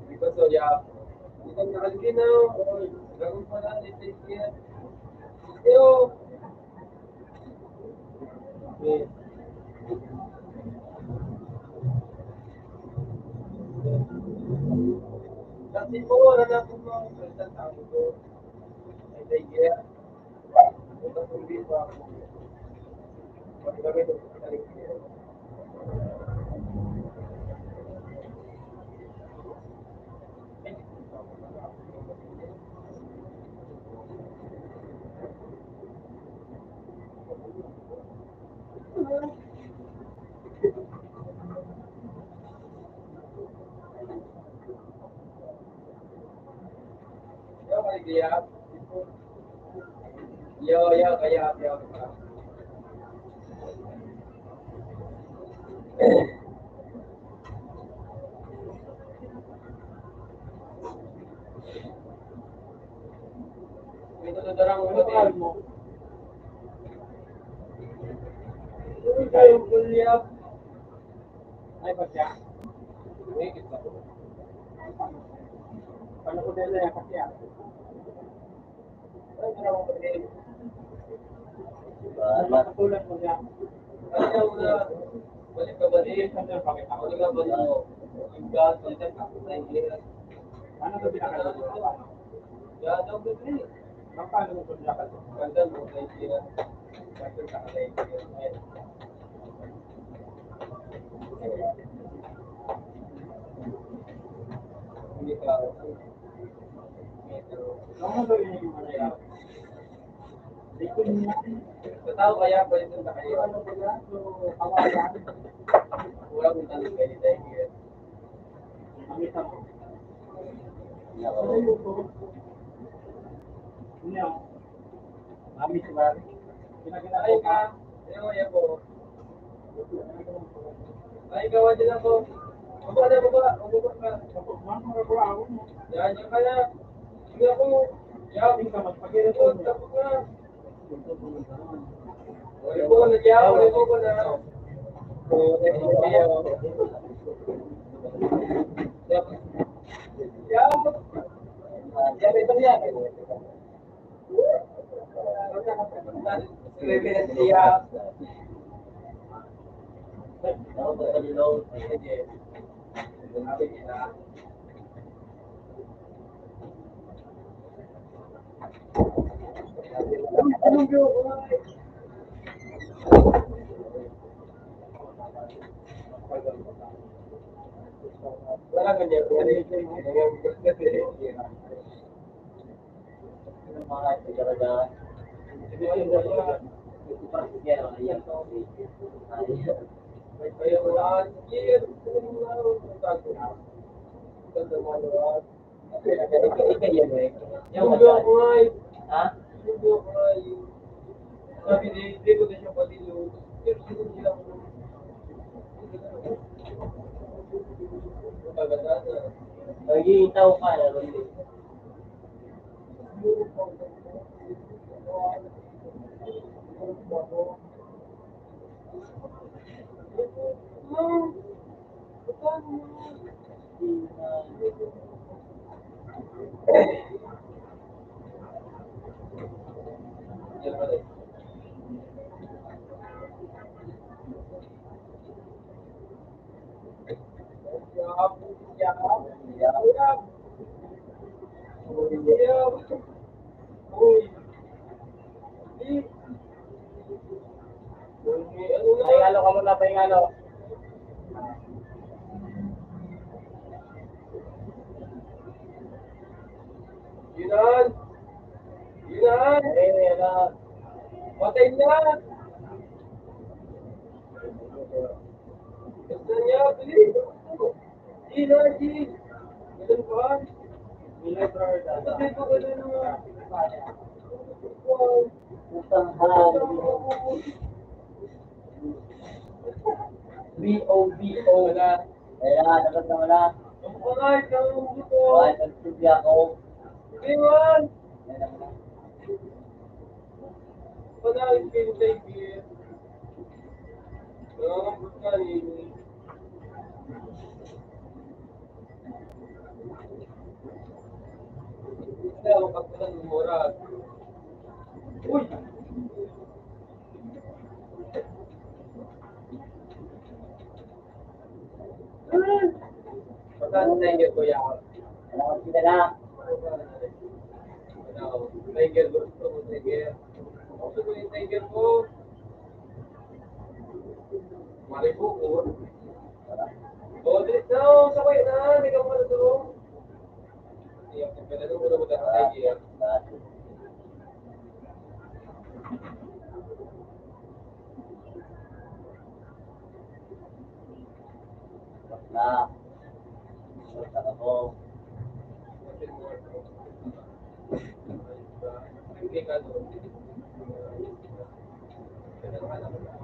Because, so, yeah. Yo, yo, kaya, yo. Ito na darang ulo, eh. Uy, kayo, Goliath. Ay, ba siya? Uy, kita ko. Paano ko dala yan? Kasi, ah. Balik ka, balik. Balik ka, balik. Ano ba pinakalaman? Paano mo pinakalaman? Sa tao kaya, pwede sa kaya. Wala kong tanong kayo, dahil Amin si Mari. Ay, ka. Ayaw, ayaw po. Ay, gawa din ako. Baba na, baba. Baba ka. Yan, yan ka na. Hindi ako. Yan. Tapos na. Ha? Naging tao ka na ron. Pahingalo ka muna, pahingalo. Yun na. Yun na. Eh, yan na. Patay na. Gusto niya, please. Di na, di. Ganun pa. Ang sabi ko, ganun na. Utang na. B O B O. Wala. Kaya, dapat na wala. Ang pangalan ng buto. Wala, nagtubli ako. Iwan. Ayan na. Pangalan ng pinatay, Pierre. Nangangambot ka, Nini. Kaya ang kapunan mo, Mora. Uy! Saan ang tiger, kuya? Salamat kita na. Ano, tiger, gusto mo tiger? Gusto mo yung tiger mo? Mali po, oh. Oh, dito, sabay na, hindi ka pa natulog. Iya, pagkadalo mo na magkakatay, iya. Na. Sa ako.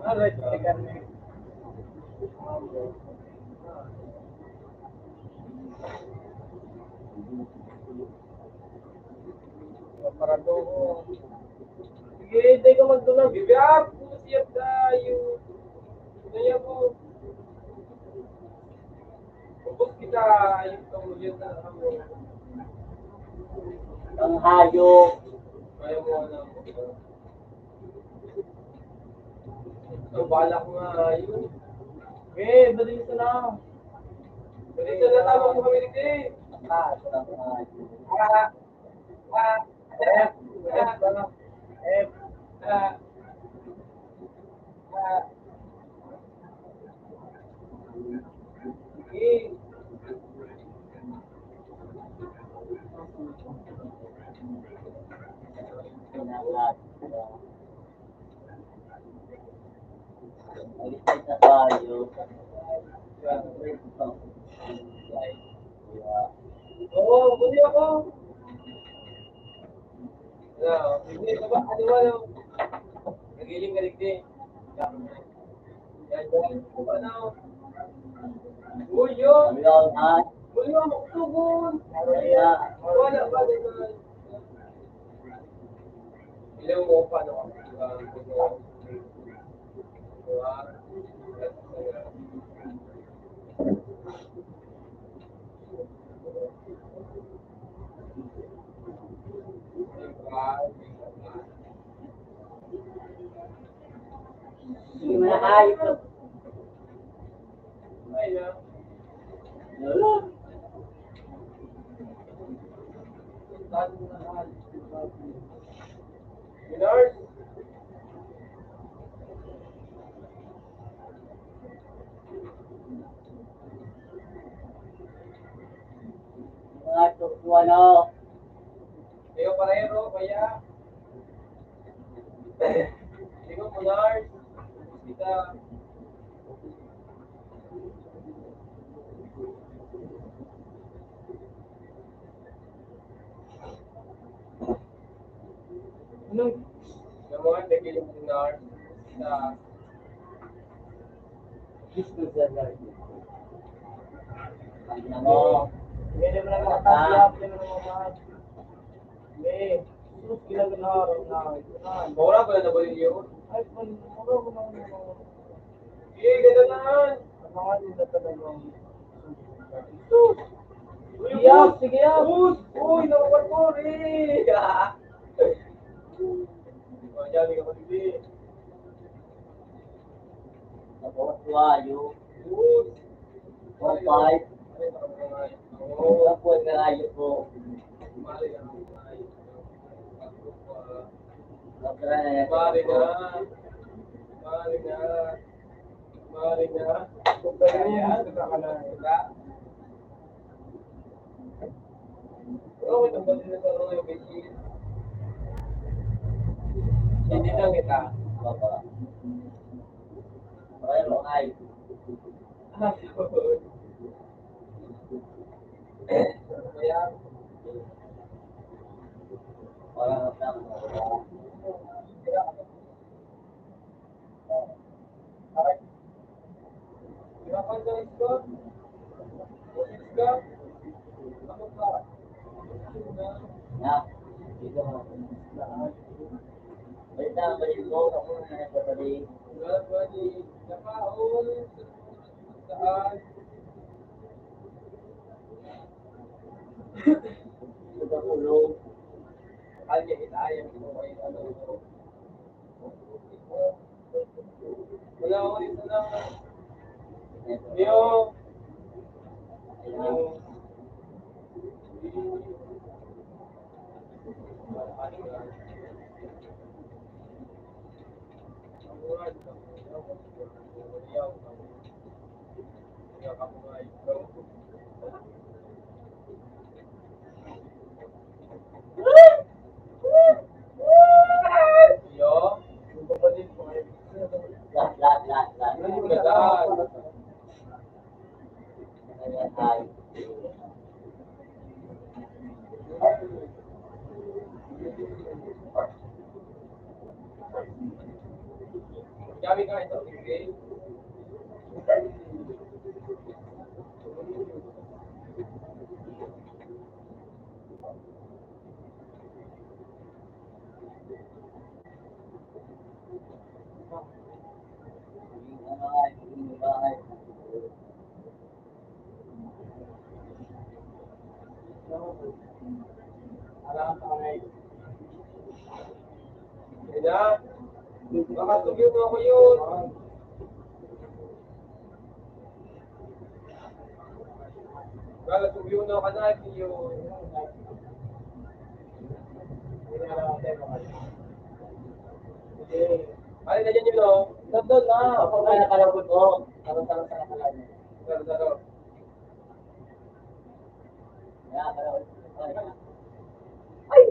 Alright, Paradoho. Sige, hindi ka magdulang. Bibiyag! Pusiyag tayo. Kaya po. Ubus kita. Ayun, kamulian na kami. Ang hayop. Kaya mo, alam mo. Ang balak nga, ayun. Eh, balita na. Balita na, tama po kami, Ricky. Ah, ito na po nga. Ah, ah, ah, ah, ah, ah. Oo, huli ako. Ano, hindi ko ba, ano ba, ano? Nagiling ka, Ricky. Yan, yan. Ano? Uy, yun. Ano, ha? Uy, yun, maktugon. Ano, yan? Wala ba, di ba? Ilang mo pa, no? Hindi mo na kaya ito. Lolo. Minars. Mga tukso, ano? Kayo, parero, kaya. Ikaw, Minars. Kita. Ano? Naman, naging Minars. Sa Gusto sa life. Tignan mo. Hindi naman ang mga tabi, hindi naman ang mga mahal. Hindi. Sus, ginaganahan na. Mura ko na nabalik yun. Ay, mura ko na. Sige, ganda naman. Ang mga nila talagang Sige, sige. Uy, uy, uy, nakuha ko, eh. Uy, dyan, ikaw, sige. Tapos, wayo. Uy. One five. Oo. Tapos, wayo po. Pare na. Pare na. Pare na. Kaya, diba? Okay, tungkol din sa mga yung business. Hindi lang kita. Baba. Pero ay. Kaya, parang Kaya itayan mo ay ano. Wala ko rin sa lang. Yo. Yo. Lahat, lahat, lahat, lahat. Ayan, ay. Kaya, baka sabihin mo ako yun. Wala, sabihin mo ako na yun. Ay, na dyan yun, oh. Nandun na. Ako na nakalabot mo. Tarong-tarong sa nakalabot. Tarong-tarong. Ay!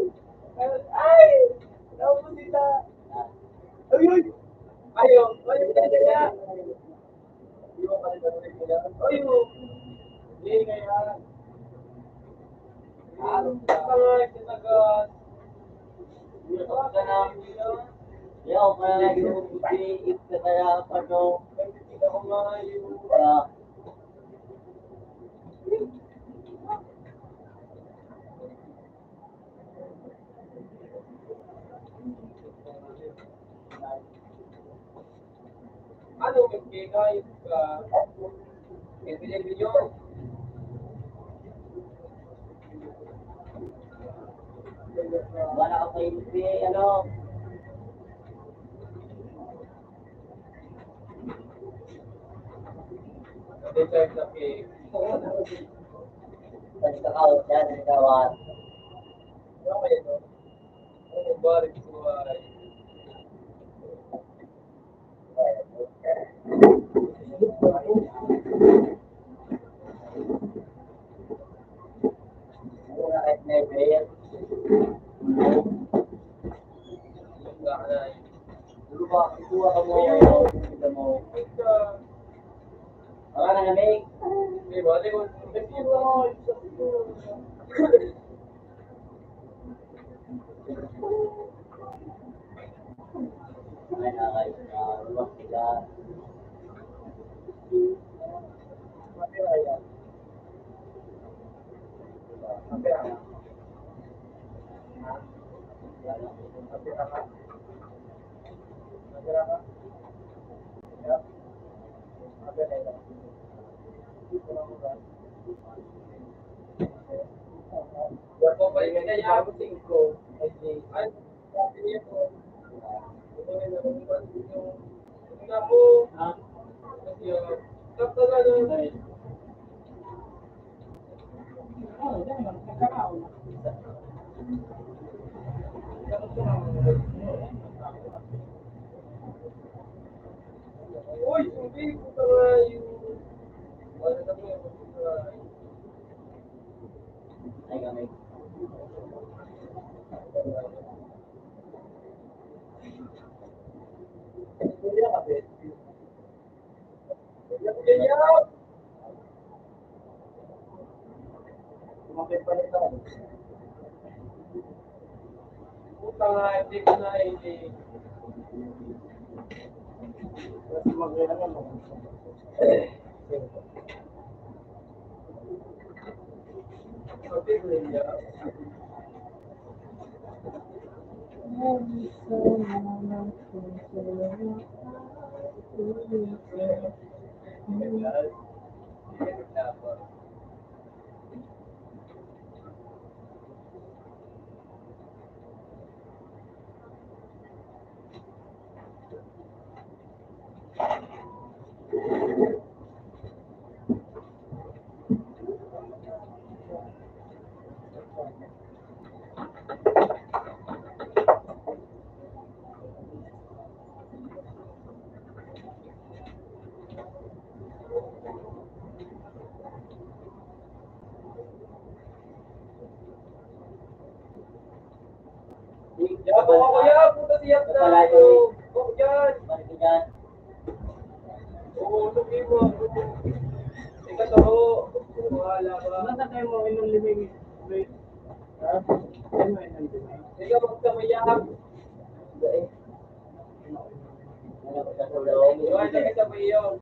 Ay! Naubos sila. Ay, ay! Ayaw! Ayaw! Ayaw! Ayaw! Ayaw! Ayaw! Ayaw! Yaw, kaya nag-uupi, ito kaya, ano, ah, Ano, magbigay ka? Bibili ninyo? Wala ka pa yung ano? Hindi tayo sa cake. Basta ka, yan, ang gawan. Ano kayo to? Ano ba rin ito ay? Kuya, puta siya tayo. Kuya. Oo, sabi mo. Ikaw to. Wala ba? Ano na tayo mo, inom limang. Ha? Ano mo, inom limang? Ikaw, magkamayaan. Iwan na kita, Mayor.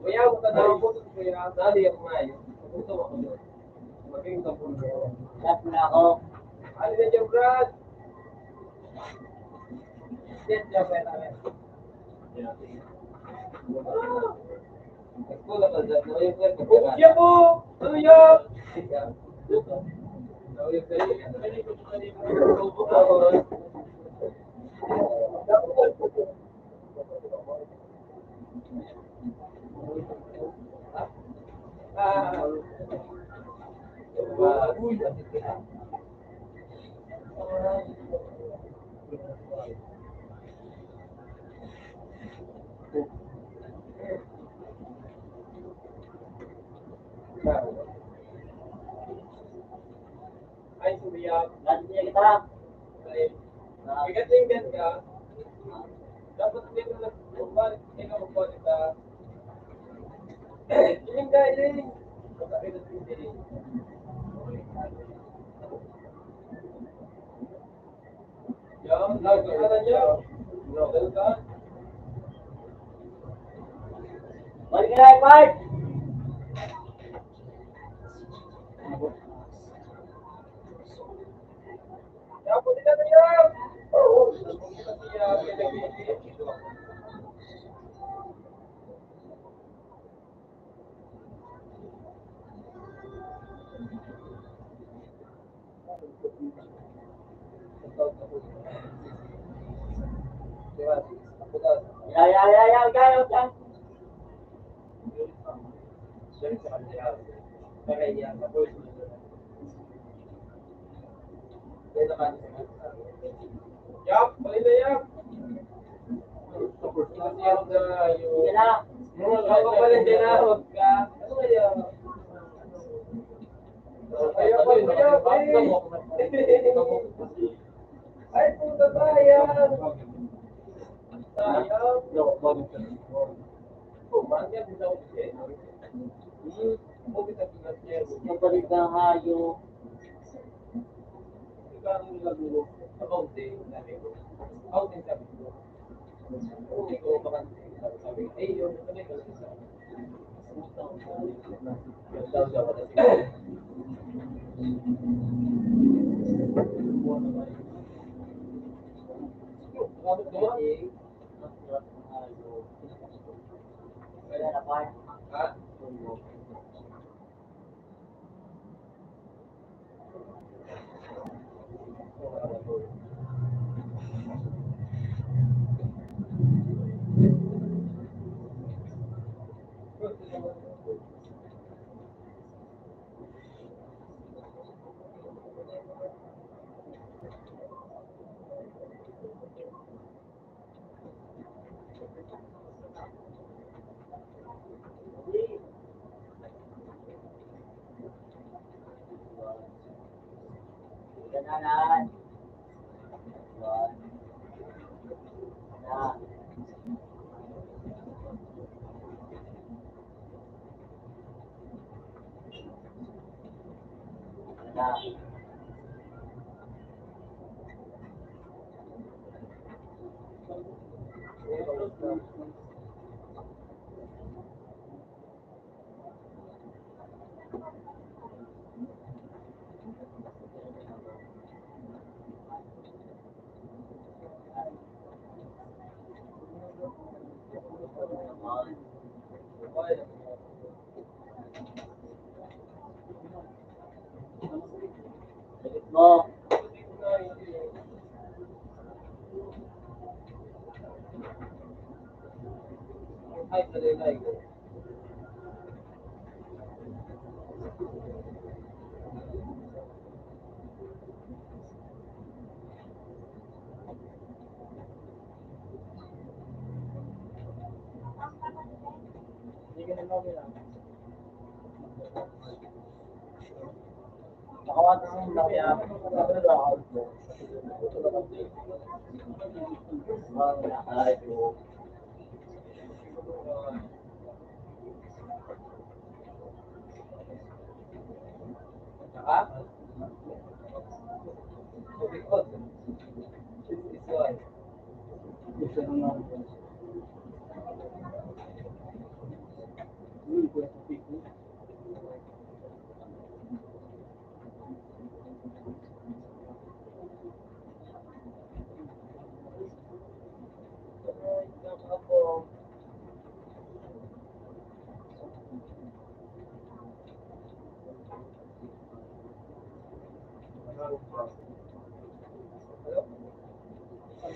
Kuya, huwag ka daw po, Kuya. Dali ako ngayon. Gusto mo ako. Maging ka po, Mayor. Lahat na ako. Ano na dyan, Brad? Yan, yan, yan, yan. Yan po. Ano yan? Ay, sumiyak. Lahat niya kita. Ay, bigat-bigat ka. Dapat dito na umbalik, dito umbalik ka. Iling ka, iling. Basta bigat-bigat, iling. Yan, lagi ka na niya. Balik ka na, Edward! Ya, ya, ya, ya, ya, ya. Yap, balik na, yap. Sige na. Ako pala dyan, ah, huwag ka. Ano kaya? Ayaw, ayaw, ayaw. Ay, puta, sayang. Sayang. Kapalit na hayo.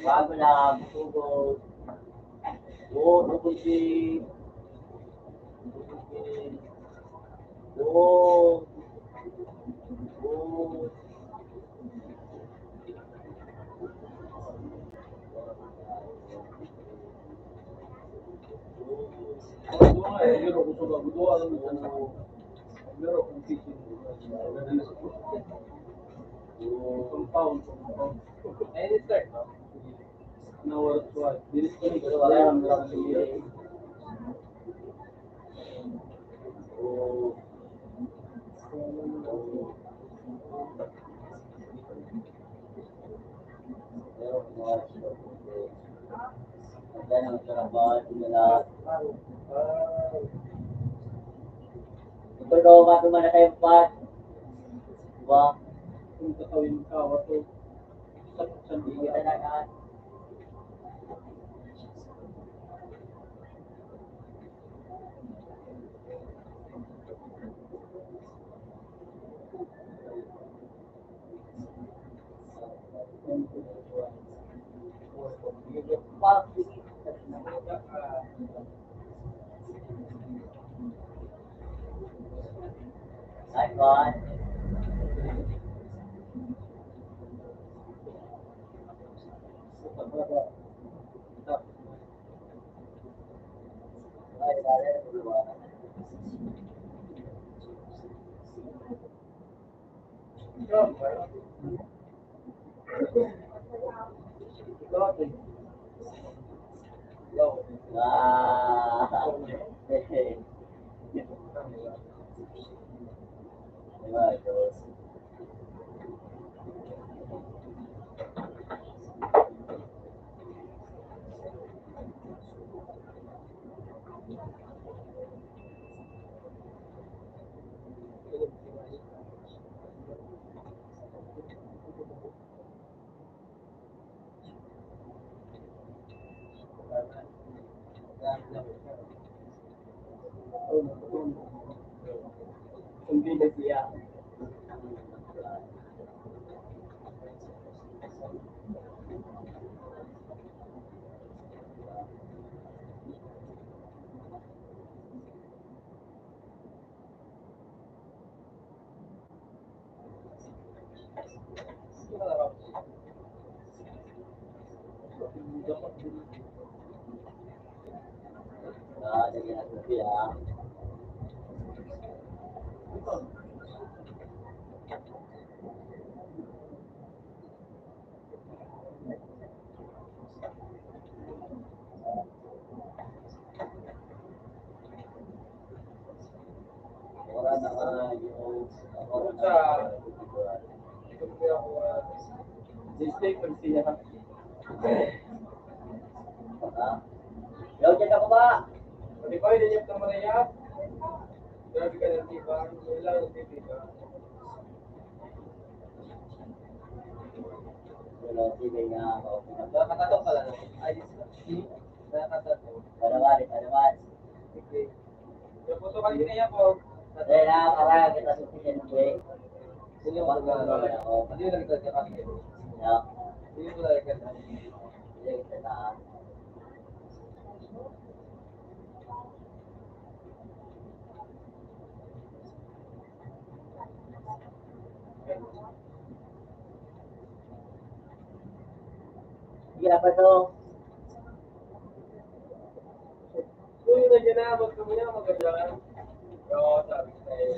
Bago na, busog. Oo, busog si, busog si, oo, oo. Ito daw, matuman na kayo, Pat. Diba? Kung kakawin ka, wato. Sa, sa bigat. Yaw, diyan ako ba? Pwede ba, hindi niya pa Maria? Grabe ka ng tiba. Wala, sige nga ako. Nakakatawa pala, no? Ayos na. Nakakatawa. Palawan, palawan. Sige. Yung puso kanina yan po. Eh, na, para kita sa tingin mo, eh. Sino yung mga, oh, ano yung nagtataka? Yeah. Sino yung mga nagtataka? Hindi, kita na. Sige, apa to? Uy, nandiyan na, magkamaya, maganda. Oo, sabi ko sa'yo.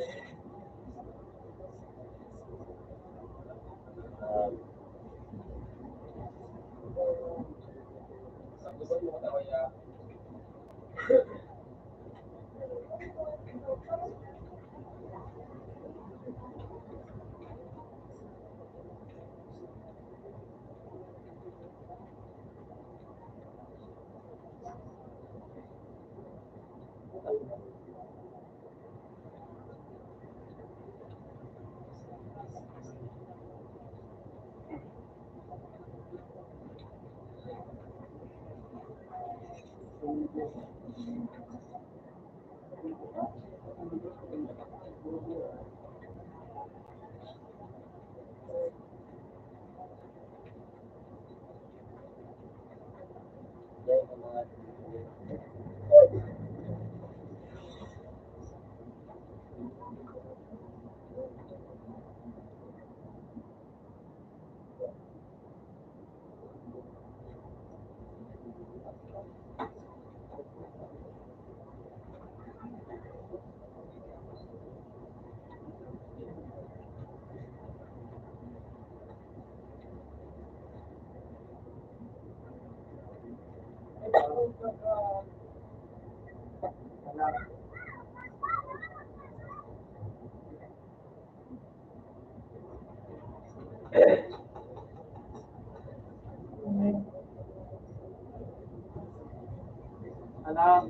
Alam.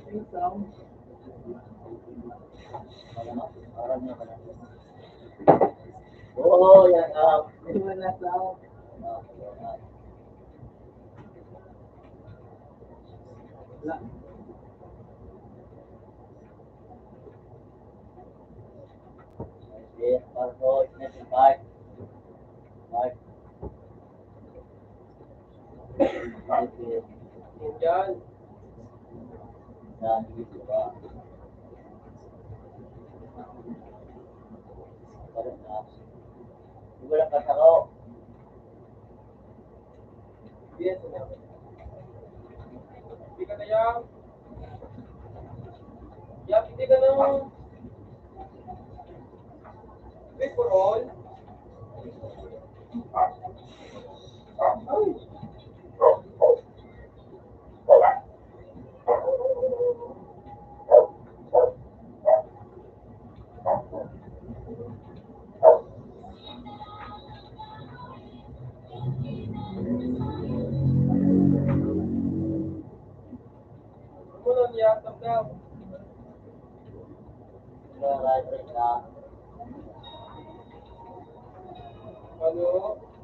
Yung sound. Oo, yan, ah. Yung mga sound. Wala. Yes, Marco, yes, Mike. Mike. Yan. Yan, dito ba? Balik na. Wala pa sa ako. Hindi ka na yan. Yan, hindi ka na. Free for all. Ay. Ano?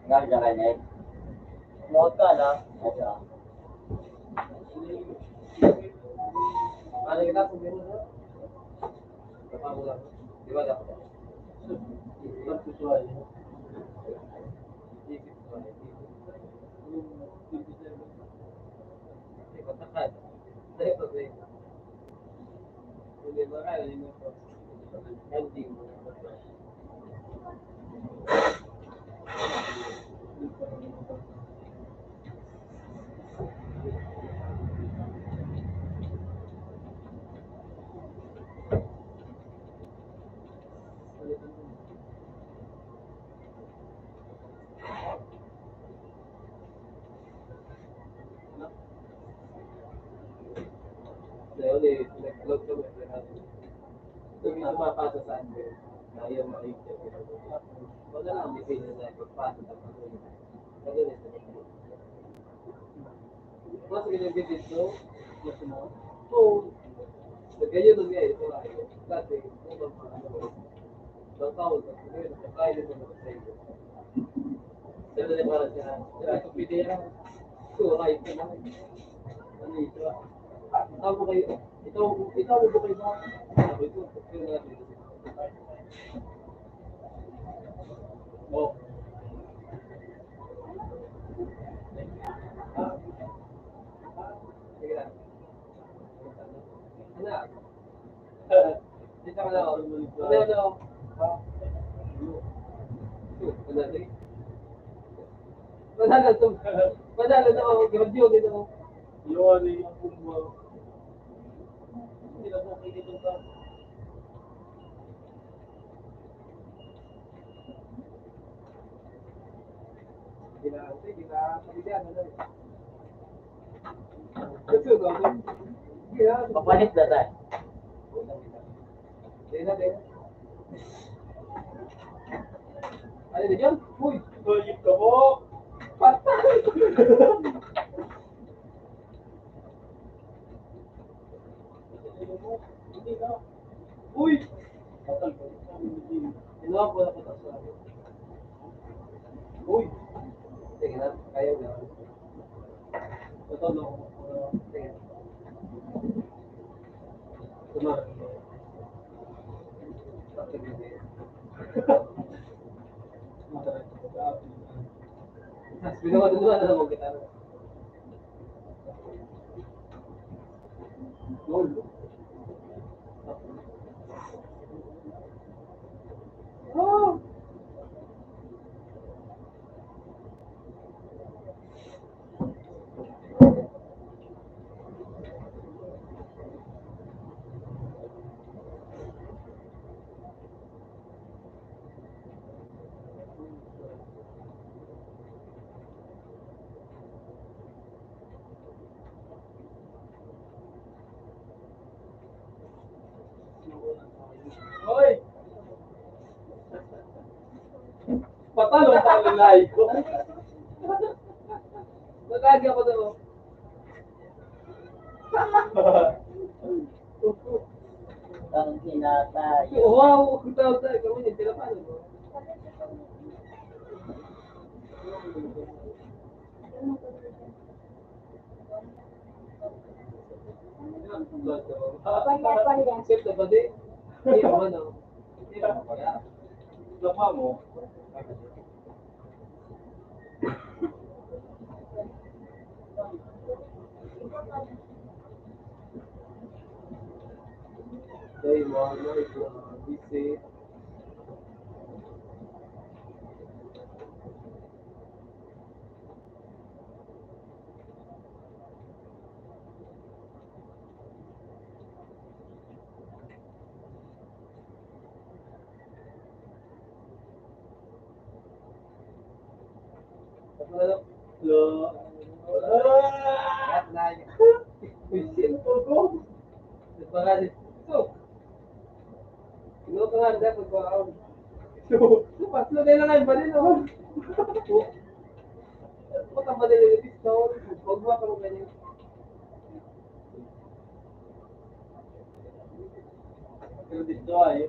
Ngarga ka, Ned. Mawag ka na. Asa? Ano yun ako? Di ba dapat? Mas ginagabit, no? Mas, no? So, nagayon na nga, ito nga, eh. Dati, ano bang mga, ano, bang tao, ngayon, nakakain ito, nakakain ito. Pero na para siya, siya, ito, pwede yan. So, right, ito na. Ano ito, ah? Itaw mo kayo, itaw, itaw mo ba kayo ba? Sabi ko, ito na, ito. Oh. Panalo to. Panalo to. Grabe yun, ito. Yun, yung kumbo. Hindi na po, hindi na po. Papalit na tayo. Ano na dyan? Uy! Uy, ito po! Patay! Uy! Kinuha ko na kita sa Uy! Sige na, kaya na. Ito, no? Sige. Tuma. Mas pinawala na lang ang gitara. Hoy! Patalo tayo, Nay. Nagkagi ako doon. Ang hinatay. Wow! Ang tawag tayo. Kami yung tinapanan mo. Sir, dapat eh. Hindi naman, oh. Hindi naman pala. Diploma mo. Day one, night one, visit. Hello. Hello. Ah! Uy, cellphone ko. Nagpakali. Ito. Ano ka nga, dapat ba ako? Ito. Ito, patlo na lang, bali na, oh. Ito, patlo na lang, ito. Huwag mo ako ganyan. Pero dito ay,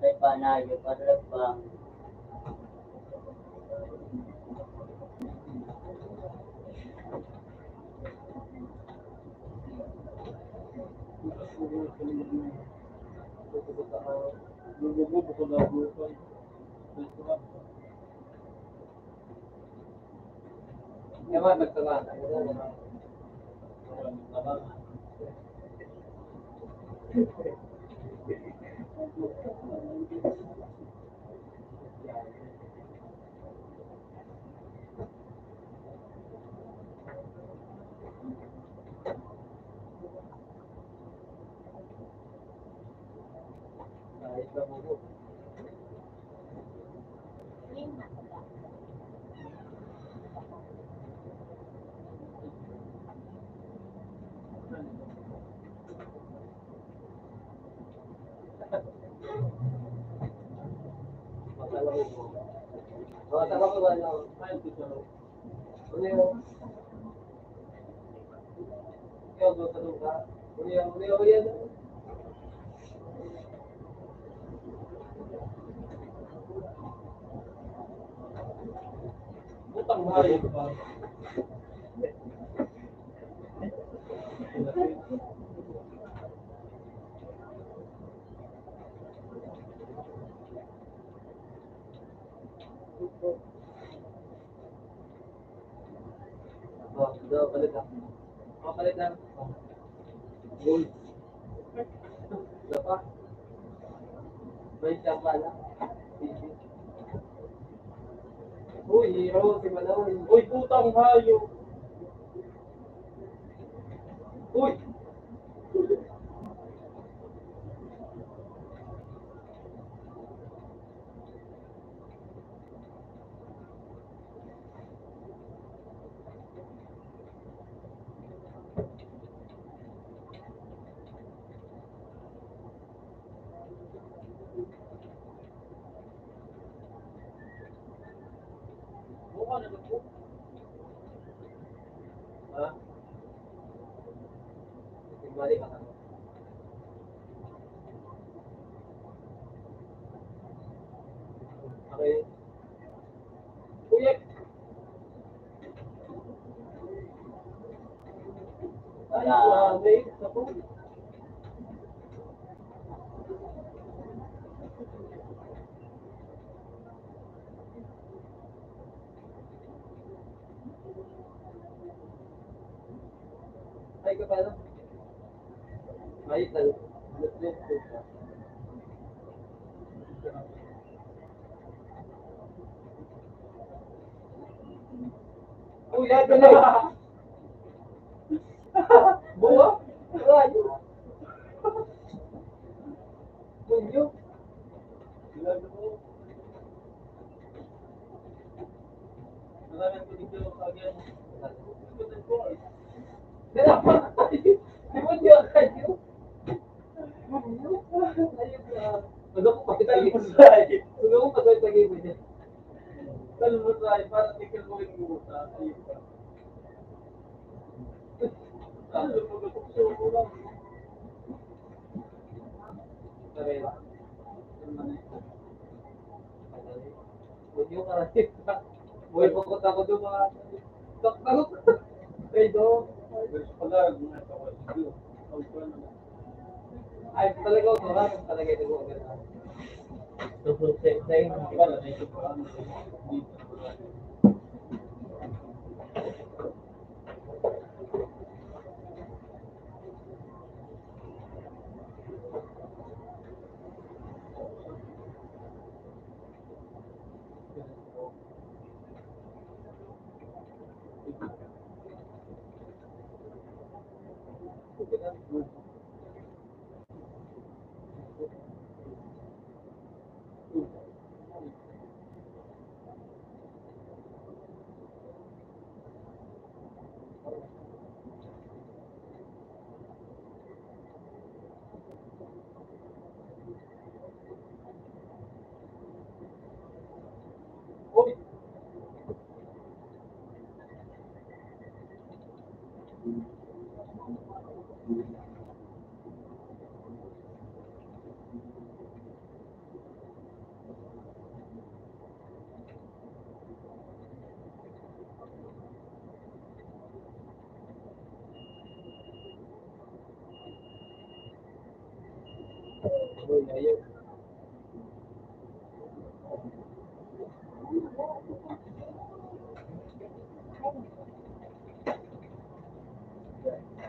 Patay pa na, yung padrag pa. Yaman, nagtama. Oh, ito, palit lang. Oh, palit lang. Oh. Gold. Isa pa. May isa pa na. Uy, hero, si Manoy. Uy, putang hayop. Uy! Balik ka. Okay. Kuya. Ay, ah, may isa po. Ay, kapala. Ay, tal-, Kuya, dali. Buwa? Rayo. Bunyo. Dala pa tayo. Demonyo kayo. Bunyo. Ayun na. Wala ko pa kita. Wala ko pa kita. Talbos ay para tingnan mo yung buta. Ayun pa. Ano, pagkakapsyo ko lang. Uy, pakot ako doon, mga doktor. Ay, do. Ay, talaga, doktor, talaga ito, doktor. Double check tayo, mga pala, may doktor.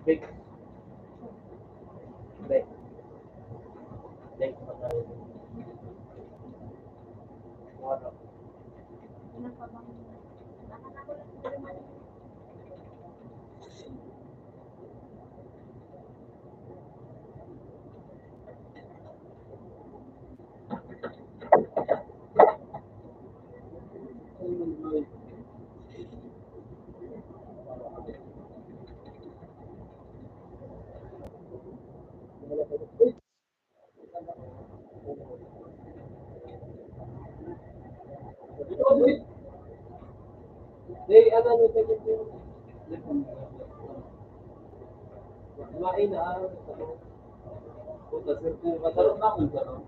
Big. Big. Big. Wala. Hey, ano, ano, ano, ano? Kumain na, ano, puta, sir, kung matarong na akong gano'n.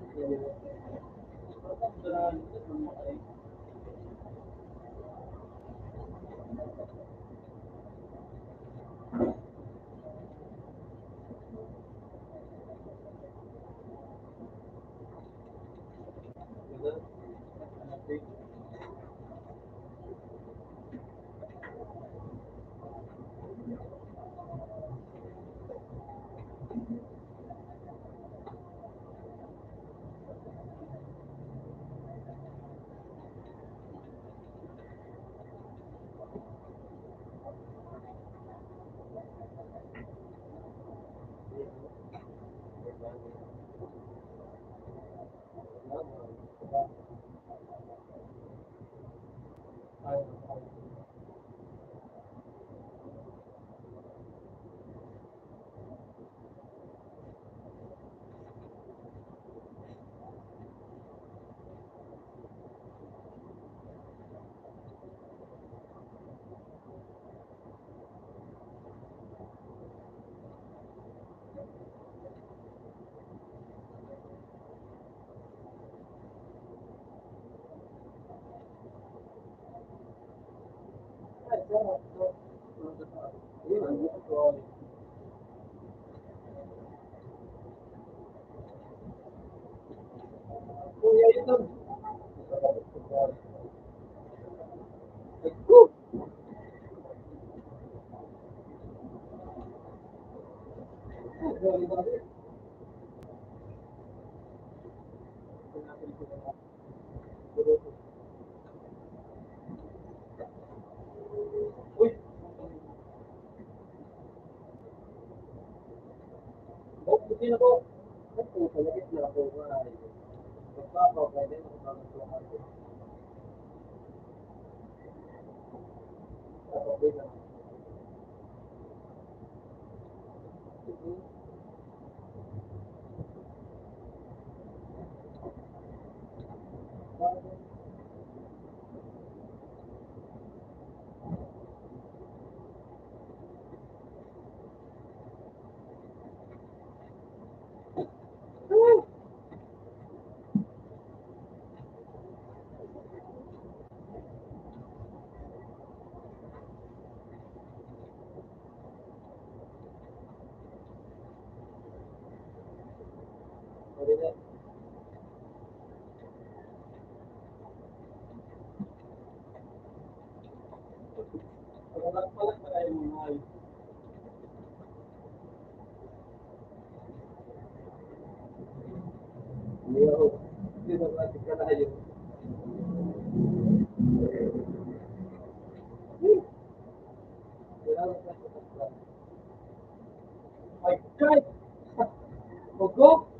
My God! Ogo! Ogo!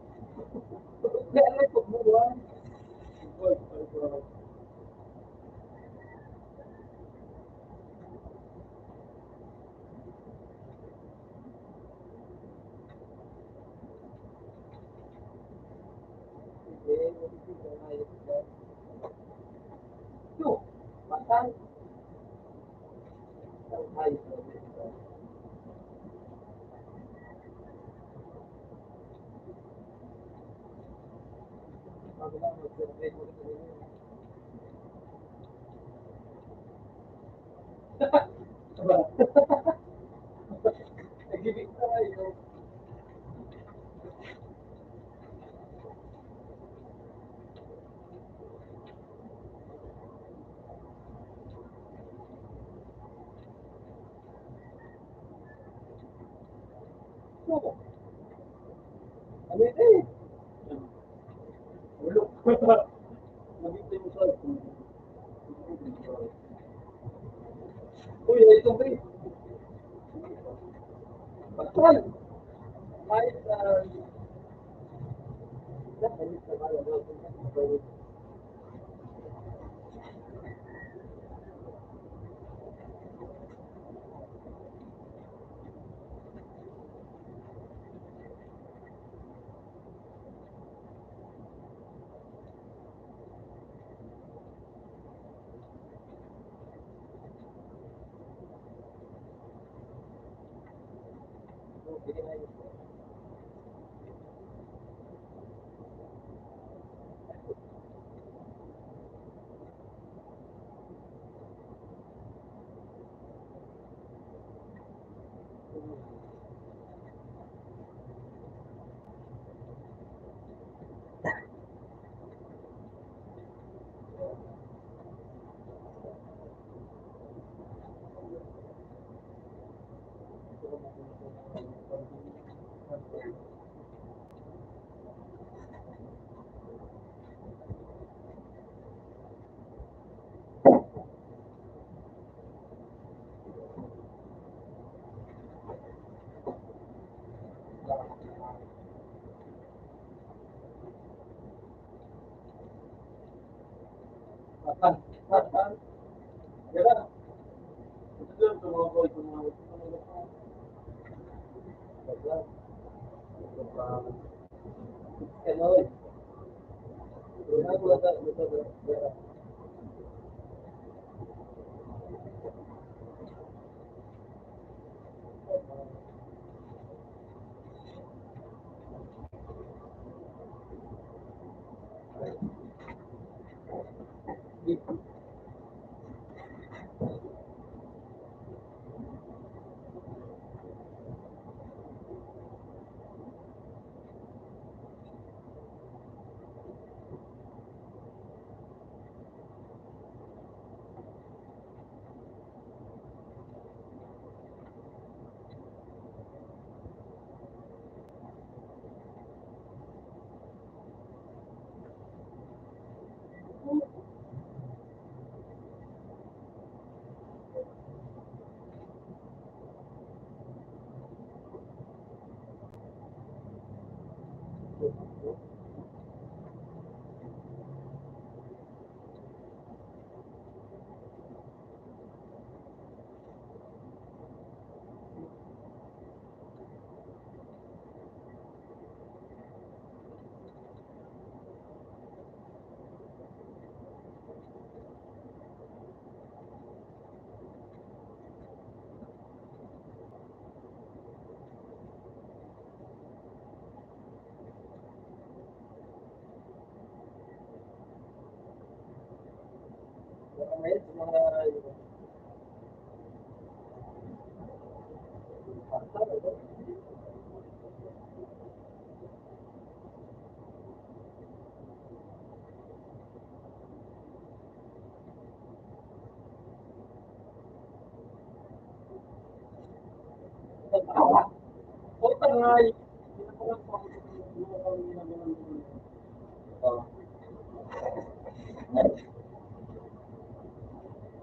Uy, ito, pre. Patay! Kahit, ah,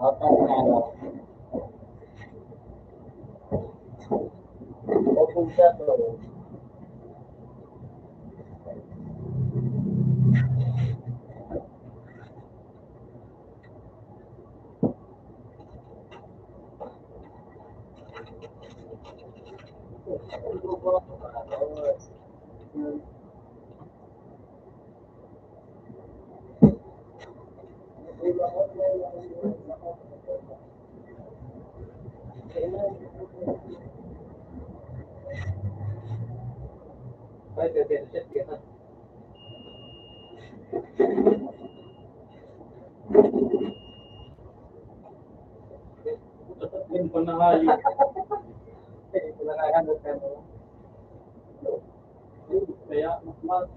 Apat na ano. Open siya to. Yung panahayo. Kaya, mas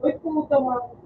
Uy, puta, man.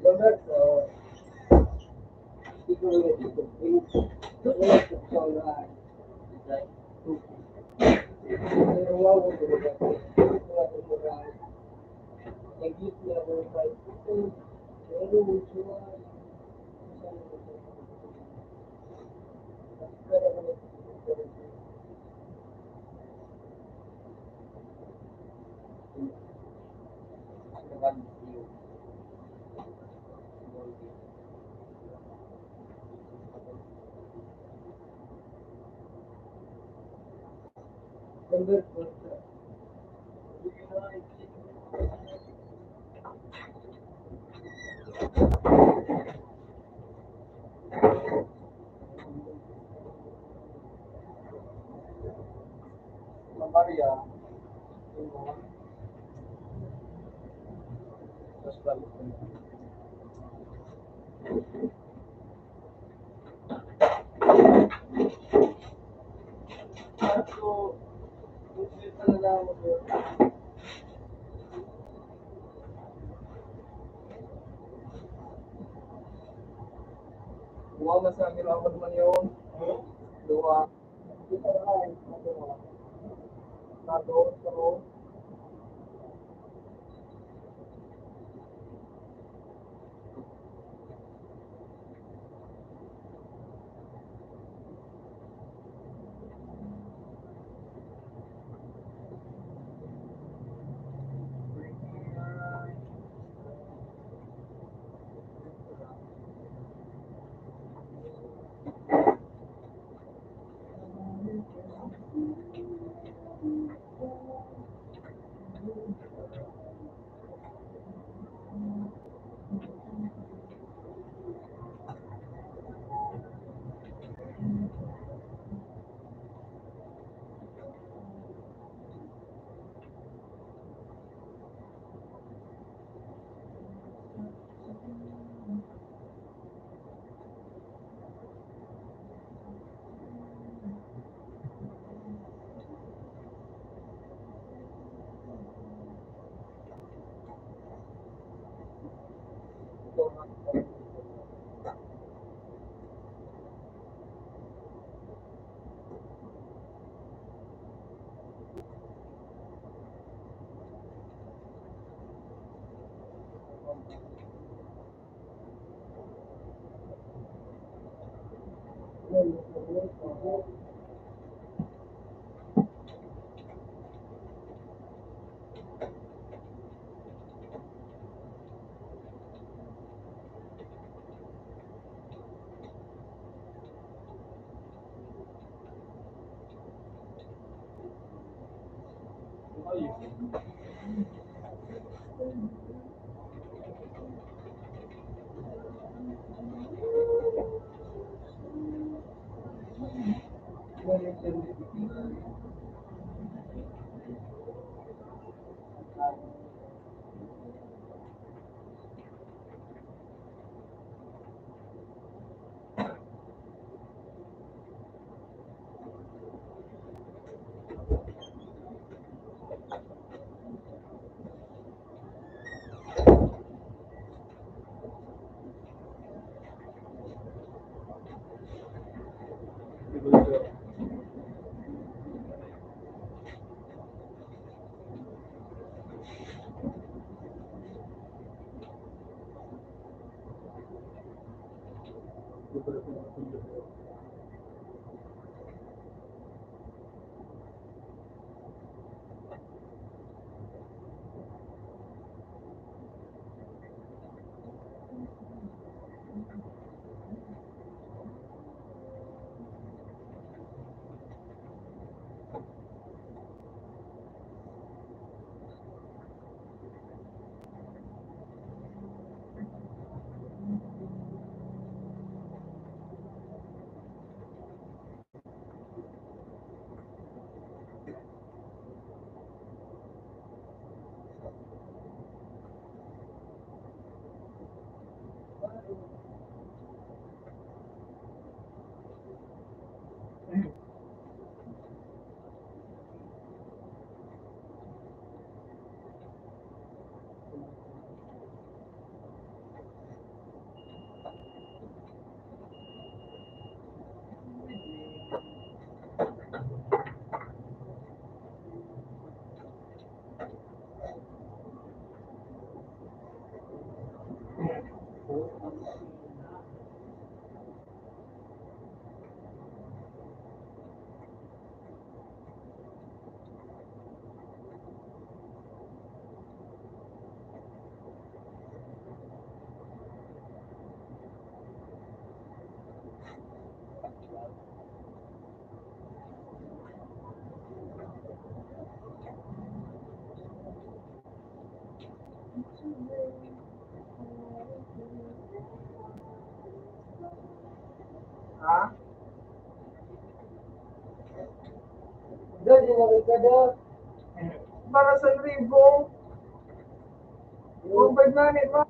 Robert, so, Duwa man sa ginawa man yun. Duwa. Tatlo, tatlo. Para sa libo. Kung pwede na ni ma.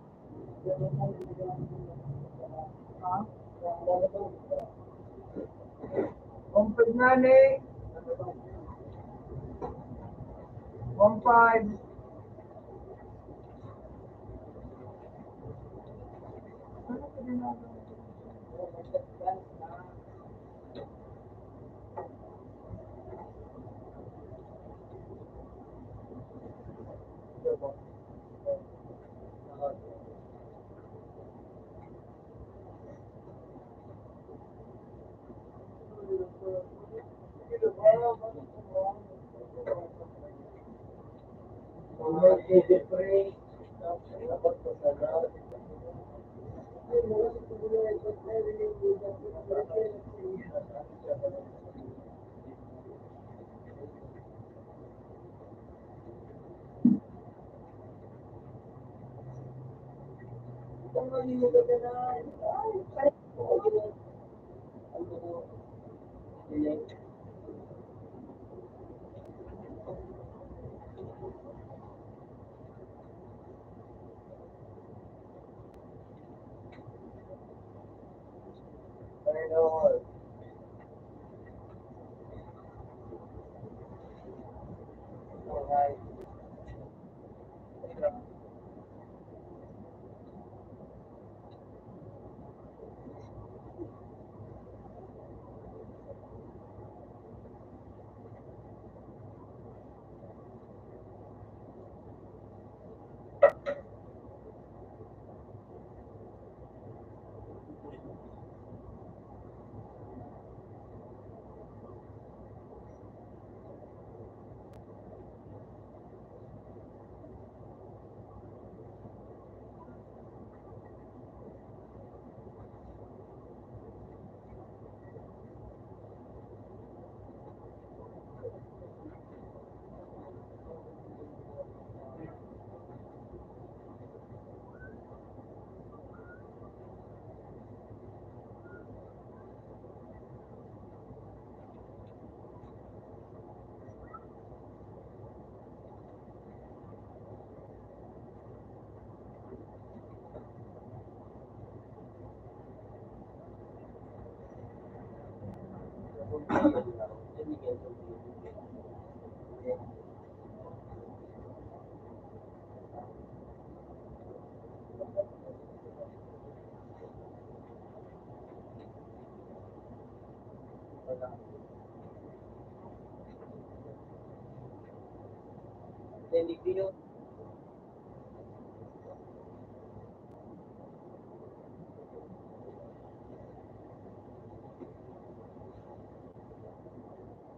Ha? Kung pwede na ni. One five.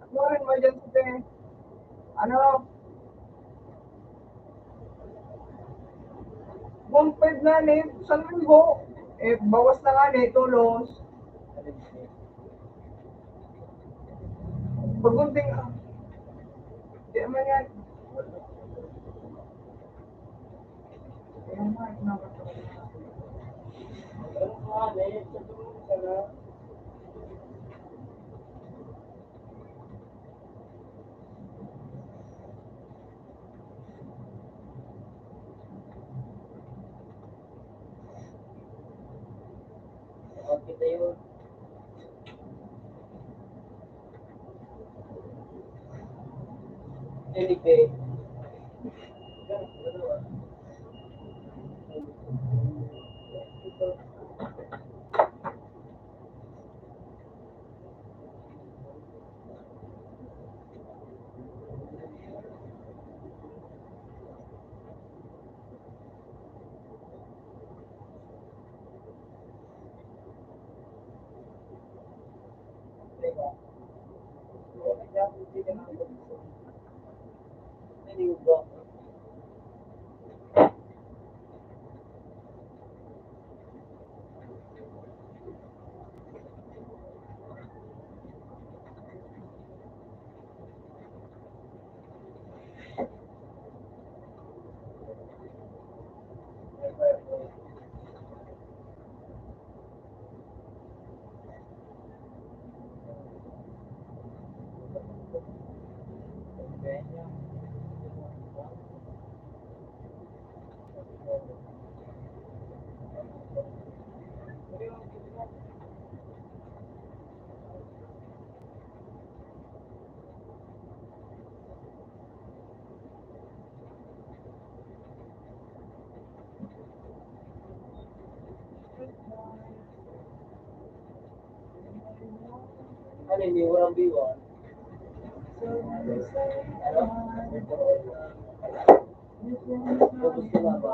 Ano rin mo dyan, sir? Ano? Kung pwede na ni, sa linggo, eh, bawas na nga ni, tulos. Pagunting, ah, di naman yan. Ano, hindi, walang biwa. Ano? Tapos na ba?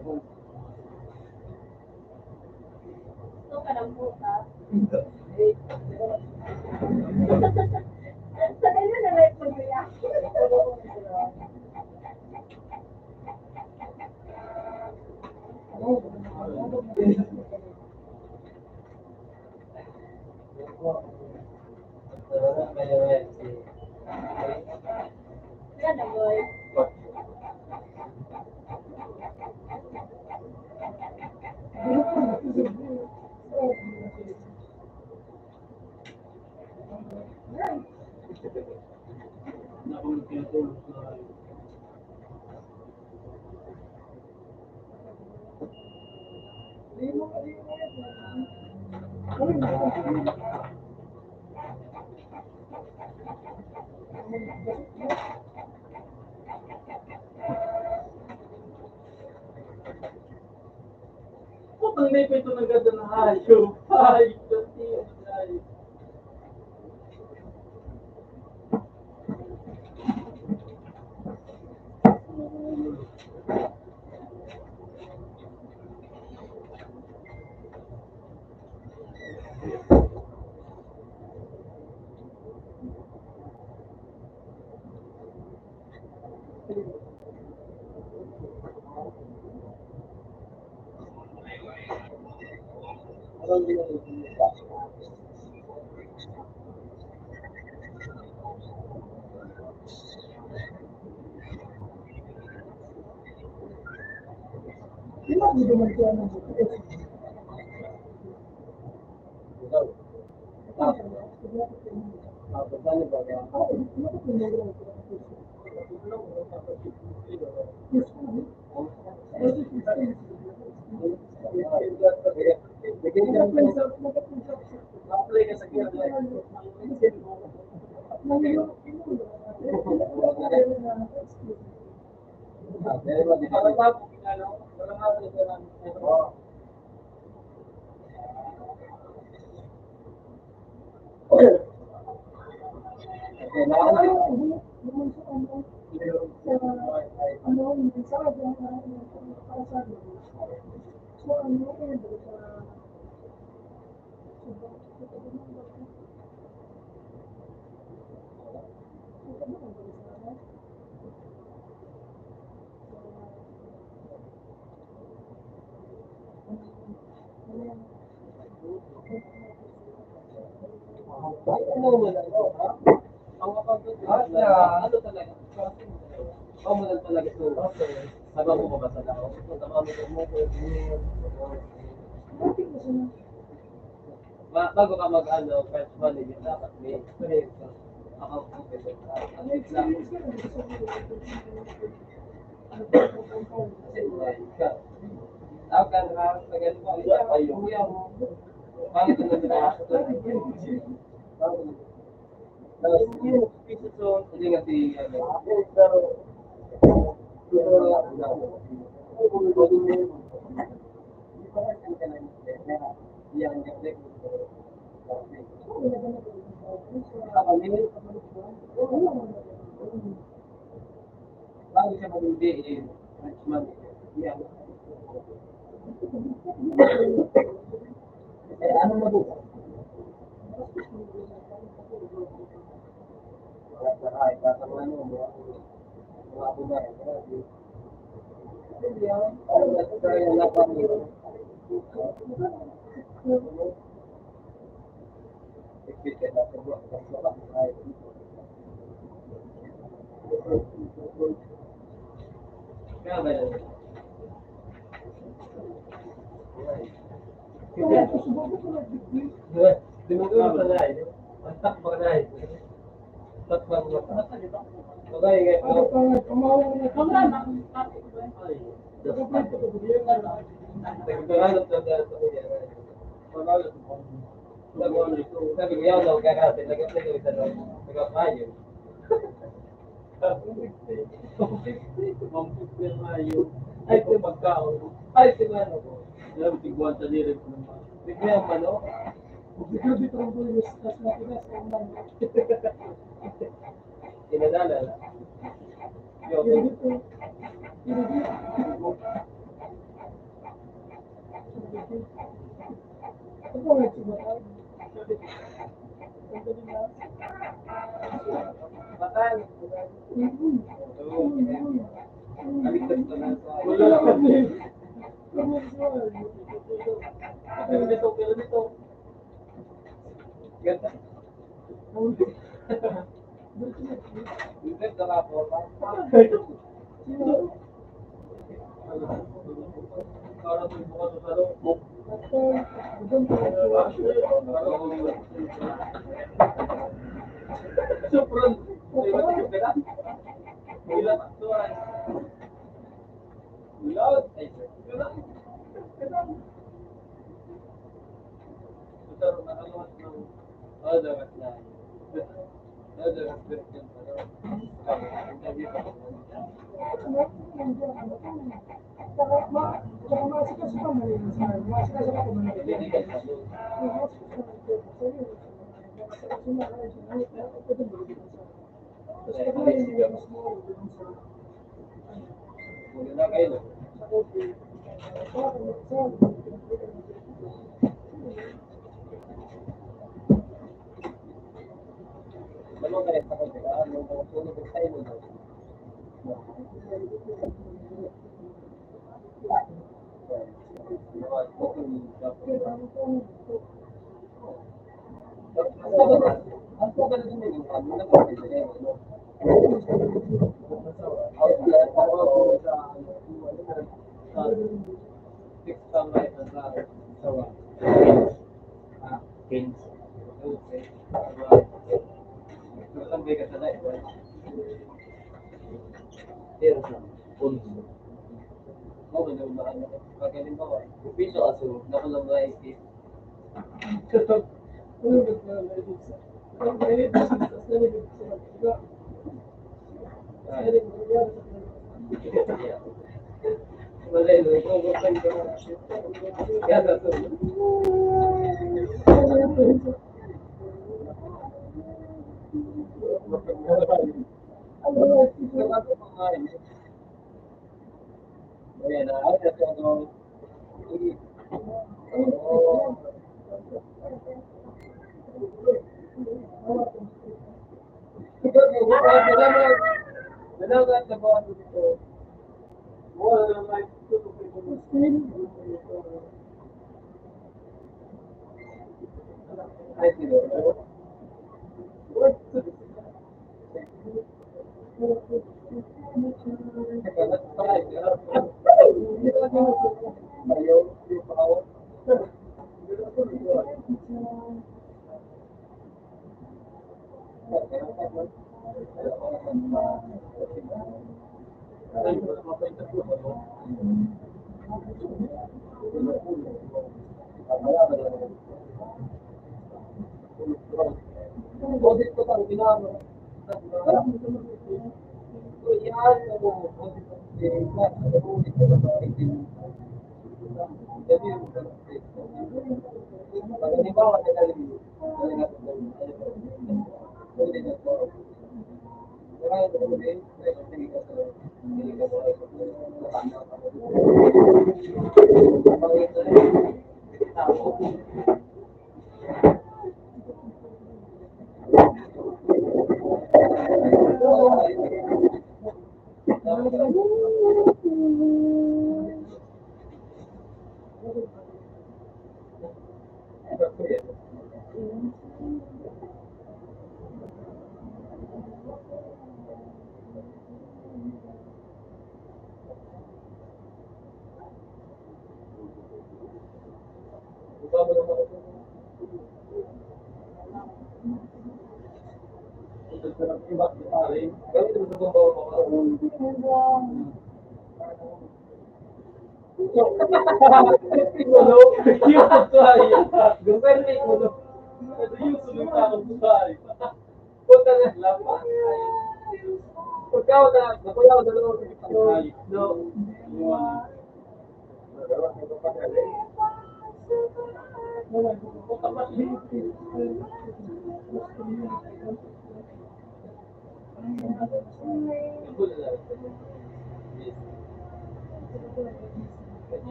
Gusto ka ng butas? Sa ganyan na lang pag-react. Putang ina, ito na ganda na hayop. Hayop na siya, hayop. Ano talaga? Ano talaga? Ikaw mo lang talaga ito. Habang mo mabasa na ako. Tama mo mo. Ba- bago ka mag-ano, French manager, dapat may experience ka. Account officer ka. At least lang. Kasi, uh, ikaw. Tawag ka na, tagal mo, ikaw, ayaw. Bakit ka nagkakaroon? Hindi nga si, ano, Bago siya mag-M B A, eh, Frenchman, eh. Yan. Eh, ano na po? Ay, tatama mo, mga, mga bunga, eh. Hindi, ah. Ano, that's very, ano, Tinuturo sa lahat. Ang takbo na eh. Takbo na. Okay, okay. Nagkakalap na dahil sa kuya. Sabi ko, "Yaw daw, kaya kasi nag-, nag-, nag-, nag-, Ay, ito yung pagkaon. Ay, ito yung ano ko. Alam, tiguan sa lirik ko naman. Tignan yung manok. Tignan dito ang buyos, tas matigas ang manok. Pinadala na. Yo. Tignan dito. Tignan dito.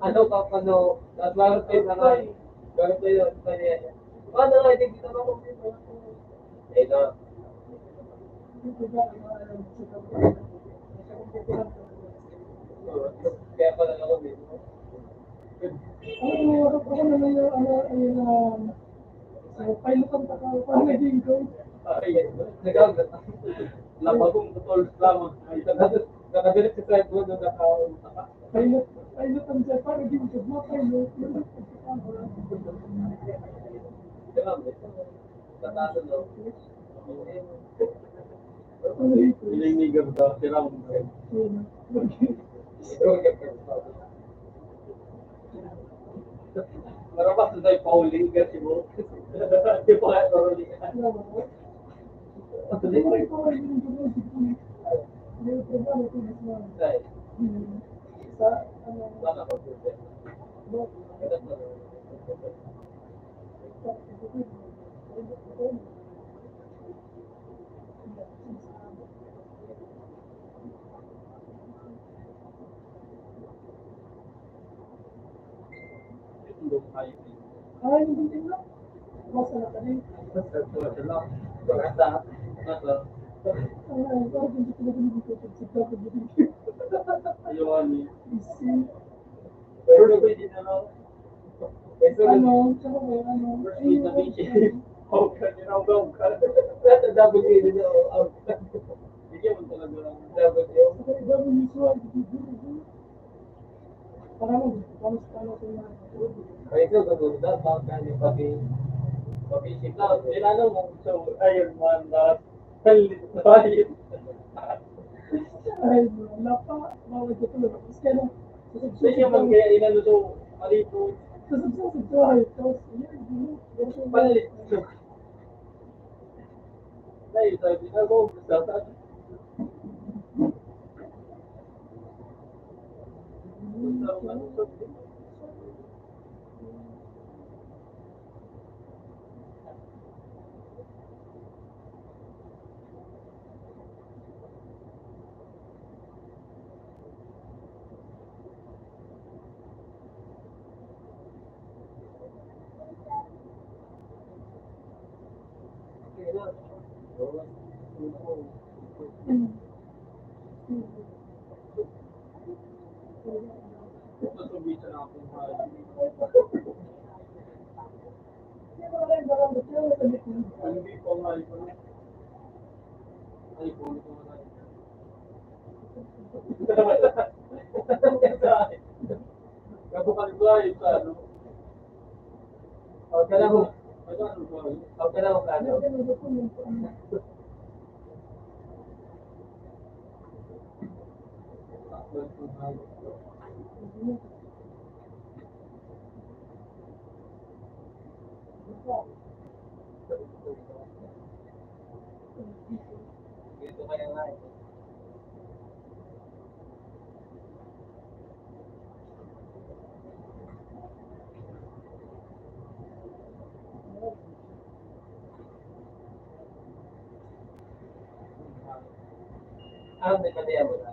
Ano pa, ano, nagmaro tayo na nga. Garo tayo, ano pa niya. Ano nga, hindi kita makumpleto. Eh, no. Kaya pala ako dito. Oo, ako, ako na lang yung, ano, yung, um, so, pilot ang taka, paano naging ko? Ah, iya. Nag-, labagong totoo lamang. Ay, nakadirect sa side mo, naka-, Pilot, pilot ang siya, paano naging ko? Mga pilot. Grabe. Pininigan ka, siram. Marabas na tayo, pauling ka, si Bo. Di pa kaya pauling ka. Ay. Baka pa po. Ay, hindi din na. Basta na kami. Basta na. Basta na. Ay, parang hindi ko na pinag-ikot sa dapat mo din. Ayaw, ani. Isi. Pero na pwede na, no? Ito na. Ano, tsaka ba, ano, first week na ayun, beach. Ano. Hawak ka, tinawag ka. Lahat ng W yun, oh, out. Bigyan mo talaga ng W. Sa W, so, ay, bibigyan mo. Para mo, kamusta na sa mga. Ay, ito, gagawin na, baka yung pati, pati isip na. Kailangan mo, so, ayun, man, lahat. Palit, palit. Ay, wala pa. Bawal ko tuloy. Tapos kaya lang, susubsub. Kaya man kaya inano to, malipot. Susubsub sa bahay. Tapos, yun, yun, yun. Palit. Dahil sabi na ko, basta sa Kapag live sa ano? Pagka lang, pagka lang, pagka lang. Ah, may pati ako na.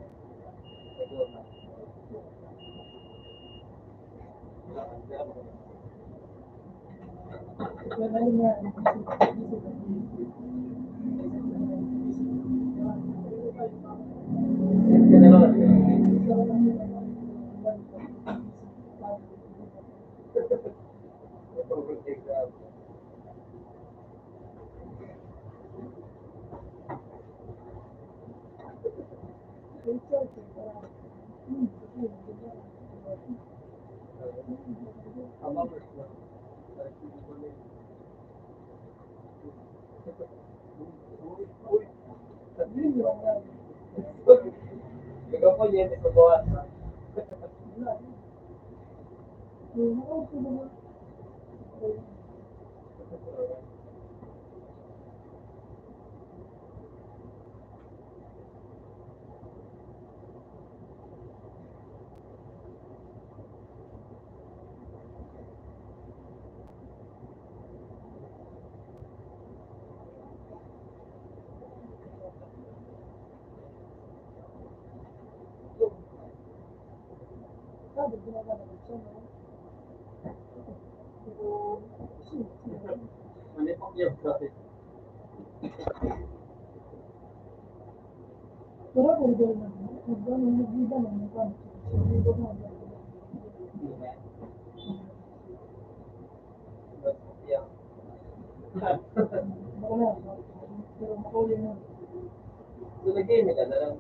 So, nag-gaming ka na lang.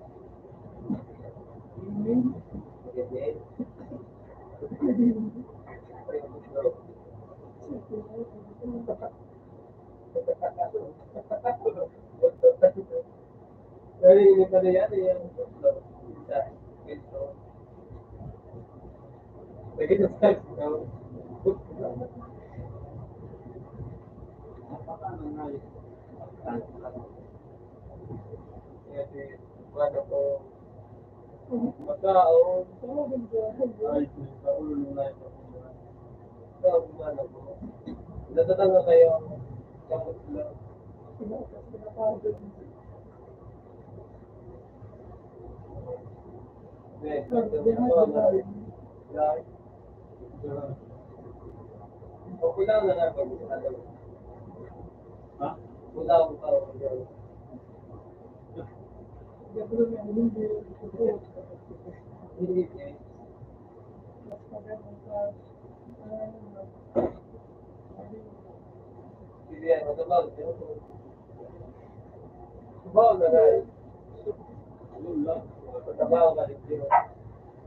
Ay, hindi pala yan, eh. Lagi na sa, no? Kasi, ano ko, makaon. Ay, sa ulo nung nai-, sa ulo na ko. Natatanga kayo. Tapos lang. Ha? Sige, ano ba? Bawa na tayo. Trabaho ka rin, di ba?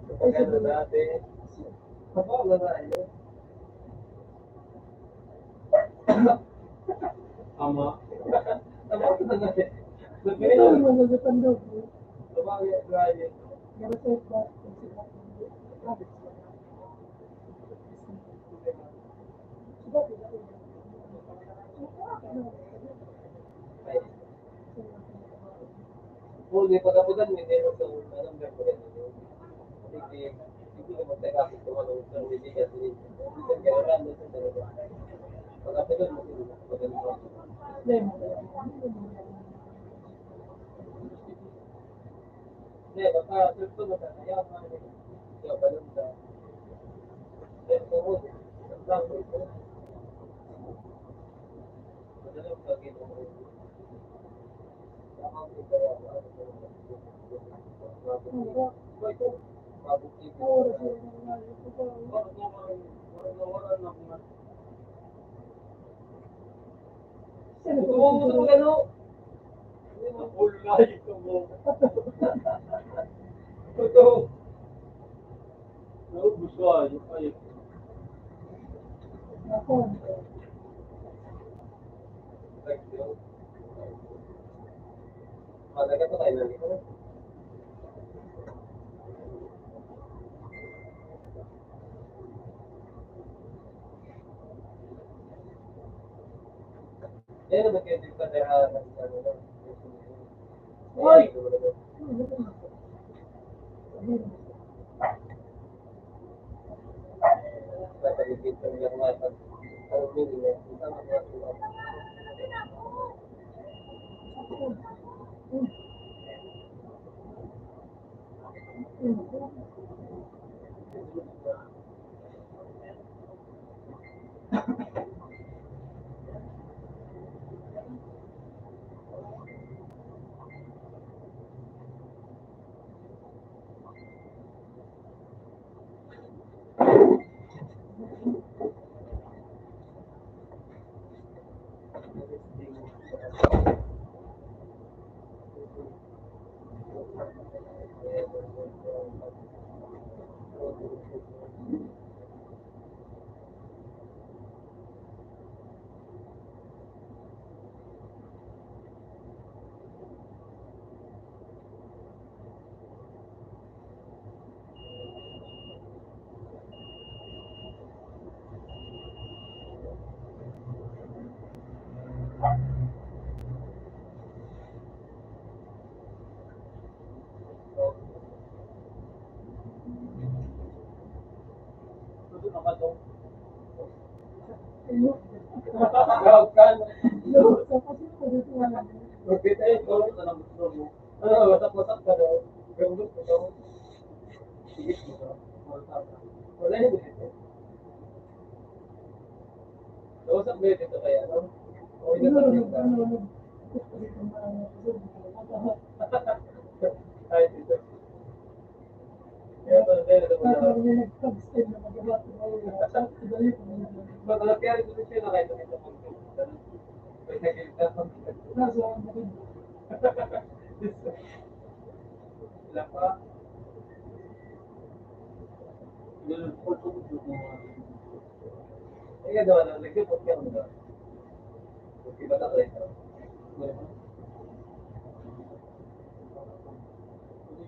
Kapag ano natin, trabaho na tayo. Tama. Trabaho na tayo. Ito naman, nagtatanda ko. Trabaho yan, Brian. Nagtatanda ko. Kung di pag-abutan, hindi mo sa alam na pag-abutan. Hindi, hindi ko magtaka kung ano ang pamilya sa inyo. Kaya wala mo sa talaga. Pag-abutan mo, hindi mo pag-abutan. Hindi, baka, ito na tayo. Kaya, balon na. Kaya, Naubos ko, ah, yung, ay. Kaya naman kayo din pa dahil sa ano, no? Hoy! Sige, sige. Wala na. Kausap mo yun dito kaya, no? O, yun na lang yun. Ay, dito. Kaya pala, kaya na naman. Pag-alap kaya rin siya na kahit ano. May nagkita. Wala pa. Kaya daw, ano, nagkipot ka mo daw. Di ba, tatay?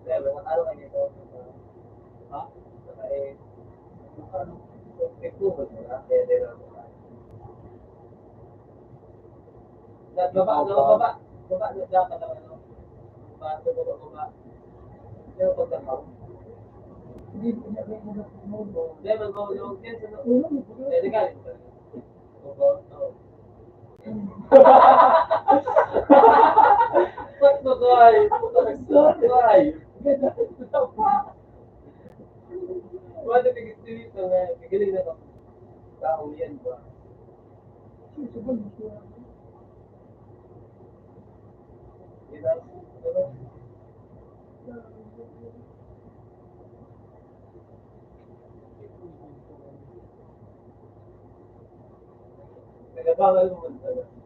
Kaya, ano, ano, ano, ha? Saka, eh, ano, nagkipot mo na, kaya, kaya, Baba, no? Baba. Baba, no? Dapat ang ano. Baba, baba, baba. Pero pag nakaw. Hindi, hindi, hindi, hindi, hindi. Hindi, man, no, no, hindi, no. Hindi, hindi, hindi. Baba, no. Ba't ba, guys? Ba't ba, guys? Wala, tigil-tigil ka nga. Tigilin na ka. Tao yan, ba? Nagkakawal mo man talaga.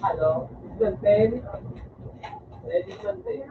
Ano? Ready? Ready?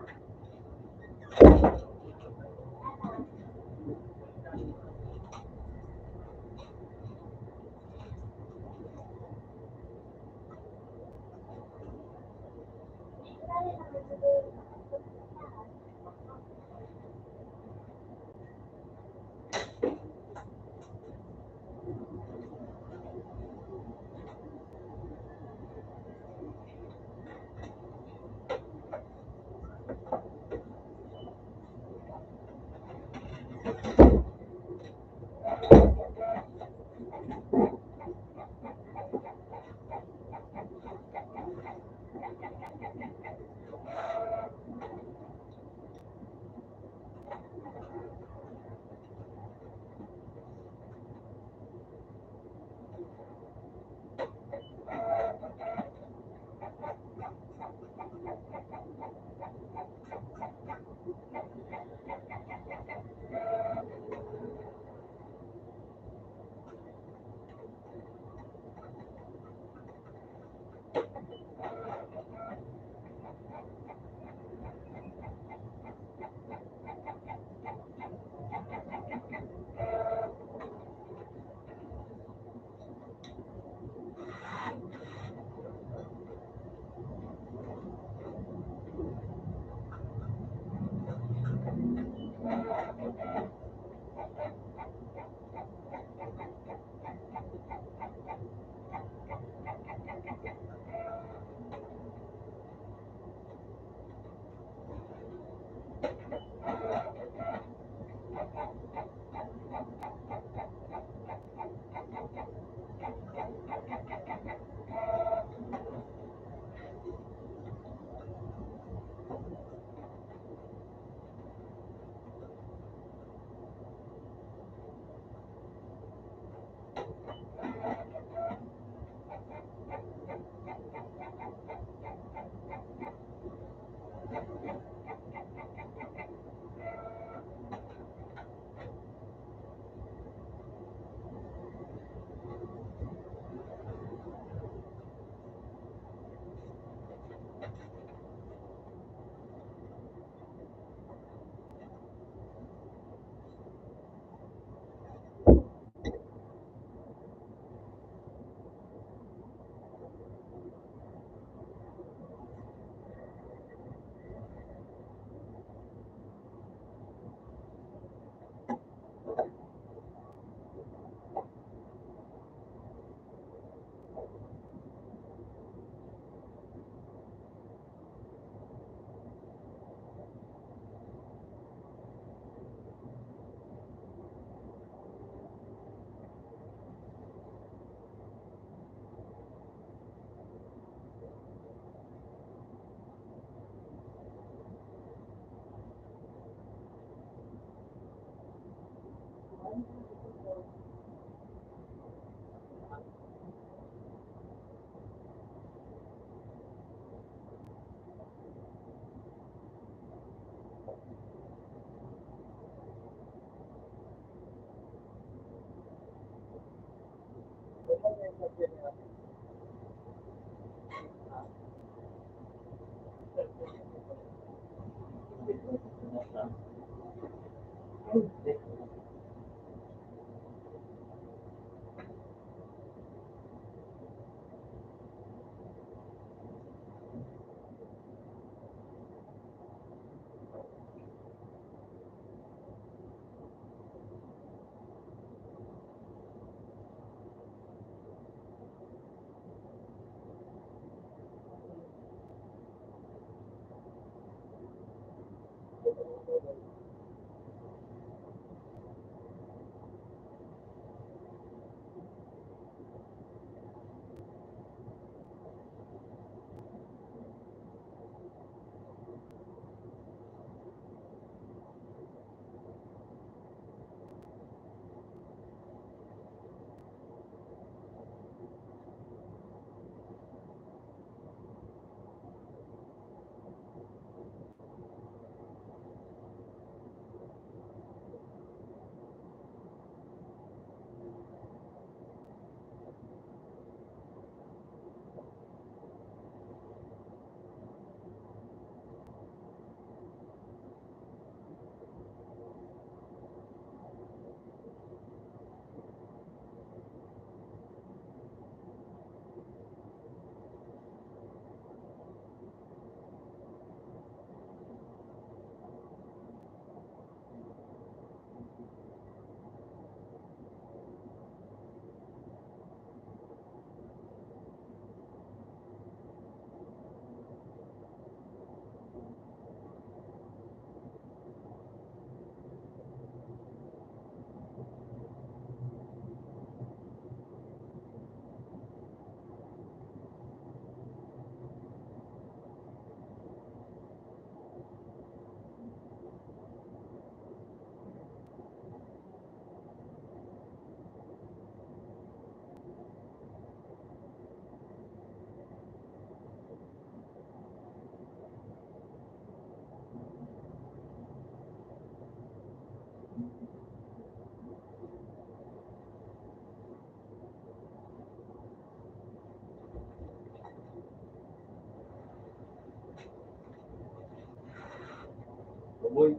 Uy.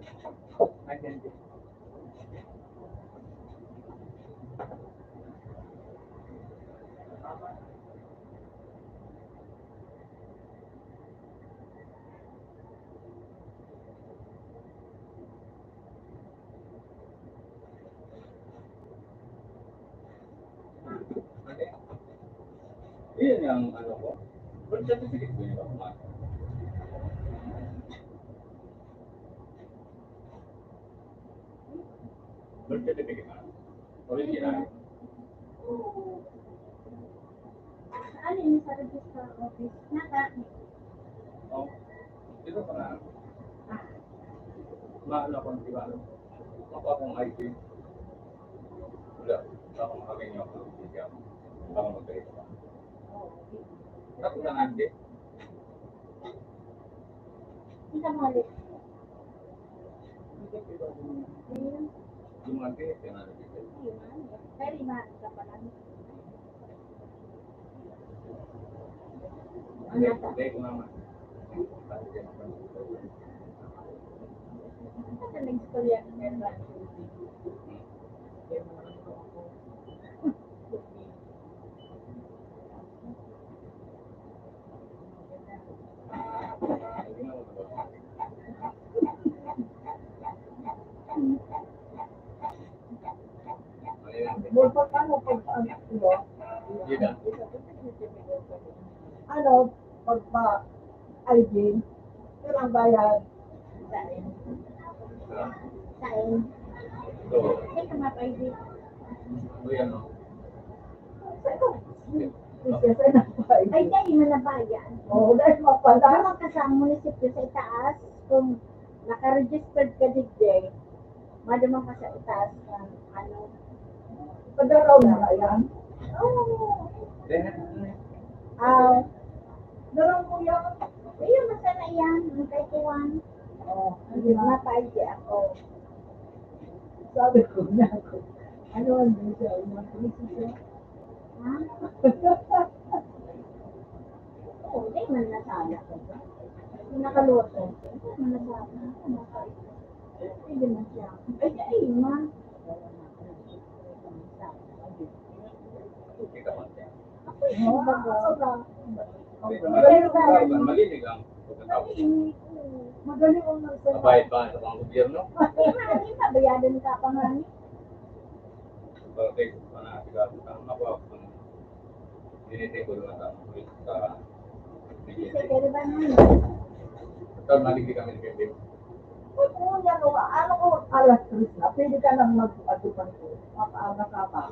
Ay, hindi. Iyan ang ano ko. Birth certificate ko yun. Birth certificate na. Original. Saan yun sa register office? Naka. Oh. Dito pa na. Ah. Maano akong, di ba? Ako akong I D. Wala. Wala akong makakanya ako ng video. Baka magkaya pa. Tapos ang ante. Ang tanghali. Ayun. Yung ante, kaya nga nabigay. Ayun, ano. Pero iba, iba pa lang. Ano ta? Hindi ko naman. Ano ka nag-istorya ng meron? Ballpark, ano, pag, ano, ano, pagpa-I D, kailangan bayad. Sain. Sain. Ito. Ay, kamapay di. Uy, ano? Sa ito. Isa sa napay. Ay, dahil manabayan. Oo, dahil mapala. Naman ka sa munisipyo sa itaas, kung nakaregistered ka digdi, madumang ka sa itaas ng ano. Padaraw na ba yan? Oo. Ah, daraw mo yan. Ayun, basta na yan. Ang kay Kuwan. Oh, hindi na pa, hindi ako. Sabi ko na ako. Ano ang hindi siya? Ano ang hindi siya? Ha? Oo, di man nasala ko. Nakaluto. Di man nasala. Hindi man siya. Ay, ay, ma. Ako yung baga. Malinig ang pagkatao. Magaling ang nagsalita. Mabayad pa sa mga gobyerno? Hindi, ma, hindi, mabayadan ka pa nga ni. Bakit? Mga sigaw, tama po. Dinete ko naman sa pulis sa Sige, pwede ba naman? Sir, maligid kami ni Kevin. Oo, yan, o, ano ko, alas tres na, pwede ka nang mag-adupan ko. Mapaaga ka pa.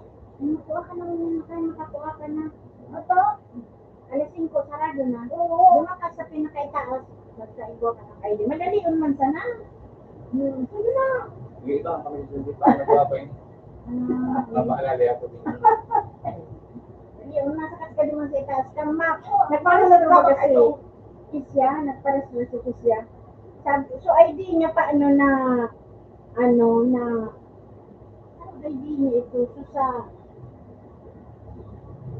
Ano po, ka nang kayo makakuha ka na? Ano to? Alas singko, sarado na. Oo. Doon ka sa pinakaitaas, magsaigwa ka ng I D. Madali yun man sana. Hmm, sige na. Sige, ito ang kami sa hindi pa nagpapay. Ah, napaalala ako din. Hindi, kung nasa Cascade man sa itaas ka, map. Nagparehistro ba kasi? Kisya, nagparehistro si Kisya. Sabi, so, I D niya pa, ano na, ano na, ano I D niya ito? So, sa,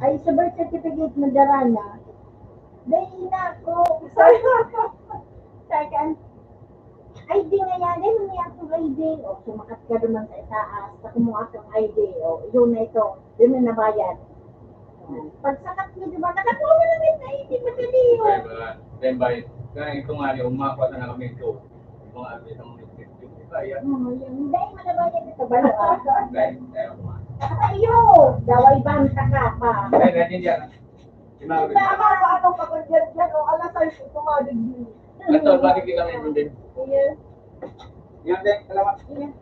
ay, sa birth certificate na dara na, dahil na ako. Sa akin, I D nga yan, eh, may akong I D. O, sumakat ka naman sa itaas, sa kumuha kang I D. O, yun na ito. Yun na nabayad. Pagsakat mo, di ba? Nakakuha mo na rin na I D, madali yun. Kaya ba, then by, kaya ito nga, yung mga kwata na kami ito, yung mga artist ang mga kaya. Oo, yun. Hindi, manabayad ito. Balo, ah. Then, then, Sa iyo, daway banta ka pa. Then, then, hindi yan. Tama ka, ano ka ba dyan, dyan, o, alas sais, tumadig din. Ito, bakit kita may hindi? Yes. Yan, Dek, salamat. Yes.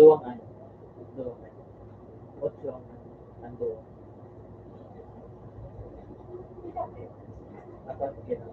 Duwang ano? Duwang ano? Otso ang ano? Ang duwang. Apat, yun.